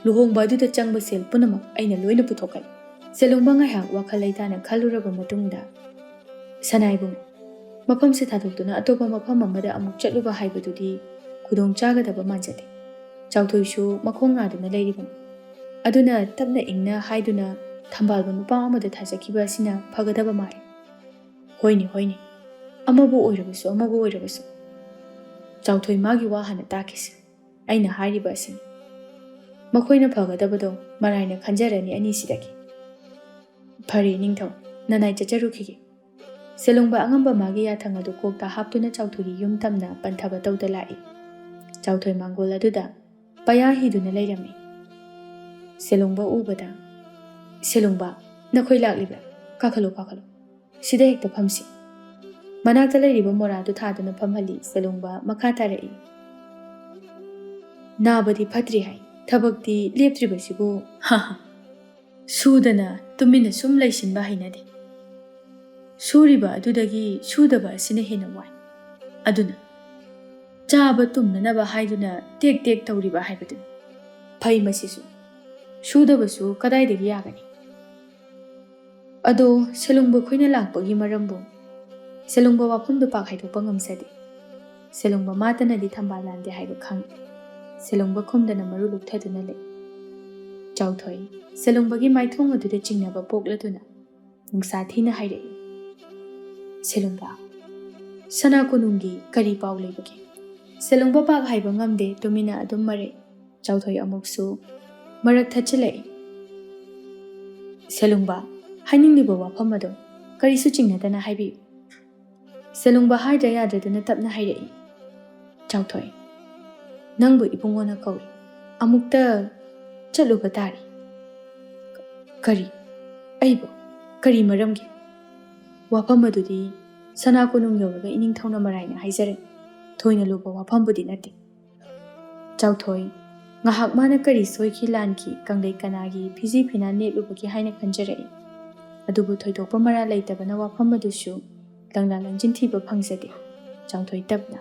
ꯂꯨꯍꯣꯡꯕ ꯑꯗꯨꯗ ꯆꯪꯕ ꯁꯦꯜ ꯄꯨꯝꯅꯃꯛ ꯑꯩꯅ ꯂꯣꯏꯅ ꯄꯨꯊꯣꯛꯀꯅꯤ꯫ ꯁꯦꯂꯨꯡꯕ ꯉꯥꯏꯍꯥꯛ ꯋꯥꯈꯜ ꯂꯩꯇꯥꯅ ꯈꯜꯂꯨꯔꯕ ꯃꯇꯨꯡꯗ, ꯁꯅꯥꯏꯕꯨꯡ, ꯃꯐꯝꯁꯤ ꯊꯥꯗꯣꯛꯇꯨꯅ ꯑꯇꯣꯞꯄ ꯃꯐꯝ ꯑꯃꯗ ꯑꯃꯨꯛ ꯆꯠꯂꯨꯕ ꯍꯥꯏꯕꯗꯨꯗꯤ ꯈꯨꯗꯣꯡ ꯆꯥꯒꯗꯕ ꯃꯥꯟꯖꯗꯦ꯫ ꯆꯥꯎꯊꯣꯏꯁꯨ ꯃꯈꯣꯡ ꯅꯥꯗꯨꯅ ꯂꯩꯔꯤꯕꯅꯤ꯫ ꯑꯗꯨꯅ ꯇꯞꯅ ꯏꯪꯅ ꯍꯥꯏꯗꯨꯅ ꯊꯝꯕꯥꯜꯕ ꯅꯨꯄꯥ ꯑꯃꯗ ꯊꯥꯖꯈꯤꯕ ꯑꯁꯤꯅ ꯐꯒꯗꯕ ꯃꯥꯜꯂꯤ꯫ "ꯍꯣꯏꯅꯦ, ꯍꯣꯏꯅꯦ, ꯑꯃꯕꯨ ꯑꯣꯏꯔꯕꯁꯨ, ꯑꯃꯕꯨ ꯑꯣꯏꯔꯕꯁꯨ꯫ ꯆꯥꯎꯊꯣꯏ, ꯃꯥꯒꯤ ꯋꯥ ꯍꯥꯟꯅ ꯇꯥꯈꯤꯁꯤ꯫ ꯑꯩꯅ ꯍꯥꯏꯔꯤꯕ ꯑꯁꯤꯅꯤ꯫ ꯃꯈꯣꯏꯅ ꯐꯒꯗꯕꯗꯣ ꯃꯔꯥꯏꯅ ꯈꯟꯖꯔꯅꯤ ꯑꯅꯤꯁꯤꯗꯒꯤ꯫ ꯐꯔꯦ ꯏꯅꯤꯡꯊꯧ, ꯅꯅꯥꯏ ꯆꯠꯆꯔꯨꯈꯤꯒꯦ꯫" ꯁꯦꯂꯨꯡꯕ ꯑꯉꯝꯕ ꯃꯥꯒꯤ ꯌꯥꯊꯪ ꯑꯗꯨ ꯀꯣꯛꯇ ꯍꯥꯞꯇꯨꯅ ꯆꯥꯎꯊꯣꯏꯒꯤ ꯌꯨꯝ ꯇꯝꯅ ꯄꯟꯊꯕ ꯇꯧꯗ ꯂꯥꯛꯏ꯫ ꯆꯥꯎꯊꯣꯏ ꯃꯥꯡꯒꯣꯜ ꯑꯗꯨꯗ ꯄꯌꯥ ꯍꯤꯗꯨꯅ ꯂꯩꯔꯝꯃꯤ꯫ ꯁꯦꯂꯨꯡꯕ ꯎꯕꯗ, "ꯁꯦꯂꯨꯡꯕ, ꯅꯈꯣꯏ ꯂꯥꯛꯂꯤꯕ꯭ꯔꯥ? ꯀꯥꯈꯠꯂꯨ, ꯀꯥꯈꯠꯂꯨ꯫ ꯁꯤꯗ ꯍꯦꯛꯇ ꯐꯝꯁꯤ꯫" ꯃꯅꯥꯛꯇ ꯂꯩꯔꯤꯕ ꯃꯣꯔꯥꯗꯨ ꯊꯥꯗꯨꯅ ꯐꯝꯍꯜꯂꯤ꯫ ꯁꯦꯂꯨꯡꯕ ꯃꯈꯥ ꯇꯥꯔꯛꯏ, "ꯅꯥꯕꯗꯤ ꯐꯠꯇ꯭ꯔꯤ ꯍꯥꯏ, ꯊꯕꯛꯇꯤ ꯂꯦꯞꯇ꯭ꯔꯤꯕꯁꯤꯕꯨ?" "ꯍꯥ ꯍꯥ, ꯁꯨꯗꯅ ꯇꯨꯃꯤꯟꯅ ꯁꯨꯝ ꯂꯩꯁꯤꯟꯕ ꯍꯩꯅꯗꯦ꯫ ꯁꯨꯔꯤꯕ ꯑꯗꯨꯗꯒꯤ ꯁꯨꯗꯕ ꯑꯁꯤꯅ ꯍꯦꯟꯅ ꯋꯥꯏ꯫ ꯑꯗꯨꯅ ꯆꯥꯕ ꯇꯨꯝꯅꯅꯕ ꯍꯥꯏꯗꯨꯅ ꯇꯦꯛ ꯇꯦꯛ ꯇꯧꯔꯤꯕ ꯍꯥꯏꯕꯗꯨꯅꯤ꯫ ꯐꯩ ꯃꯁꯤꯁꯨ꯫ ꯁꯨꯗꯕꯁꯨ ꯀꯗꯥꯏꯗꯒꯤ ꯌꯥꯒꯅꯤ?" "ꯑꯗꯣ ꯁꯦꯂꯨꯡꯕ ꯈꯣꯏꯅ ꯂꯥꯛꯄꯒꯤ ꯃꯔꯝꯕꯨ?" ꯁꯦꯂꯨꯡꯕ ꯋꯥꯐꯝꯗꯨ ꯄꯥꯛ ꯍꯥꯏꯗꯣꯛꯄ ꯉꯝꯖꯗꯦ꯫ ꯁꯦꯂꯨꯡꯕ ꯃꯥꯇꯅꯗꯤ ꯊꯝꯕꯥꯜ ꯂꯥꯟꯗꯦ ꯍꯥꯏꯕ ꯈꯪꯏ꯫ ꯁꯦꯂꯨꯡꯕ ꯈꯨꯝꯗꯅ ꯃꯔꯨ ꯂꯨꯛꯊꯗꯨꯅ ꯂꯩ꯫ ꯆꯥꯎꯊꯣꯏ, ꯁꯦꯂꯨꯡꯕꯒꯤ ꯃꯥꯏꯊꯣꯡ ꯑꯗꯨꯗ ꯆꯤꯡꯅꯕ ꯄꯣꯛꯂꯗꯨꯅ ꯅꯨꯡꯁꯥ ꯊꯤꯅ ꯍꯥꯏꯔꯛꯏ, "ꯁꯦꯂꯨꯡꯕ, ꯁꯅꯥ ꯀꯣꯅꯨꯡꯒꯤ ꯀꯔꯤ ꯄꯥꯎ ꯂꯩꯕꯒꯦ?" ꯁꯦꯂꯨꯡꯕ ꯄꯥꯛ ꯍꯥꯏꯕ ꯉꯝꯗꯦ, ꯇꯨꯃꯤꯟꯅ ꯑꯗꯨꯝ ꯃꯔꯩ꯫ ꯆꯥꯎꯊꯣꯏ ꯑꯃꯨꯛꯁꯨ ꯃꯔꯛ ꯊꯠꯆꯤꯜꯂꯛꯏ, "ꯁꯦꯂꯨꯡꯕ, ꯍꯥꯏꯅꯤꯡꯂꯤꯕ ꯋꯥꯐꯝ ꯑꯗꯣ ꯀꯔꯤꯁꯨ ꯆꯤꯡꯅꯗꯅ ꯍꯥꯏꯕꯤꯌꯨ꯫" ꯁꯦꯂꯨꯡꯕ ꯍꯥꯏꯗ꯭ꯔ ꯌꯥꯗ꯭ꯔꯗꯨꯅ ꯇꯞꯅ ꯍꯥꯏꯔꯛꯏ, "ꯆꯥꯎꯊꯣꯏ, ꯅꯪꯕꯨ ꯏꯕꯨꯡꯉꯣꯅ ꯀꯧꯏ, ꯑꯃꯨꯛꯇ ꯆꯠꯂꯨꯕ ꯇꯥꯔꯦ꯫" "ꯀꯔꯤ? ꯑꯩꯕꯨ? ꯀꯔꯤ ꯃꯔꯝꯒꯤ?" "ꯋꯥꯐꯝ ꯑꯗꯨꯗꯤ ꯁꯅꯥ ꯀꯣꯅꯨꯡ ꯌꯧꯔꯒ ꯏꯅꯤꯡꯊꯧꯅ ꯃꯔꯥꯏꯅ ꯍꯥꯏꯖꯔꯅꯤ꯫ ꯊꯣꯏꯅ ꯂꯨꯕ ꯋꯥꯐꯝꯕꯨꯗꯤ ꯅꯠꯇꯦ꯫" ꯆꯥꯎꯊꯣꯏ, ꯉꯥꯏꯍꯥꯛ ꯃꯥꯅ ꯀꯔꯤ ꯁꯣꯏꯈꯤ ꯂꯥꯟꯈꯤ, ꯀꯪꯂꯩ ꯀꯅꯥꯒꯤ ꯐꯤꯖꯤ ꯐꯤꯅꯥ ꯅꯦꯠꯂꯨꯕꯒꯦ ꯍꯥꯏꯅ ꯈꯟꯖꯔꯛꯏ꯫ ꯑꯗꯨꯕꯨ ꯊꯣꯏꯗꯣꯛꯄ ꯃꯔꯥꯜ ꯂꯩꯇꯕꯅ ꯋꯥꯐꯝ ꯑꯗꯨꯁꯨ ꯂꯪꯂꯥ ꯂꯪꯖꯤꯟ ꯊꯤꯕ ꯐꯪꯖꯗꯦ꯫ ꯆꯥꯎꯊꯣꯏ ꯇꯞꯅ,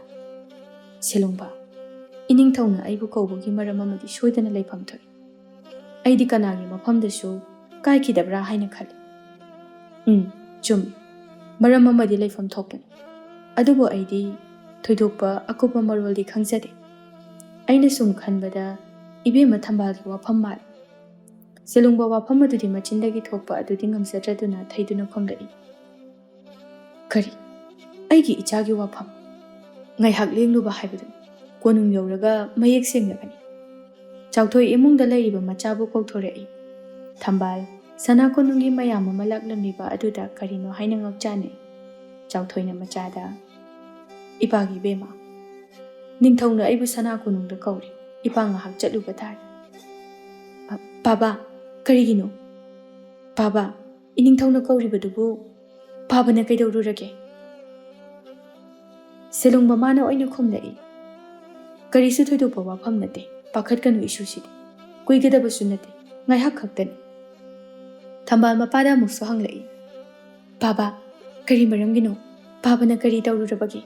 "ꯁꯦꯂꯨꯡꯕ, ꯏꯅꯤꯡꯊꯧꯅ ꯑꯩꯕꯨ ꯀꯧꯕꯒꯤ ꯃꯔꯝ ꯑꯃꯗꯤ ꯁꯣꯏꯗꯅ ꯂꯩꯐꯝ ꯊꯣꯛꯏ꯫ ꯑꯩꯗꯤ ꯀꯅꯥꯒꯤ ꯃꯐꯝꯗꯁꯨ ꯀꯥꯏꯈꯤꯗꯕ꯭ꯔꯥ ꯍꯥꯏꯅ ꯈꯜꯂꯤ꯫" "ꯎꯝ, ꯆꯨꯝꯃꯤ꯫ ꯃꯔꯝ ꯑꯃꯗꯤ ꯂꯩꯐꯝ ꯊꯣꯛꯄꯅꯤ꯫ ꯑꯗꯨꯕꯨ ꯑꯩꯗꯤ ꯊꯣꯏꯗꯣꯛꯄ ꯑꯀꯨꯞꯄ ꯃꯔꯣꯜꯗꯤ ꯈꯪꯖꯗꯦ꯫ ꯑꯩꯅ ꯁꯨꯝ ꯈꯟꯕꯗ ꯏꯕꯦꯝꯃ ꯊꯝꯕꯥꯜꯒꯤ ꯋꯥꯐꯝ ꯃꯥꯜꯂꯤ꯫ ꯁꯦꯂꯨꯡꯕ ꯋꯥꯐꯝ ꯑꯗꯨꯗꯤ ꯃꯆꯤꯟꯗꯒꯤ ꯊꯣꯛꯄ ꯑꯗꯨꯗꯤ ꯉꯝꯖꯗ꯭ꯔꯗꯨꯅ ꯊꯩꯗꯨꯅ ꯈꯨꯝꯂꯛꯏ꯫ "ꯀꯔꯤ? ꯑꯩꯒꯤ ꯏꯆꯥꯒꯤ ꯋꯥꯐꯝ?" ꯉꯥꯏꯍꯥꯛ ꯂꯦꯡꯂꯨꯕ ꯍꯥꯏꯕꯗꯨ ꯀꯣꯅꯨꯡ ꯌꯧꯔꯒ ꯃꯌꯦꯛ ꯁꯦꯡꯂꯕꯅꯤ꯫ ꯆꯥꯎꯊꯣꯏ ꯏꯃꯨꯡꯗ ꯂꯩꯔꯤꯕ ꯃꯆꯥꯕꯨ ꯀꯧꯊꯣꯔꯛꯏ꯫ ꯊꯝꯕꯥꯜ, ꯁꯅꯥ ꯀꯣꯅꯨꯡꯒꯤ ꯃꯌꯥꯝ ꯑꯃ ꯂꯥꯛꯂꯝꯂꯤꯕ ꯑꯗꯨꯗ ꯀꯔꯤꯅꯣ ꯍꯥꯏꯅ ꯉꯛꯆꯥꯅꯩ꯫ ꯆꯥꯎꯊꯣꯏꯅ ꯃꯆꯥꯗ, "ꯏꯄꯥꯒꯤ ꯏꯕꯦꯝꯃ, ꯅꯤꯡꯊꯧꯅ ꯑꯩꯕꯨ ꯁꯅꯥ ꯀꯣꯅꯨꯡꯗ ꯀꯧꯔꯤ꯫ ꯏꯄꯥ ꯉꯥꯏꯍꯥꯛ ꯆꯠꯂꯨꯕ ꯇꯥꯔꯦ꯫" "ꯑ, ꯄꯥꯕ, ꯀꯔꯤꯒꯤꯅꯣ? ꯄꯥꯕ, ꯏꯅꯤꯡꯊꯧꯅ ꯀꯧꯔꯤꯕꯗꯨꯕꯨ ꯄꯥꯕꯅ ꯀꯩꯗꯧꯔꯨꯔꯒꯦ?" ꯁꯦꯂꯨꯡ ꯃꯃꯥꯅ ꯑꯣꯏꯅ ꯈꯨꯝꯂꯛꯏ꯫ "ꯀꯔꯤꯁꯨ ꯊꯣꯏꯗꯣꯛꯄ ꯋꯥꯐꯝ ꯅꯠꯇꯦ, ꯄꯥꯈꯠꯀꯅꯨ ꯏꯁꯨꯁꯤꯗꯤ꯫ ꯀꯨꯏꯒꯗꯕꯁꯨ ꯅꯠꯇꯦ, ꯉꯥꯏꯍꯥꯛ ꯈꯛꯇꯅꯤ꯫" ꯊꯝꯕꯥꯜ ꯃꯄꯥꯗ ꯑꯃꯨꯛꯁꯨ ꯍꯪꯂꯛꯏ꯫ "ꯄꯥꯕ, ꯀꯔꯤ ꯃꯔꯝꯒꯤꯅꯣ? ꯄꯥꯕꯅ ꯀꯔꯤ ꯇꯧꯔꯨꯔꯕꯒꯦ?"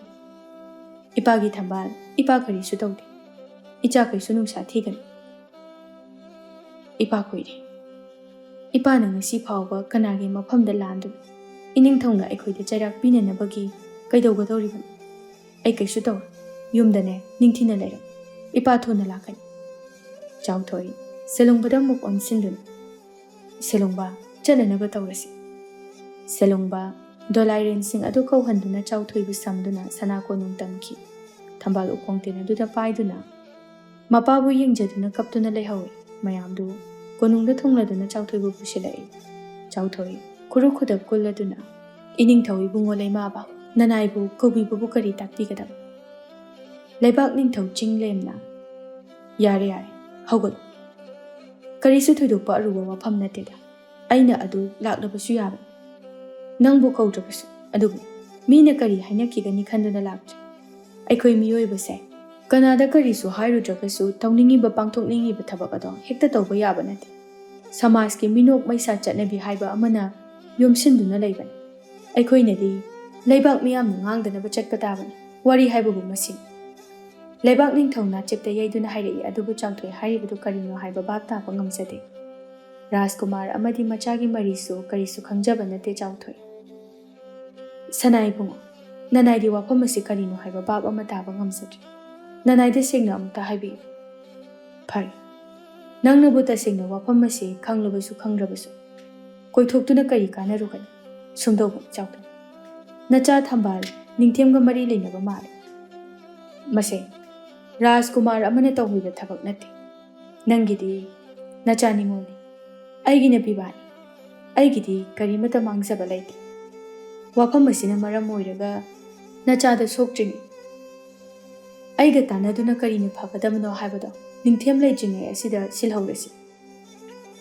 "ꯏꯄꯥꯒꯤ ꯊꯝꯕꯥꯜ, ꯏꯄꯥ ꯀꯔꯤꯁꯨ ꯇꯧꯗꯦ꯫ ꯏꯆꯥ ꯀꯩꯁꯨ ꯅꯨꯡꯁꯥ ꯊꯤꯒꯅꯨ꯫ ꯏꯄꯥ ꯀꯨꯏꯔꯦ꯫ ꯏꯄꯥꯅ ꯉꯁꯤ ꯐꯥꯎꯕ ꯀꯅꯥꯒꯤ ꯃꯐꯝꯗ ꯂꯥꯟꯗꯨꯅ ꯏꯅꯤꯡꯊꯧꯅ ꯑꯩꯈꯣꯏꯗ ꯆꯩꯔꯥꯛ ꯄꯤꯅꯅꯕꯒꯤ ꯀꯩꯗꯧꯒꯗꯧꯔꯤꯕꯅꯣ? ꯑꯩ ꯀꯩꯁꯨ ꯇꯧꯔꯣꯏ꯫ ꯌꯨꯝꯗꯅꯦ ꯅꯤꯡꯊꯤꯅ ꯂꯩꯔꯝꯃꯨ꯫ ꯏꯄꯥ ꯊꯨꯅ ꯂꯥꯛꯀꯅꯤ꯫" ꯆꯥꯎꯊꯣꯏ ꯁꯦꯂꯨꯡꯕꯗ ꯑꯃꯨꯛ ꯑꯣꯟꯁꯤꯟꯗꯨꯅ, "ꯁꯦꯂꯨꯡꯕ, ꯆꯠꯅꯅꯕ ꯇꯧꯔꯁꯤ꯫" ꯁꯦꯂꯨꯡꯕ ꯗꯣꯂꯥꯏꯔꯦꯟꯁꯤꯡ ꯑꯗꯨ ꯀꯧꯍꯟꯗꯨꯅ ꯆꯥꯎꯊꯣꯏꯕꯨ ꯁꯝꯗꯨꯅ ꯁꯅꯥ ꯀꯣꯅꯨꯡ ꯇꯝꯈꯤ꯫ ꯊꯝꯕꯥꯜ ꯎꯈꯣꯡ ꯇꯦꯟ ꯑꯗꯨꯗ ꯄꯥꯏꯗꯨꯅ ꯃꯄꯥꯕꯨ ꯌꯦꯡꯖꯗꯨꯅ ꯀꯞꯇꯨꯅ ꯂꯩꯍꯧꯏ꯫ ꯃꯌꯥꯝꯗꯨ ꯀꯣꯅꯨꯡꯗ ꯊꯨꯡꯂꯗꯨꯅ ꯆꯥꯎꯊꯣꯏꯕꯨ ꯄꯨꯁꯤꯜꯂꯛꯏ꯫ ꯆꯥꯎꯊꯣꯏ ꯈꯨꯔꯨ ꯈꯨꯗꯛ ꯀꯨꯜꯂꯗꯨꯅ, "ꯏꯅꯤꯡꯊꯧ ꯏꯕꯨꯡꯉꯣ ꯂꯩꯃꯥꯕ, ꯅꯅꯥꯏꯕꯨ ꯀꯧꯕꯤꯕꯕꯨ ꯀꯔꯤ ꯇꯥꯛꯄꯤꯒꯗꯕ? ꯂꯩꯕꯥꯛ ꯅꯤꯡꯊꯧ ꯆꯤꯡ ꯂꯦꯝꯅ꯫" "ꯌꯥꯔꯦ, ꯌꯥꯔꯦ, ꯍꯧꯒꯠꯂꯨ꯫ ꯀꯔꯤꯁꯨ ꯊꯣꯏꯗꯣꯛꯄ ꯑꯔꯨꯕ ꯋꯥꯐꯝ ꯅꯠꯇꯦꯗ꯫ ꯑꯩꯅ ꯑꯗꯨ ꯂꯥꯛꯂꯕꯁꯨ ꯌꯥꯕꯅꯤ, ꯅꯪꯕꯨ ꯀꯧꯗ꯭ꯔꯕꯁꯨ꯫ ꯑꯗꯨꯕꯨ ꯃꯤꯅ ꯀꯔꯤ ꯍꯥꯏꯅꯈꯤꯒꯅꯤ ꯈꯟꯗꯨꯅ ꯂꯥꯛꯇ꯭ꯔꯦ꯫ ꯑꯩꯈꯣꯏ ꯃꯤꯑꯣꯏꯕꯁꯦ ꯀꯅꯥꯗ ꯀꯔꯤꯁꯨ ꯍꯥꯏꯔꯨꯗ꯭ꯔꯒꯁꯨ ꯇꯧꯅꯤꯡꯉꯤꯕ, ꯄꯥꯡꯊꯣꯛꯅꯤꯡꯉꯤꯕ ꯊꯕꯛ ꯑꯗꯣ ꯍꯦꯛꯇ ꯇꯧꯕ ꯌꯥꯕ ꯅꯠꯇꯦ꯫ ꯁꯃꯥꯖꯀꯤ ꯃꯤꯅꯣꯛ ꯃꯩꯁꯥ ꯆꯠꯅꯕꯤ ꯍꯥꯏꯕ ꯑꯃꯅ ꯌꯣꯝꯁꯤꯟꯗꯨꯅ ꯂꯩꯕꯅꯤ꯫ ꯑꯩꯈꯣꯏꯅꯗꯤ ꯂꯩꯕꯥꯛ ꯃꯤꯌꯥꯝꯅ ꯉꯥꯡꯗꯅꯕ ꯆꯠꯄ ꯇꯥꯕꯅꯤ꯫ ꯋꯥꯔꯤ ꯍꯥꯏꯕꯕꯨ ꯃꯁꯤꯅꯤ꯫" ꯂꯩꯕꯥꯛ ꯅꯤꯡꯊꯧ ꯅꯥꯆꯦꯞꯇ ꯌꯩꯗꯨꯅ ꯍꯥꯏꯔꯛꯏ, ꯑꯗꯨꯕꯨ ꯆꯥꯎꯊꯣꯏ ꯍꯥꯏꯔꯤꯕꯗꯨ ꯀꯔꯤꯅꯣ ꯍꯥꯏꯕ ꯚꯥꯞ ꯇꯥꯕ ꯉꯝꯖꯗꯦ꯫ ꯔꯥꯖꯀꯨꯃꯥꯔ ꯑꯃꯗꯤ ꯃꯆꯥꯒꯤ ꯃꯔꯤꯁꯨ ꯀꯔꯤꯁꯨ ꯈꯪꯖꯕ ꯅꯠꯇꯦ ꯆꯥꯎꯊꯣꯏ꯫ "ꯁꯅꯥ ꯏꯕꯨꯡꯉꯣ, ꯅꯅꯥꯏꯒꯤ ꯋꯥꯐꯝ ꯑꯁꯤ ꯀꯔꯤꯅꯣ ꯍꯥꯏꯕ ꯚꯥꯞ ꯑꯃ ꯇꯥꯕ ꯉꯝꯖꯗ꯭ꯔꯦ꯫ ꯅꯅꯥꯏꯗ ꯁꯦꯡꯅ ꯑꯃꯨꯛꯇ ꯍꯥꯏꯕꯤꯌꯨ꯫ ꯐꯔꯦ, ꯅꯪꯅꯕꯨ ꯇꯁꯦꯡꯅ ꯋꯥꯐꯝ ꯑꯁꯤ ꯈꯪꯂꯕꯁꯨ ꯈꯪꯗ꯭ꯔꯕꯁꯨ, ꯀꯣꯏꯊꯣꯛꯇꯨꯅ ꯀꯔꯤ ꯀꯥꯟꯅꯔꯨꯒꯅꯤ? ꯁꯨꯝꯗꯧꯕ ꯏꯆꯥꯎꯊꯣꯏ, ꯅꯆꯥ ꯊꯝꯕꯥꯜ ꯅꯤꯡꯊꯦꯝꯒ ꯃꯔꯤ ꯂꯩꯅꯕ ꯃꯥꯜꯂꯦ꯫ ꯃꯁꯦ ꯔꯥꯖꯀꯨꯃꯥꯔ ꯑꯃꯅ ꯇꯧꯍꯩꯕ ꯊꯕꯛ ꯅꯠꯇꯦ꯫ ꯅꯪꯒꯤꯗꯤ ꯅꯆꯥ ꯅꯤꯉꯣꯜꯅꯤ, ꯑꯩꯒꯤꯅ ꯄꯤꯕꯥꯅꯤ꯫ ꯑꯩꯒꯤꯗꯤ ꯀꯔꯤꯃꯠꯇ ꯃꯥꯡꯖꯕ ꯂꯩꯇꯦ꯫ ꯋꯥꯐꯝ ꯑꯁꯤꯅ ꯃꯔꯝ ꯑꯣꯏꯔꯒ ꯅꯆꯥꯗ ꯁꯣꯛꯇ꯭ꯔꯤꯉꯩ, ꯑꯩꯒ ꯇꯥꯟꯅꯗꯨꯅ ꯀꯔꯤꯅ ꯐꯒꯗꯕꯅꯣ ꯍꯥꯏꯕꯗꯣ ꯅꯤꯡꯊꯦꯝ ꯂꯩꯇ꯭ꯔꯤꯉꯩ ꯑꯁꯤꯗ ꯁꯤꯜꯍꯧꯔꯁꯤ꯫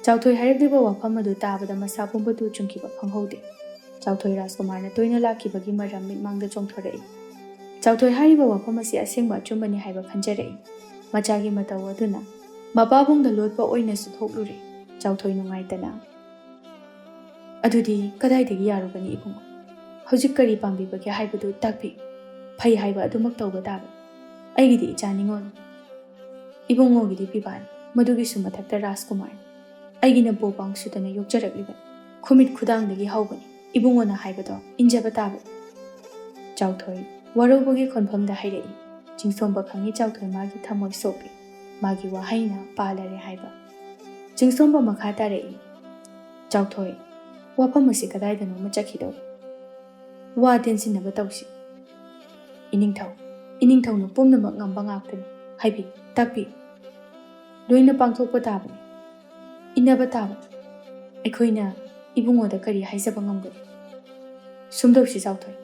ꯆꯥꯎꯊꯣꯏ ꯍꯥꯏꯔꯛꯂꯤꯕ ꯋꯥꯐꯝ ꯑꯗꯨ ꯇꯥꯕꯗ ꯃꯁꯥ ꯄꯨꯝꯕ ꯇꯨ ꯆꯨꯡꯈꯤꯕ ꯈꯪꯍꯧꯗꯦ꯫ ꯆꯥꯎꯊꯣꯏ ꯔꯥꯖꯀꯨꯃꯥꯔꯅ ꯇꯣꯏꯅ ꯂꯥꯛꯈꯤꯕꯒꯤ ꯃꯔꯝ ꯃꯤꯠꯃꯥꯡꯗ ꯆꯣꯡꯊꯣꯔꯛꯏ꯫ ꯆꯥꯎꯊꯣꯏ ꯍꯥꯏꯔꯤꯕ ꯋꯥꯐꯝ ꯑꯁꯤ ꯑꯁꯦꯡꯕ ꯑꯆꯨꯝꯕꯅꯤ ꯍꯥꯏꯕ ꯈꯟꯖꯔꯛꯏ꯫ ꯃꯆꯥꯒꯤ ꯃꯇꯧ ꯑꯗꯨꯅ ꯃꯄꯥꯕꯨꯡꯗ ꯂꯣꯠꯄ ꯑꯣꯏꯅꯁꯨ ꯊꯣꯛꯂꯨꯔꯦ꯫ ꯆꯥꯎꯊꯣꯏ ꯅꯨꯡꯉꯥꯏꯇꯅ, "ꯑꯗꯨꯗꯤ ꯀꯗꯥꯏꯗꯒꯤ ꯌꯥꯔꯨꯒꯅꯤ ꯏꯕꯨꯡꯉꯣ? ꯍꯧꯖꯤꯛ ꯀꯔꯤ ꯄꯥꯝꯕꯤꯕꯒꯦ ꯍꯥꯏꯕꯗꯨ ꯇꯥꯛꯄꯤꯌꯨ꯫ ꯐꯩ ꯍꯥꯏꯕ ꯑꯗꯨꯃꯛ ꯇꯧꯕ ꯇꯥꯕ꯫ ꯑꯩꯒꯤꯗꯤ ꯏꯆꯥ ꯅꯤꯉꯣꯜ, ꯏꯕꯨꯡꯉꯣꯒꯤꯗꯤ ꯄꯤꯕꯥꯅꯤ, ꯃꯗꯨꯒꯤꯁꯨ ꯃꯊꯛꯇ ꯔꯥꯖꯀꯨꯃꯥꯔ꯫ ꯑꯩꯒꯤꯅ ꯄꯣꯄꯥꯡ ꯁꯨꯗꯅ ꯌꯣꯛꯆꯔꯛꯂꯤꯕꯅꯤ꯫ ꯈꯨꯃꯤꯠ ꯈꯨꯗꯥꯡꯗꯒꯤ ꯍꯧꯕꯅꯤ꯫ ꯏꯕꯨꯡꯉꯣꯅ ꯍꯥꯏꯕꯗꯣ ꯏꯟꯖꯕ ꯇꯥꯕ꯫" ꯆꯥꯎꯊꯣꯏ ꯋꯥꯔꯧꯕꯒꯤ ꯈꯣꯟꯐꯝꯗ ꯍꯥꯏꯔꯛꯏ꯫ ꯆꯤꯡꯁꯣꯝꯕ ꯈꯪꯉꯤ ꯆꯥꯎꯊꯣꯏ ꯃꯥꯒꯤ ꯊꯃꯣꯏ ꯁꯣꯛꯏ꯫ ꯃꯥꯒꯤ ꯋꯥꯍꯩꯅ ꯄꯥꯜꯂꯔꯦ ꯍꯥꯏꯕ꯫ ꯆꯤꯡꯁꯣꯝꯕ ꯃꯈꯥ ꯇꯥꯔꯛꯏ, "ꯆꯥꯎꯊꯣꯏ, ꯋꯥꯐꯝ ꯑꯁꯤ ꯀꯗꯥꯏꯗꯅꯣꯃ ꯆꯠꯈꯤꯗꯧꯔꯦ꯫ ꯋꯥ ꯇꯦꯟꯁꯤꯟꯅꯕ ꯇꯧꯁꯤ꯫ ꯏꯅꯤꯡꯊꯧ, ꯏꯅꯤꯡꯊꯧꯅ ꯄꯨꯝꯅꯃꯛ ꯉꯝꯕ ꯉꯥꯛꯇꯅꯤ꯫ ꯍꯥꯏꯕꯤ, ꯇꯥꯛꯄꯤ꯫ ꯂꯣꯏꯅ ꯄꯥꯡꯊꯣꯛꯄ ꯇꯥꯕꯅꯤ꯫ ꯏꯟꯅꯕ ꯇꯥꯕꯅꯤ꯫ ꯑꯩꯈꯣꯏꯅ ꯏꯕꯨꯡꯉꯣꯗ ꯀꯔꯤ ꯍꯥꯏꯖꯕ ꯉꯝꯒꯅꯤ? ꯁꯨꯝꯗꯧꯁꯤ ꯆꯥꯎꯊꯣꯏ,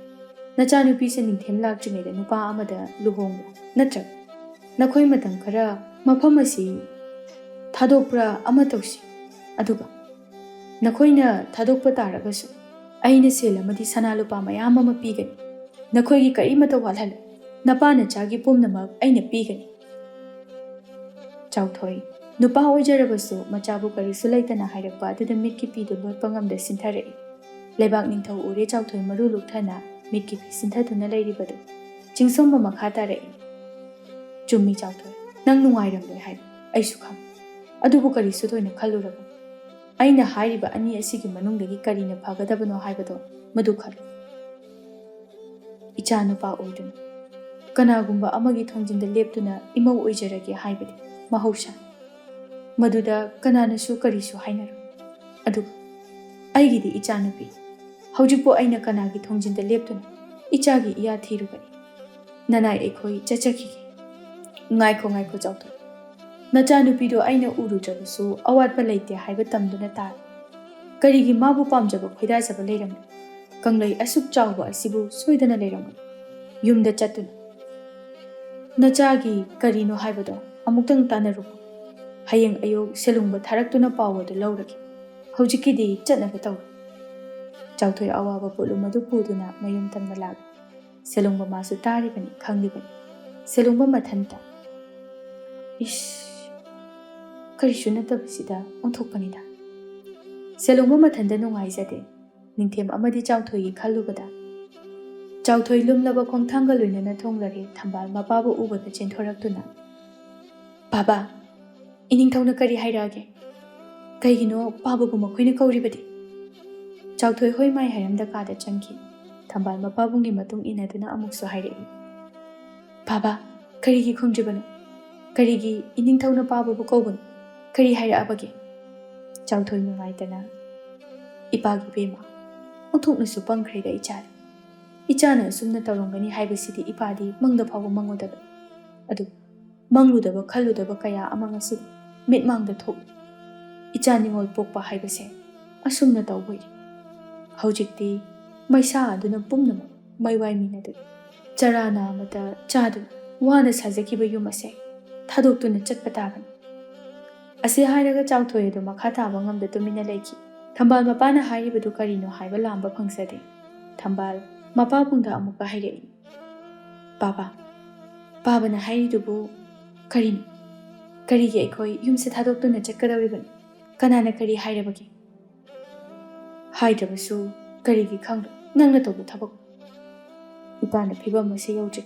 ꯅꯆꯥꯅꯨꯄꯤꯁꯦ ꯅꯤꯡꯊꯦꯝ ꯂꯥꯛꯇ꯭ꯔꯤꯉꯩꯗ ꯅꯨꯄꯥ ꯑꯃꯗ ꯂꯨꯍꯣꯡꯕ꯭ꯔꯥ? ꯅꯠꯇ꯭ꯔꯒ ꯅꯈꯣꯏ ꯃꯇꯝ ꯈꯔ ꯃꯐꯝ ꯑꯁꯤ ꯊꯥꯗꯣꯛꯄ꯭ꯔꯥ ꯑꯃ ꯇꯧꯁꯤ꯫ ꯑꯗꯨꯒ ꯅꯈꯣꯏꯅ ꯊꯥꯗꯣꯛꯄ ꯇꯥꯔꯒꯁꯨ ꯑꯩꯅ ꯁꯦꯜ ꯑꯃꯗꯤ ꯁꯅꯥ ꯂꯨꯄꯥ ꯃꯌꯥꯝ ꯑꯃ ꯄꯤꯒꯅꯤ꯫ ꯅꯈꯣꯏꯒꯤ ꯀꯔꯤꯃꯠꯇ ꯋꯥꯠꯍꯜꯂꯣꯏ꯫ ꯅꯄꯥ ꯅꯆꯥꯒꯤ ꯄꯨꯝꯅꯃꯛ ꯑꯩꯅ ꯄꯤꯒꯅꯤ꯫" ꯆꯥꯎꯊꯣꯏ, ꯅꯨꯄꯥ ꯑꯣꯏꯖꯔꯕꯁꯨ ꯃꯆꯥꯕꯨ ꯀꯔꯤꯁꯨ ꯂꯩꯇꯅ ꯍꯥꯏꯔꯛꯄ ꯑꯗꯨꯗ ꯃꯤꯠꯀꯤ ꯄꯤꯗꯨ ꯂꯣꯠꯄ ꯉꯝꯗ ꯁꯤꯟꯊꯔꯛꯏ꯫ ꯂꯩꯕꯥꯛ ꯅꯤꯡꯊꯧ ꯎꯔꯦ ꯆꯥꯎꯊꯣꯏ ꯃꯔꯨ ꯂꯨꯛꯊꯅ ꯃꯤꯠꯀꯤ ꯄꯤ ꯁꯤꯟꯊꯗꯨꯅ ꯂꯩꯔꯤꯕꯗꯨ꯫ ꯆꯤꯡꯁꯣꯝꯕ ꯃꯈꯥ ꯇꯥꯔꯛꯏ, "ꯆꯨꯝꯃꯤ ꯆꯥꯎꯊꯣꯏ, ꯅꯪ ꯅꯨꯡꯉꯥꯏꯔꯝꯂꯣꯏ ꯍꯥꯏꯕ ꯑꯩꯁꯨ ꯈꯪꯏ꯫ ꯑꯗꯨꯕꯨ ꯀꯔꯤꯁꯨ ꯊꯣꯏꯅ ꯈꯜꯂꯨꯔꯒꯅꯨ꯫ ꯑꯩꯅ ꯍꯥꯏꯔꯤꯕ ꯑꯅꯤ ꯑꯁꯤꯒꯤ ꯃꯅꯨꯡꯗꯒꯤ ꯀꯔꯤꯅ ꯐꯒꯗꯕꯅꯣ ꯍꯥꯏꯕꯗꯣ ꯃꯗꯨ ꯈꯜꯂꯨ꯫" ꯏꯆꯥ ꯅꯨꯄꯥ ꯑꯣꯏꯗꯨꯅ ꯀꯅꯥꯒꯨꯝꯕ ꯑꯃꯒꯤ ꯊꯣꯡꯖꯤꯟꯗ ꯂꯦꯞꯇꯨꯅ ꯏꯃꯧ ꯑꯣꯏꯖꯔꯒꯦ ꯍꯥꯏꯕꯗꯤ ꯃꯍꯧꯁꯥ꯫ ꯃꯗꯨꯗ ꯀꯅꯥꯅꯁꯨ ꯀꯔꯤꯁꯨ ꯍꯥꯏꯅꯔꯣꯏ꯫ ꯑꯗꯨꯒ ꯑꯩꯒꯤꯗꯤ ꯏꯆꯥꯅꯨꯄꯤ꯫ ꯍꯧꯖꯤꯛꯄꯨ ꯑꯩꯅ ꯀꯅꯥꯒꯤ ꯊꯣꯡꯖꯤꯟꯗ ꯂꯦꯞꯇꯨꯅ ꯏꯆꯥꯒꯤ ꯏꯌꯥ ꯊꯤꯔꯨꯒꯅꯤ? ꯅꯅꯥꯏ ꯑꯩꯈꯣꯏ ꯆꯠꯆꯈꯤꯒꯦ꯫ ꯉꯥꯏꯈꯣ, ꯉꯥꯏꯈꯣ, ꯆꯥꯎꯊꯣꯏ꯫ ꯅꯆꯥꯅꯨꯄꯤꯗꯣ ꯑꯩꯅ ꯎꯔꯨꯗ꯭ꯔꯕꯁꯨ ꯑꯋꯥꯠꯄ ꯂꯩꯇꯦ ꯍꯥꯏꯕ ꯇꯝꯗꯨꯅ ꯇꯥꯔꯦ꯫ ꯀꯔꯤꯒꯤ ꯃꯥꯕꯨ ꯄꯥꯝꯖꯕ ꯈꯣꯏꯗꯥꯖꯕ ꯂꯩꯔꯝꯂꯣꯏ? ꯀꯪꯂꯩ ꯑꯁꯨꯛ ꯆꯥꯎꯕ ꯑꯁꯤꯕꯨ ꯁꯣꯏꯗꯅ ꯂꯩꯔꯝꯒꯅꯤ꯫ ꯌꯨꯝꯗ ꯆꯠꯇꯨꯅ ꯅꯆꯥꯒꯤ ꯀꯔꯤꯅꯣ ꯍꯥꯏꯕꯗꯣ ꯑꯃꯨꯛꯇꯪ ꯇꯥꯟꯅꯔꯨꯀꯣ꯫ ꯍꯌꯦꯡ ꯑꯌꯨꯛ ꯁꯦꯂꯨꯡꯕ ꯊꯥꯔꯛꯇꯨꯅ ꯄꯥꯎ ꯑꯗꯨ ꯂꯧꯔꯒꯦ꯫ ꯍꯧꯖꯤꯛꯀꯤꯗꯤ ꯆꯠꯅꯕ ꯇꯧꯔꯣ꯫ ꯆꯥꯎꯊꯣꯏ ꯑꯋꯥꯕ ꯄꯣꯠꯂꯨꯝ ꯑꯗꯨ ꯄꯨꯗꯨꯅ ꯃꯌꯨꯝ ꯇꯝꯅ ꯂꯥꯛꯂꯦ꯫ ꯁꯦꯂꯨꯡꯕ ꯃꯥꯁꯨ ꯇꯥꯔꯤꯕꯅꯤ, ꯈꯪꯂꯤꯕꯅꯤ꯫ ꯁꯦꯂꯨꯡꯕ ꯃꯊꯟꯇ, "ꯏꯁ, ꯀꯔꯤꯁꯨ ꯅꯠꯇꯕꯁꯤꯗ ꯑꯣꯟꯊꯣꯛꯄꯅꯤꯗ"꯫ ꯁꯦꯂꯨꯡꯕ ꯃꯊꯟꯇ ꯅꯨꯡꯉꯥꯏꯖꯗꯦ꯫ ꯅꯤꯡꯊꯦꯝ ꯑꯃꯗꯤ ꯆꯥꯎꯊꯣꯏꯒꯤ ꯈꯜꯂꯨꯕꯗ ꯆꯥꯎꯊꯣꯏ ꯂꯨꯝꯂꯕ ꯈꯣꯡꯊꯥꯡꯒ ꯂꯣꯏꯅꯅ ꯊꯣꯡ ꯂꯣꯏꯔꯦ꯫ ꯊꯝꯕꯥꯜ ꯃꯄꯥꯕꯨ ꯎꯕꯗ ꯆꯦꯟꯊꯣꯔꯛꯇꯨꯅ, "ꯕꯥꯕꯥ, ꯏꯅꯤꯡꯊꯧꯅ ꯀꯔꯤ ꯍꯥꯏꯔꯛꯑꯒꯦ? ꯀꯩꯒꯤꯅꯣ ꯄꯥꯕꯕꯨ ꯃꯈꯣꯏꯅ ꯀꯧꯔꯤꯕꯗꯤ?" ꯆꯥꯎꯊꯣꯏ ꯍꯣꯏ ꯃꯥꯏ ꯍꯥꯏꯔꯝꯗ ꯀꯥꯗ ꯆꯪꯈꯤ꯫ ꯊꯝꯕꯥꯜ ꯃꯄꯥꯕꯨꯡꯒꯤ ꯃꯇꯨꯡ ꯏꯟꯅꯗꯨꯅ ꯑꯃꯨꯛꯁꯨ ꯍꯥꯏꯔꯛꯏ, "ꯕꯥꯕꯥ, ꯀꯔꯤꯒꯤ ꯈꯨꯝꯗ꯭ꯔꯤꯕꯅꯣ? ꯀꯔꯤꯒꯤ ꯏꯅꯤꯡꯊꯧꯅ ꯄꯥꯕꯕꯨ ꯀꯧꯕꯅꯣ? ꯀꯔꯤ ꯍꯥꯏꯔꯛꯑꯕꯒꯦ?" ꯆꯥꯎꯊꯣꯏ ꯅꯨꯡꯉꯥꯏꯇꯅ, "ꯏꯄꯥꯒꯤ ꯏꯕꯦꯝꯃ, ꯑꯣꯟꯊꯣꯛꯅꯁꯨ ꯄꯪꯈ꯭ꯔꯦꯗ ꯏꯆꯥꯗꯤ꯫ ꯏꯆꯥꯅ ꯑꯁꯨꯝꯅ ꯇꯧꯔꯝꯒꯅꯤ ꯍꯥꯏꯕꯁꯤꯗꯤ ꯏꯄꯥꯗꯤ ꯃꯪꯗ ꯐꯥꯎꯕ ꯃꯪꯉꯨꯗꯕ꯫ ꯑꯗꯨ ꯃꯪꯂꯨꯗꯕ ꯈꯜꯂꯨꯗꯕ ꯀꯌꯥ ꯑꯃ ꯉꯁꯤꯗꯤ ꯃꯤꯠꯃꯥꯡꯗ ꯊꯣꯛꯂꯤ꯫ ꯏꯆꯥ ꯅꯤꯉꯣꯜ ꯄꯣꯛꯄ ꯍꯥꯏꯕꯁꯦ ꯑꯁꯨꯝꯅ ꯇꯧꯕ ꯑꯣꯏꯔꯦ꯫ ꯍꯧꯖꯤꯛꯇꯤ ꯃꯩꯁꯥ ꯑꯗꯨꯅ ꯄꯨꯝꯅꯃꯛ ꯃꯩꯋꯥꯏ ꯃꯤꯅꯗꯨꯅ, ꯆꯔꯥ ꯅꯥꯝꯃꯇ ꯆꯥꯗꯨꯅ ꯋꯥꯅ ꯁꯥꯖꯈꯤꯕ ꯌꯨꯝ ꯑꯁꯦ ꯊꯥꯗꯣꯛꯇꯨꯅ ꯆꯠꯄ ꯇꯥꯕꯅꯤ"꯫ ꯑꯁꯤ ꯍꯥꯏꯔꯒ ꯆꯥꯎꯊꯣꯏ ꯑꯗꯨ ꯃꯈꯥ ꯇꯥꯕ ꯉꯝꯗ ꯇꯨꯃꯤꯟꯅ ꯂꯩꯈꯤ꯫ ꯊꯝꯕꯥꯜ ꯃꯄꯥꯅ ꯍꯥꯏꯔꯤꯕꯗꯨ ꯀꯔꯤꯅꯣ ꯍꯥꯏꯕ ꯂꯥꯝꯕ ꯐꯪꯖꯗꯦ꯫ ꯊꯝꯕꯥꯜ ꯃꯄꯥꯕꯨꯡꯗ ꯑꯃꯨꯛꯀ ꯍꯥꯏꯔꯛꯏ, "ꯕꯥꯕꯥ, ꯄꯥꯕꯅ ꯍꯥꯏꯔꯤꯗꯨꯕꯨ ꯀꯔꯤꯅꯣ? ꯀꯔꯤꯒꯤ ꯑꯩꯈꯣꯏ ꯌꯨꯝꯁꯦ ꯊꯥꯗꯣꯛꯇꯨꯅ ꯆꯠꯀꯗꯧꯔꯤꯕꯅꯣ? ꯀꯅꯥꯅ ꯀꯔꯤ ꯍꯥꯏꯔꯕꯒꯦ?" "ꯍꯥꯏꯗ꯭ꯔꯕꯁꯨ ꯀꯔꯤꯒꯤ ꯈꯪꯂꯣꯏ? ꯅꯪꯅ ꯇꯧꯕ ꯊꯕꯛ꯫ ꯏꯄꯥꯅ ꯐꯤꯕꯝ ꯑꯁꯤ ꯌꯧꯗ꯭ꯔꯤ꯫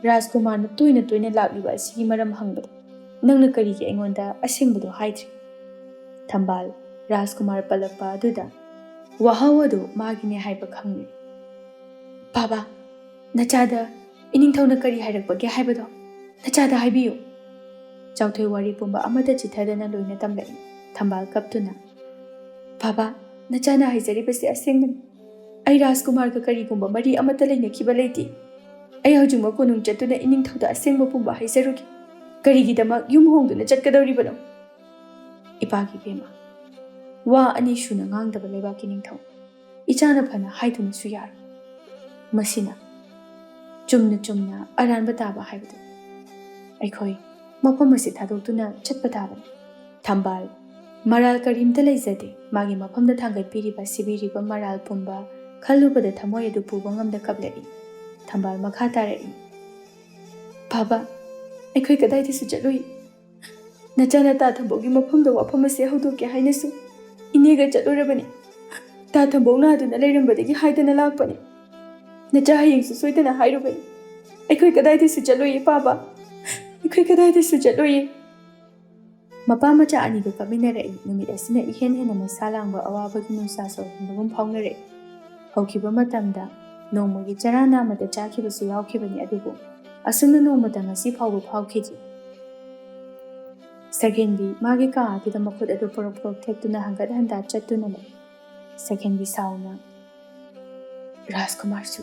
ꯔꯥꯖꯀꯨꯃꯥꯔꯅ ꯇꯣꯏꯅ ꯇꯣꯏꯅ ꯂꯥꯛꯂꯤꯕ ꯑꯁꯤꯒꯤ ꯃꯔꯝ ꯍꯪꯕꯗ ꯅꯪꯅ ꯀꯔꯤꯒꯤ ꯑꯩꯉꯣꯟꯗ ꯑꯁꯦꯡꯕꯗꯨ ꯍꯥꯏꯗ꯭ꯔꯤ?" ꯊꯝꯕꯥꯜ ꯔꯥꯖꯀꯨꯃꯥꯔ ꯄꯜꯂꯛꯄ ꯑꯗꯨꯗ ꯋꯥꯍꯧ ꯑꯗꯨ ꯃꯥꯒꯤꯅꯦ ꯍꯥꯏꯕ ꯈꯪꯂꯦ꯫ "ꯕꯥꯕꯥ, ꯅꯆꯥꯗ ꯏꯅꯤꯡꯊꯧꯅ ꯀꯔꯤ ꯍꯥꯏꯔꯛꯄꯒꯦ ꯍꯥꯏꯕꯗꯣ ꯅꯆꯥꯗ ꯍꯥꯏꯕꯤꯌꯨ꯫ ꯆꯥꯎꯊꯣꯏ ꯋꯥꯔꯤ ꯄꯨꯝꯕ ꯑꯃꯠꯇ ꯆꯤꯊꯗꯅ ꯂꯣꯏꯅ ꯇꯝꯂꯛꯏ꯫ ꯊꯝꯕꯥꯜ ꯀꯞꯇꯨꯅ, "ꯕꯥꯕꯥ, ꯅꯆꯥꯅ ꯍꯥꯏꯖꯔꯤꯕꯁꯤ ꯑꯁꯦꯡꯕꯅꯤ꯫ ꯑꯩ ꯔꯥꯖꯀꯨꯃꯥꯔꯒ ꯀꯔꯤꯒꯨꯝꯕ ꯃꯔꯤ ꯑꯃꯠꯇ ꯂꯩꯅꯈꯤꯕ ꯂꯩꯇꯦ꯫ ꯑꯩ ꯍꯧꯖꯤꯛꯃꯛ ꯀꯣꯅꯨꯡ ꯆꯠꯇꯨꯅ ꯏꯅꯤꯡꯊꯧꯗ ꯑꯁꯦꯡꯕ ꯄꯨꯝꯕ ꯍꯥꯏꯖꯔꯨꯒꯦ꯫ ꯀꯔꯤꯒꯤꯗꯃꯛ ꯌꯨꯝ ꯍꯣꯡꯗꯨꯅ ꯆꯠꯀꯗꯧꯔꯤꯕꯅꯣ?" ꯏꯄꯥꯒꯤ ꯏꯕꯦꯝꯃ, ꯋꯥ ꯑꯅꯤ ꯁꯨꯅ ꯉꯥꯡꯗꯕ ꯂꯩꯕꯥꯛꯀꯤ ꯅꯤꯡꯊꯧ, ꯏꯆꯥꯅ ꯐꯅ ꯍꯥꯏꯗꯨꯅꯁꯨ ꯌꯥꯔꯣꯏ꯫ ꯃꯁꯤꯅ ꯆꯨꯝꯅ ꯆꯨꯝꯅ ꯑꯔꯥꯟꯕ ꯇꯥꯕ ꯍꯥꯏꯕꯗꯨ꯫ ꯑꯩꯈꯣꯏ ꯃꯐꯝ ꯑꯁꯤ ꯊꯥꯗꯣꯛꯇꯨꯅ ꯆꯠꯄ ꯇꯥꯕꯅꯤ꯫ ꯊꯝꯕꯥꯜ ꯃꯔꯥꯜ ꯀꯔꯤꯝꯇ ꯂꯩꯖꯗꯦ꯫ ꯃꯥꯒꯤ ꯃꯐꯝꯗ ꯊꯥꯡꯒꯠꯄꯤꯔꯤꯕ, ꯁꯤꯕꯤꯔꯤꯕ ꯃꯔꯥꯜ ꯄꯨꯝꯕ ꯈꯜꯂꯨꯕꯗ ꯊꯃꯣꯏ ꯑꯗꯨ ꯄꯨꯕ ꯉꯝꯗ ꯀꯞꯂꯛꯏ꯫ ꯊꯝꯕꯥꯜ ꯃꯈꯥ ꯇꯥꯔꯛꯏ, "ꯕꯥꯕꯥ, ꯑꯩꯈꯣꯏ ꯀꯗꯥꯏꯗꯁꯨ ꯆꯠꯂꯨꯏ꯫ ꯅꯆꯥꯅ ꯇꯥ ꯊꯝꯕꯧꯒꯤ ꯃꯐꯝꯗ ꯋꯥꯐꯝ ꯑꯁꯤ ꯍꯧꯗꯣꯛꯀꯦ ꯍꯥꯏꯅꯁꯨ ꯏꯅꯦꯒ ꯆꯠꯂꯨꯔꯕꯅꯤ꯫ ꯇꯥ ꯊꯝꯕꯧ ꯅꯥꯗꯨꯅ ꯂꯩꯔꯝꯕꯗꯒꯤ ꯍꯥꯏꯗꯅ ꯂꯥꯛꯄꯅꯤ꯫ ꯅꯆꯥ ꯍꯌꯦꯡꯁꯨ ꯁꯣꯏꯗꯅ ꯍꯥꯏꯔꯨꯕꯅꯤ꯫ ꯑꯩꯈꯣꯏ ꯀꯗꯥꯏꯗꯁꯨ ꯆꯠꯂꯣꯏꯌꯦ ꯄꯥꯕ꯫ ꯑꯩꯈꯣꯏ ꯀꯗꯥꯏꯗꯁꯨ ꯆꯠꯂꯣꯏꯌꯦ꯫" ꯃꯄꯥ ꯃꯆꯥ ꯑꯅꯤꯗꯨ ꯀꯞꯃꯤꯟꯅꯔꯛꯏ꯫ ꯅꯨꯃꯤꯠ ꯑꯁꯤꯅ ꯏꯍꯦꯟ ꯍꯦꯟꯅ ꯃꯩꯁꯥ ꯂꯥꯡꯕ ꯑꯋꯥꯕꯒꯤ ꯅꯨꯡꯁꯥ ꯁꯣꯔꯍꯟꯕꯒꯨꯝ ꯐꯥꯎꯅꯔꯛꯏ꯫ ꯍꯧꯈꯤꯕ ꯃꯇꯝꯗ ꯅꯣꯡꯃꯒꯤ ꯆꯔꯥ ꯅꯥꯝꯃꯗ ꯆꯥꯈꯤꯕꯁꯨ ꯌꯥꯎꯈꯤꯕꯅꯤ, ꯑꯗꯨꯕꯨ ꯑꯁꯨꯝꯅ ꯅꯣꯡꯃꯇ ꯉꯁꯤ ꯐꯥꯎꯕ ꯐꯥꯎꯈꯤꯗ꯭ꯔꯤ꯫ ꯁꯛꯍꯦꯟꯕꯤ ꯃꯥꯒꯤ ꯀꯥ ꯑꯗꯨꯗ ꯃꯈꯨꯠ ꯑꯗꯨ ꯄꯣꯔꯣꯛ ꯄꯣꯔꯣꯛ ꯊꯦꯛꯇꯨꯅ ꯍꯪꯒꯠ ꯍꯟꯗꯥ ꯆꯠꯇꯨꯅ ꯂꯩ꯫ ꯁꯛꯍꯦꯟꯕꯤ ꯁꯥꯎꯅ, "ꯔꯥꯖꯀꯨꯃꯥꯔꯁꯨ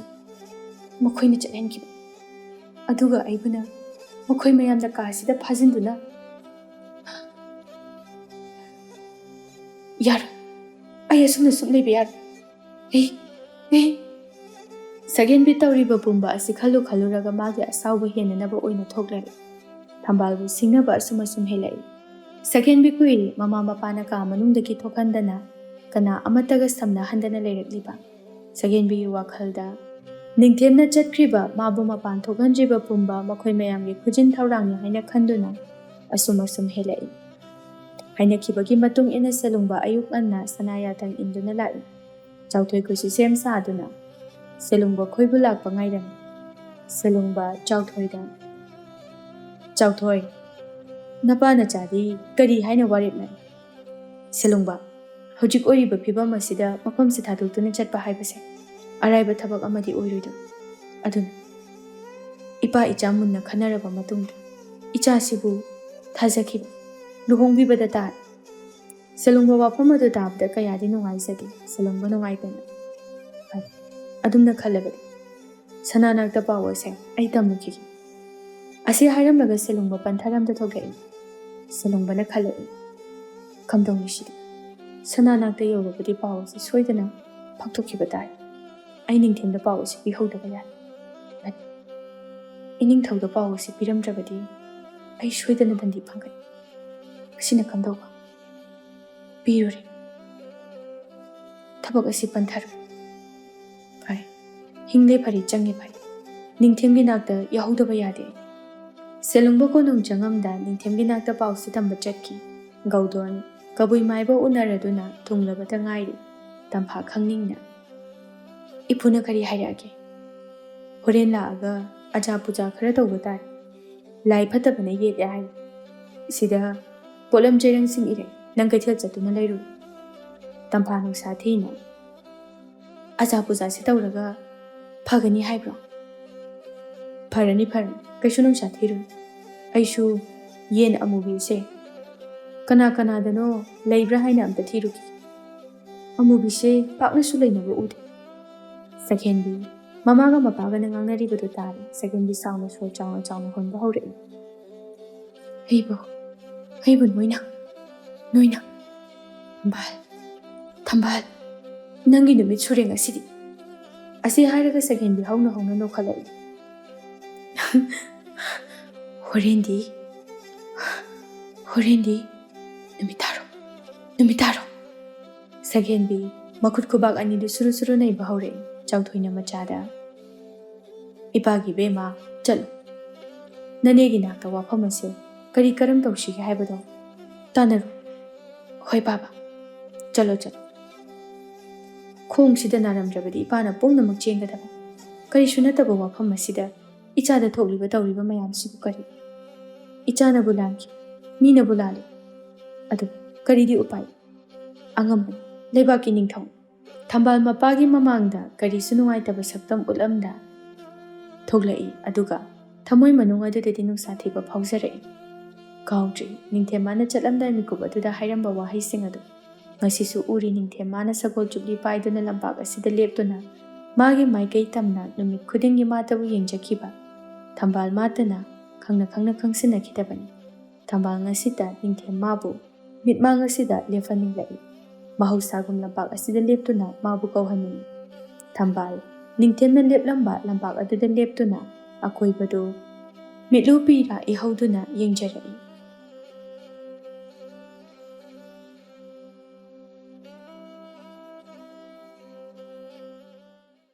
ꯃꯈꯣꯏꯅ ꯆꯠꯍꯟꯈꯤꯕ, ꯑꯗꯨꯒ ꯑꯩꯕꯨꯅ ꯃꯈꯣꯏ ꯃꯌꯥꯝꯅ ꯀꯥꯁꯤꯗ ꯐꯥꯖꯤꯟꯗꯨꯅ, ꯌꯥꯔꯣꯏ, ꯑꯩ ꯑꯁꯨꯝꯅ ꯁꯨꯝ ꯂꯩꯕ ꯌꯥꯔꯣꯏ꯫ ꯑꯦ, ꯑꯦ꯫" ꯁꯛꯍꯦꯟꯕꯤ ꯇꯧꯔꯤꯕ ꯄꯨꯝꯕ ꯑꯁꯤ ꯈꯜꯂꯨ ꯈꯜꯂꯨꯔꯒ ꯃꯥꯒꯤ ꯑꯁꯥꯎꯕ ꯍꯦꯟꯅꯅꯕ ꯑꯣꯏꯅ ꯊꯣꯛꯂꯔꯦ꯫ ꯊꯝꯕꯥꯜꯕꯨ ꯁꯤꯡꯅꯕ ꯑꯁꯨꯝ ꯑꯁꯨꯝ ꯍꯦꯜꯂꯛꯏ꯫ ꯁꯛꯍꯦꯟꯕꯤ ꯀꯨꯏꯔꯦ ꯃꯃꯥ ꯃꯄꯥꯅ ꯀꯥ ꯃꯅꯨꯡꯗꯒꯤ ꯊꯣꯛꯍꯟꯗꯅ, ꯀꯅꯥ ꯑꯃꯠꯇꯒ ꯁꯝꯅꯍꯟꯗꯅ ꯂꯩꯔꯛꯂꯤꯕ꯫ ꯁꯛꯍꯦꯟꯕꯤꯒꯤ ꯋꯥꯈꯜꯗ ꯅꯤꯡꯊꯦꯝꯅ ꯆꯠꯈ꯭ꯔꯤꯕ ꯃꯥꯕꯨ ꯃꯄꯥꯟ ꯊꯣꯛꯍꯟꯗ꯭ꯔꯤꯕ ꯄꯨꯝꯕ ꯃꯈꯣꯏ ꯃꯌꯥꯝꯒꯤ ꯈꯨꯖꯤꯟ ꯊꯧꯔꯥꯡꯅꯤ ꯍꯥꯏꯅ ꯈꯟꯗꯨꯅ ꯑꯁꯨꯝ ꯑꯁꯨꯝ ꯍꯦꯜꯂꯛꯏ꯫ ꯍꯥꯏꯅꯈꯤꯕꯒꯤ ꯃꯇꯨꯡ ꯏꯟꯅ ꯁꯦꯂꯨꯡꯕ ꯑꯌꯨꯛ ꯉꯟꯅ ꯁꯅꯥ ꯌꯥꯊꯪ ꯏꯟꯗꯨꯅ ꯂꯥꯛꯏ꯫ ꯆꯥꯎꯊꯣꯏ ꯈꯣꯏꯁꯨ ꯁꯦꯝ ꯁꯥꯗꯨꯅ ꯁꯦꯂꯨꯡꯕ ꯈꯣꯏꯕꯨ ꯂꯥꯛꯄ ꯉꯥꯏꯔꯝꯃꯤ꯫ ꯁꯦꯂꯨꯡꯕ ꯆꯥꯎꯊꯣꯏꯗ, "ꯆꯥꯎꯊꯣꯏ, ꯅꯄꯥ ꯅꯆꯥꯗꯤ ꯀꯔꯤ ꯍꯥꯏꯅ ꯋꯥꯔꯦꯞꯅꯔꯤ?" ꯁꯦꯂꯨꯡꯕ, "ꯍꯧꯖꯤꯛ ꯑꯣꯏꯔꯤꯕ ꯐꯤꯕꯝ ꯑꯁꯤꯗ ꯃꯐꯝꯁꯤ ꯊꯥꯗꯣꯛꯇꯨꯅ ꯆꯠꯄ ꯍꯥꯏꯕꯁꯦ ꯑꯔꯥꯏꯕ ꯊꯕꯛ ꯑꯃꯗꯤ ꯑꯣꯏꯔꯣꯏꯗꯧ꯫ ꯑꯗꯨꯅ ꯏꯄꯥ ꯏꯆꯥ ꯃꯨꯟꯅ ꯈꯟꯅꯔꯕ ꯃꯇꯨꯡꯗ ꯏꯆꯥꯁꯤꯕꯨ ꯊꯥꯖꯈꯤꯕ, ꯂꯨꯍꯣꯡꯕꯤꯕꯗ ꯇꯥꯔꯦ꯫ ꯁꯦꯂꯨꯡꯕ ꯋꯥꯐꯝ ꯑꯗꯨ ꯇꯥꯕꯗ ꯀꯌꯥꯗꯤ ꯅꯨꯡꯉꯥꯏꯖꯗꯦ ꯁꯦꯂꯨꯡꯕ ꯅꯨꯡꯉꯥꯏꯇꯅ꯫ ꯐꯔꯦ, ꯑꯗꯨꯝꯅ ꯈꯜꯂꯕꯗꯤ ꯁꯅꯥꯅꯥꯛꯇ ꯄꯥꯎ ꯑꯁꯦ ꯑꯩ ꯇꯝꯃꯨꯈꯤꯒꯦ꯫ ꯑꯁꯤ ꯍꯥꯏꯔꯝꯂꯒ ꯁꯦꯂꯨꯡꯕ ꯄꯟꯊꯔꯝꯗ ꯊꯣꯛꯂꯛꯏ꯫ ꯁꯦꯂꯨꯡꯕꯅ ꯈꯜꯂꯛꯏ, "ꯀꯝꯗꯧꯅꯤ ꯁꯤꯗꯤ? ꯁꯅꯥꯅꯥꯛꯇ ꯌꯧꯔꯕꯗꯤ ꯄꯥꯎ ꯑꯁꯤ ꯁꯣꯏꯗꯅ ꯐꯥꯎꯗꯣꯛꯈꯤꯕ ꯇꯥꯏ꯫ ꯑꯩ ꯅꯤꯡꯊꯦꯝꯗ ꯄꯥꯎ ꯑꯁꯤ ꯄꯤꯍꯧꯗꯕ ꯌꯥꯏ꯫ ꯏꯅꯤꯡꯊꯧꯗ ꯄꯥꯎ ꯑꯁꯤ ꯄꯤꯔꯝꯗ꯭ꯔꯕꯗꯤ ꯑꯩ ꯁꯣꯏꯗꯅ ꯗꯟꯗꯤ ꯐꯪꯒꯅꯤ꯫ ꯑꯁꯤꯅ ꯀꯝꯗꯧꯕ?" ꯄꯤꯔꯨꯔꯦ꯫ ꯊꯕꯛ ꯑꯁꯤ ꯄꯟꯊꯔꯣ꯫ ꯐꯔꯦ, ꯍꯤꯡꯂꯦ ꯐꯔꯦ, ꯆꯪꯉꯦ ꯐꯔꯦ꯫ ꯅꯤꯡꯊꯦꯝꯒꯤ ꯅꯥꯛꯇ ꯌꯥꯍꯧꯗꯕ ꯌꯥꯗꯦ꯫ ꯁꯦꯂꯨꯡꯕ ꯀꯣꯅꯨꯡ ꯆꯪꯉꯝꯗ ꯅꯤꯡꯊꯦꯝꯒꯤ ꯅꯥꯛꯇ ꯄꯥꯎꯁꯤ ꯇꯝꯕ ꯆꯠꯈꯤ꯫ ꯒꯧꯗꯣꯟ ꯀꯕꯨꯏ ꯃꯥꯏꯕ ꯎꯅꯔꯗꯨꯅ ꯊꯨꯡꯂꯕꯇ ꯉꯥꯏꯔꯤ꯫ ꯇꯝꯐꯥ ꯈꯪꯅꯤꯡꯅ, "ꯏꯄꯨꯅ ꯀꯔꯤ ꯍꯥꯏꯔꯛꯑꯒꯦ?" "ꯍꯣꯔꯦꯟ ꯂꯥꯛꯑꯒ ꯑꯆꯥ ꯄꯨꯖꯥ ꯈꯔ ꯇꯧꯕ ꯇꯥꯔꯦ꯫ ꯂꯥꯏ ꯐꯠꯇꯕꯅ ꯌꯦꯠꯂꯦ ꯍꯥꯏ꯫ ꯁꯤꯗ ꯄꯣꯠꯂꯝ ꯆꯩꯔꯪꯁꯤꯡ ꯏꯔꯦ, ꯅꯪ ꯀꯩꯊꯦꯜ ꯆꯠꯇꯨꯅ ꯂꯩꯔꯨ꯫" ꯇꯝꯐꯥ ꯅꯨꯡꯁꯥ ꯊꯤꯅ, "ꯑꯆꯥ ꯄꯨꯖꯥꯁꯦ ꯇꯧꯔꯒ ꯐꯒꯅꯤ ꯍꯥꯏꯕ꯭ꯔꯣ?" "ꯐꯔꯅꯤ, ꯐꯔꯅꯤ, ꯀꯩꯁꯨ ꯅꯨꯡꯁꯥ ꯊꯤꯔꯨꯅꯨ꯫ ꯑꯩꯁꯨ ꯌꯦꯟ ꯑꯃꯨꯕꯤꯁꯦ ꯀꯅꯥ ꯀꯅꯥꯗꯅꯣ ꯂꯩꯕ꯭ꯔꯥ ꯍꯥꯏꯅ ꯑꯝꯇ ꯊꯤꯔꯨꯈꯤ꯫ ꯑꯃꯨꯕꯤꯁꯦ ꯄꯥꯛꯅꯁꯨ ꯂꯩꯅꯕ ꯎꯗꯦ꯫" ꯁꯛꯍꯦꯟꯕꯤ ꯃꯃꯥꯒ ꯃꯄꯥꯒꯅ ꯉꯥꯡꯅꯔꯤꯕꯗꯨ ꯇꯥꯔꯦ꯫ ꯁꯛꯍꯦꯟꯕꯤ ꯁꯥꯎꯅ ꯁꯣꯔ ꯆꯥꯎꯅ ꯆꯥꯎꯅ ꯍꯣꯟꯕ ꯍꯧꯔꯛꯏ꯫ "ꯍꯩꯕꯨ, ꯍꯩꯕꯨ ꯅꯣꯏꯅ, ꯅꯣꯏꯅ꯫ ꯊꯝꯕꯥꯜ, ꯊꯝꯕꯥꯜ, ꯅꯪꯒꯤ ꯅꯨꯃꯤꯠ ꯁꯨꯔꯦ ꯉꯁꯤꯗꯤ꯫" ꯑꯁꯤ ꯍꯥꯏꯔꯒ ꯁꯛꯍꯦꯟꯕꯤ ꯍꯧꯅ ꯍꯧꯅ ꯅꯣꯛꯈꯠꯂꯛꯏ꯫ "ꯍꯣꯔꯦꯟꯗꯤ, ꯍꯣꯔꯦꯟꯗꯤ ꯅꯨꯃꯤꯠ ꯇꯥꯔꯣ, ꯅꯨꯃꯤꯠ ꯇꯥꯔꯣ꯫" ꯁꯛꯍꯦꯟꯕꯤ ꯃꯈꯨꯠ ꯈꯨꯕꯥꯛ ꯑꯅꯤꯗꯨ ꯁꯨꯔꯨ ꯁꯨꯔꯨ ꯅꯩꯕ ꯍꯧꯔꯛꯏ꯫ ꯆꯥꯎꯊꯣꯏꯅ ꯃꯆꯥꯗ, "ꯏꯄꯥꯒꯤ ꯏꯕꯦꯝꯃ, ꯆꯠꯂꯨ꯫ ꯅꯅꯦꯒꯤ ꯅꯥꯛꯇ ꯋꯥꯐꯝ ꯑꯁꯦ ꯀꯔꯤ ꯀꯔꯝ ꯇꯧꯁꯤꯒꯦ ꯍꯥꯏꯕꯗꯣ ꯇꯥꯟꯅꯔꯨ꯫" "ꯍꯣꯏ ꯕꯥꯕꯥ, ꯆꯠꯂꯣ, ꯆꯠꯂꯣ꯫" ꯈꯣꯡꯁꯤꯗ ꯅꯥꯔꯝꯗ꯭ꯔꯕꯗꯤ ꯏꯄꯥꯅ ꯄꯨꯝꯅꯃꯛ ꯆꯦꯟꯒꯗꯕ꯫ ꯀꯔꯤꯁꯨ ꯅꯠꯇꯕ ꯋꯥꯐꯝ ꯑꯁꯤꯗ ꯏꯆꯥꯗ ꯊꯣꯛꯂꯤꯕ ꯇꯧꯔꯤꯕ ꯃꯌꯥꯝꯁꯤꯕꯨ ꯀꯔꯤ? ꯏꯆꯥꯅꯕꯨ ꯂꯥꯟꯈꯤ, ꯃꯤꯅꯕꯨ ꯂꯥꯜꯂꯤ꯫ ꯑꯗꯨ ꯀꯔꯤꯗꯤ ꯎꯄꯥꯏ? ꯑꯉꯝꯕꯅꯤ, ꯂꯩꯕꯥꯛꯀꯤ ꯅꯤꯡꯊꯧ꯫ ꯊꯝꯕꯥꯜ ꯃꯄꯥꯒꯤ ꯃꯃꯥꯡꯗ ꯀꯔꯤꯁꯨ ꯅꯨꯡꯉꯥꯏꯇꯕ ꯁꯛꯇꯝ ꯎꯠꯂꯝꯗ, ꯊꯣꯛꯂꯛꯏ, ꯑꯗꯨꯒ ꯊꯃꯣꯏ ꯃꯅꯨꯡ ꯑꯗꯨꯗꯗꯤ ꯅꯨꯡꯁꯥ ꯊꯤꯕ ꯐꯥꯎꯖꯔꯛꯏ꯫ ꯀꯥꯎꯗ꯭ꯔꯤ ꯅꯤꯡꯊꯦꯝꯃꯥꯅ ꯆꯠꯂꯝꯗꯥꯏ ꯃꯤꯀꯨꯞ ꯑꯗꯨꯗ ꯍꯥꯏꯔꯝꯕ ꯋꯥꯍꯩꯁꯤꯡ ꯑꯗꯨ꯫ ꯉꯁꯤꯁꯨ ꯎꯔꯤ ꯅꯤꯡꯊꯦꯝꯃꯥꯅ ꯁꯒꯣꯜ ꯆꯨꯞꯂꯤ ꯄꯥꯏꯗꯨꯅ ꯂꯝꯄꯥꯛ ꯑꯁꯤꯗ ꯂꯦꯞꯇꯨꯅ ꯃꯥꯒꯤ ꯃꯥꯏꯀꯩ ꯇꯝꯅ ꯅꯨꯃꯤꯠ ꯈꯨꯗꯤꯡꯒꯤ ꯃꯥꯇꯕꯨ ꯌꯦꯡꯖꯈꯤꯕ꯫ ꯊꯝꯕꯥꯜ ꯃꯥꯇꯅ ꯈꯪꯅ ꯈꯪꯅ ꯈꯪꯁꯤꯟꯅꯈꯤꯗꯕꯅꯤ꯫ ꯊꯝꯕꯥꯜ ꯉꯁꯤꯇ ꯅꯤꯡꯊꯦꯝꯃꯥꯕꯨ ꯃꯤꯠꯃꯥꯡ ꯑꯁꯤꯗ ꯂꯦꯞꯍꯟꯅꯤꯡꯂꯛꯏ꯫ ꯃꯍꯧꯁꯥꯒꯨꯝ ꯂꯝꯄꯥꯛ ꯑꯁꯤꯗ ꯂꯦꯞꯇꯨꯅ ꯃꯥꯕꯨ ꯀꯧꯍꯟꯅꯤꯡꯏ꯫ ꯊꯝꯕꯥꯜ ꯅꯤꯡꯊꯦꯝꯅ ꯂꯦꯞꯂꯝꯕ ꯂꯝꯄꯥꯛ ꯑꯗꯨꯗ ꯂꯦꯞꯇꯨꯅ ꯑꯀꯣꯏꯕꯗꯨ ꯃꯤꯠꯂꯨ ꯄꯤꯔꯥ ꯏꯍꯧꯗꯨꯅ ꯌꯦꯡꯖꯔꯛꯏ꯫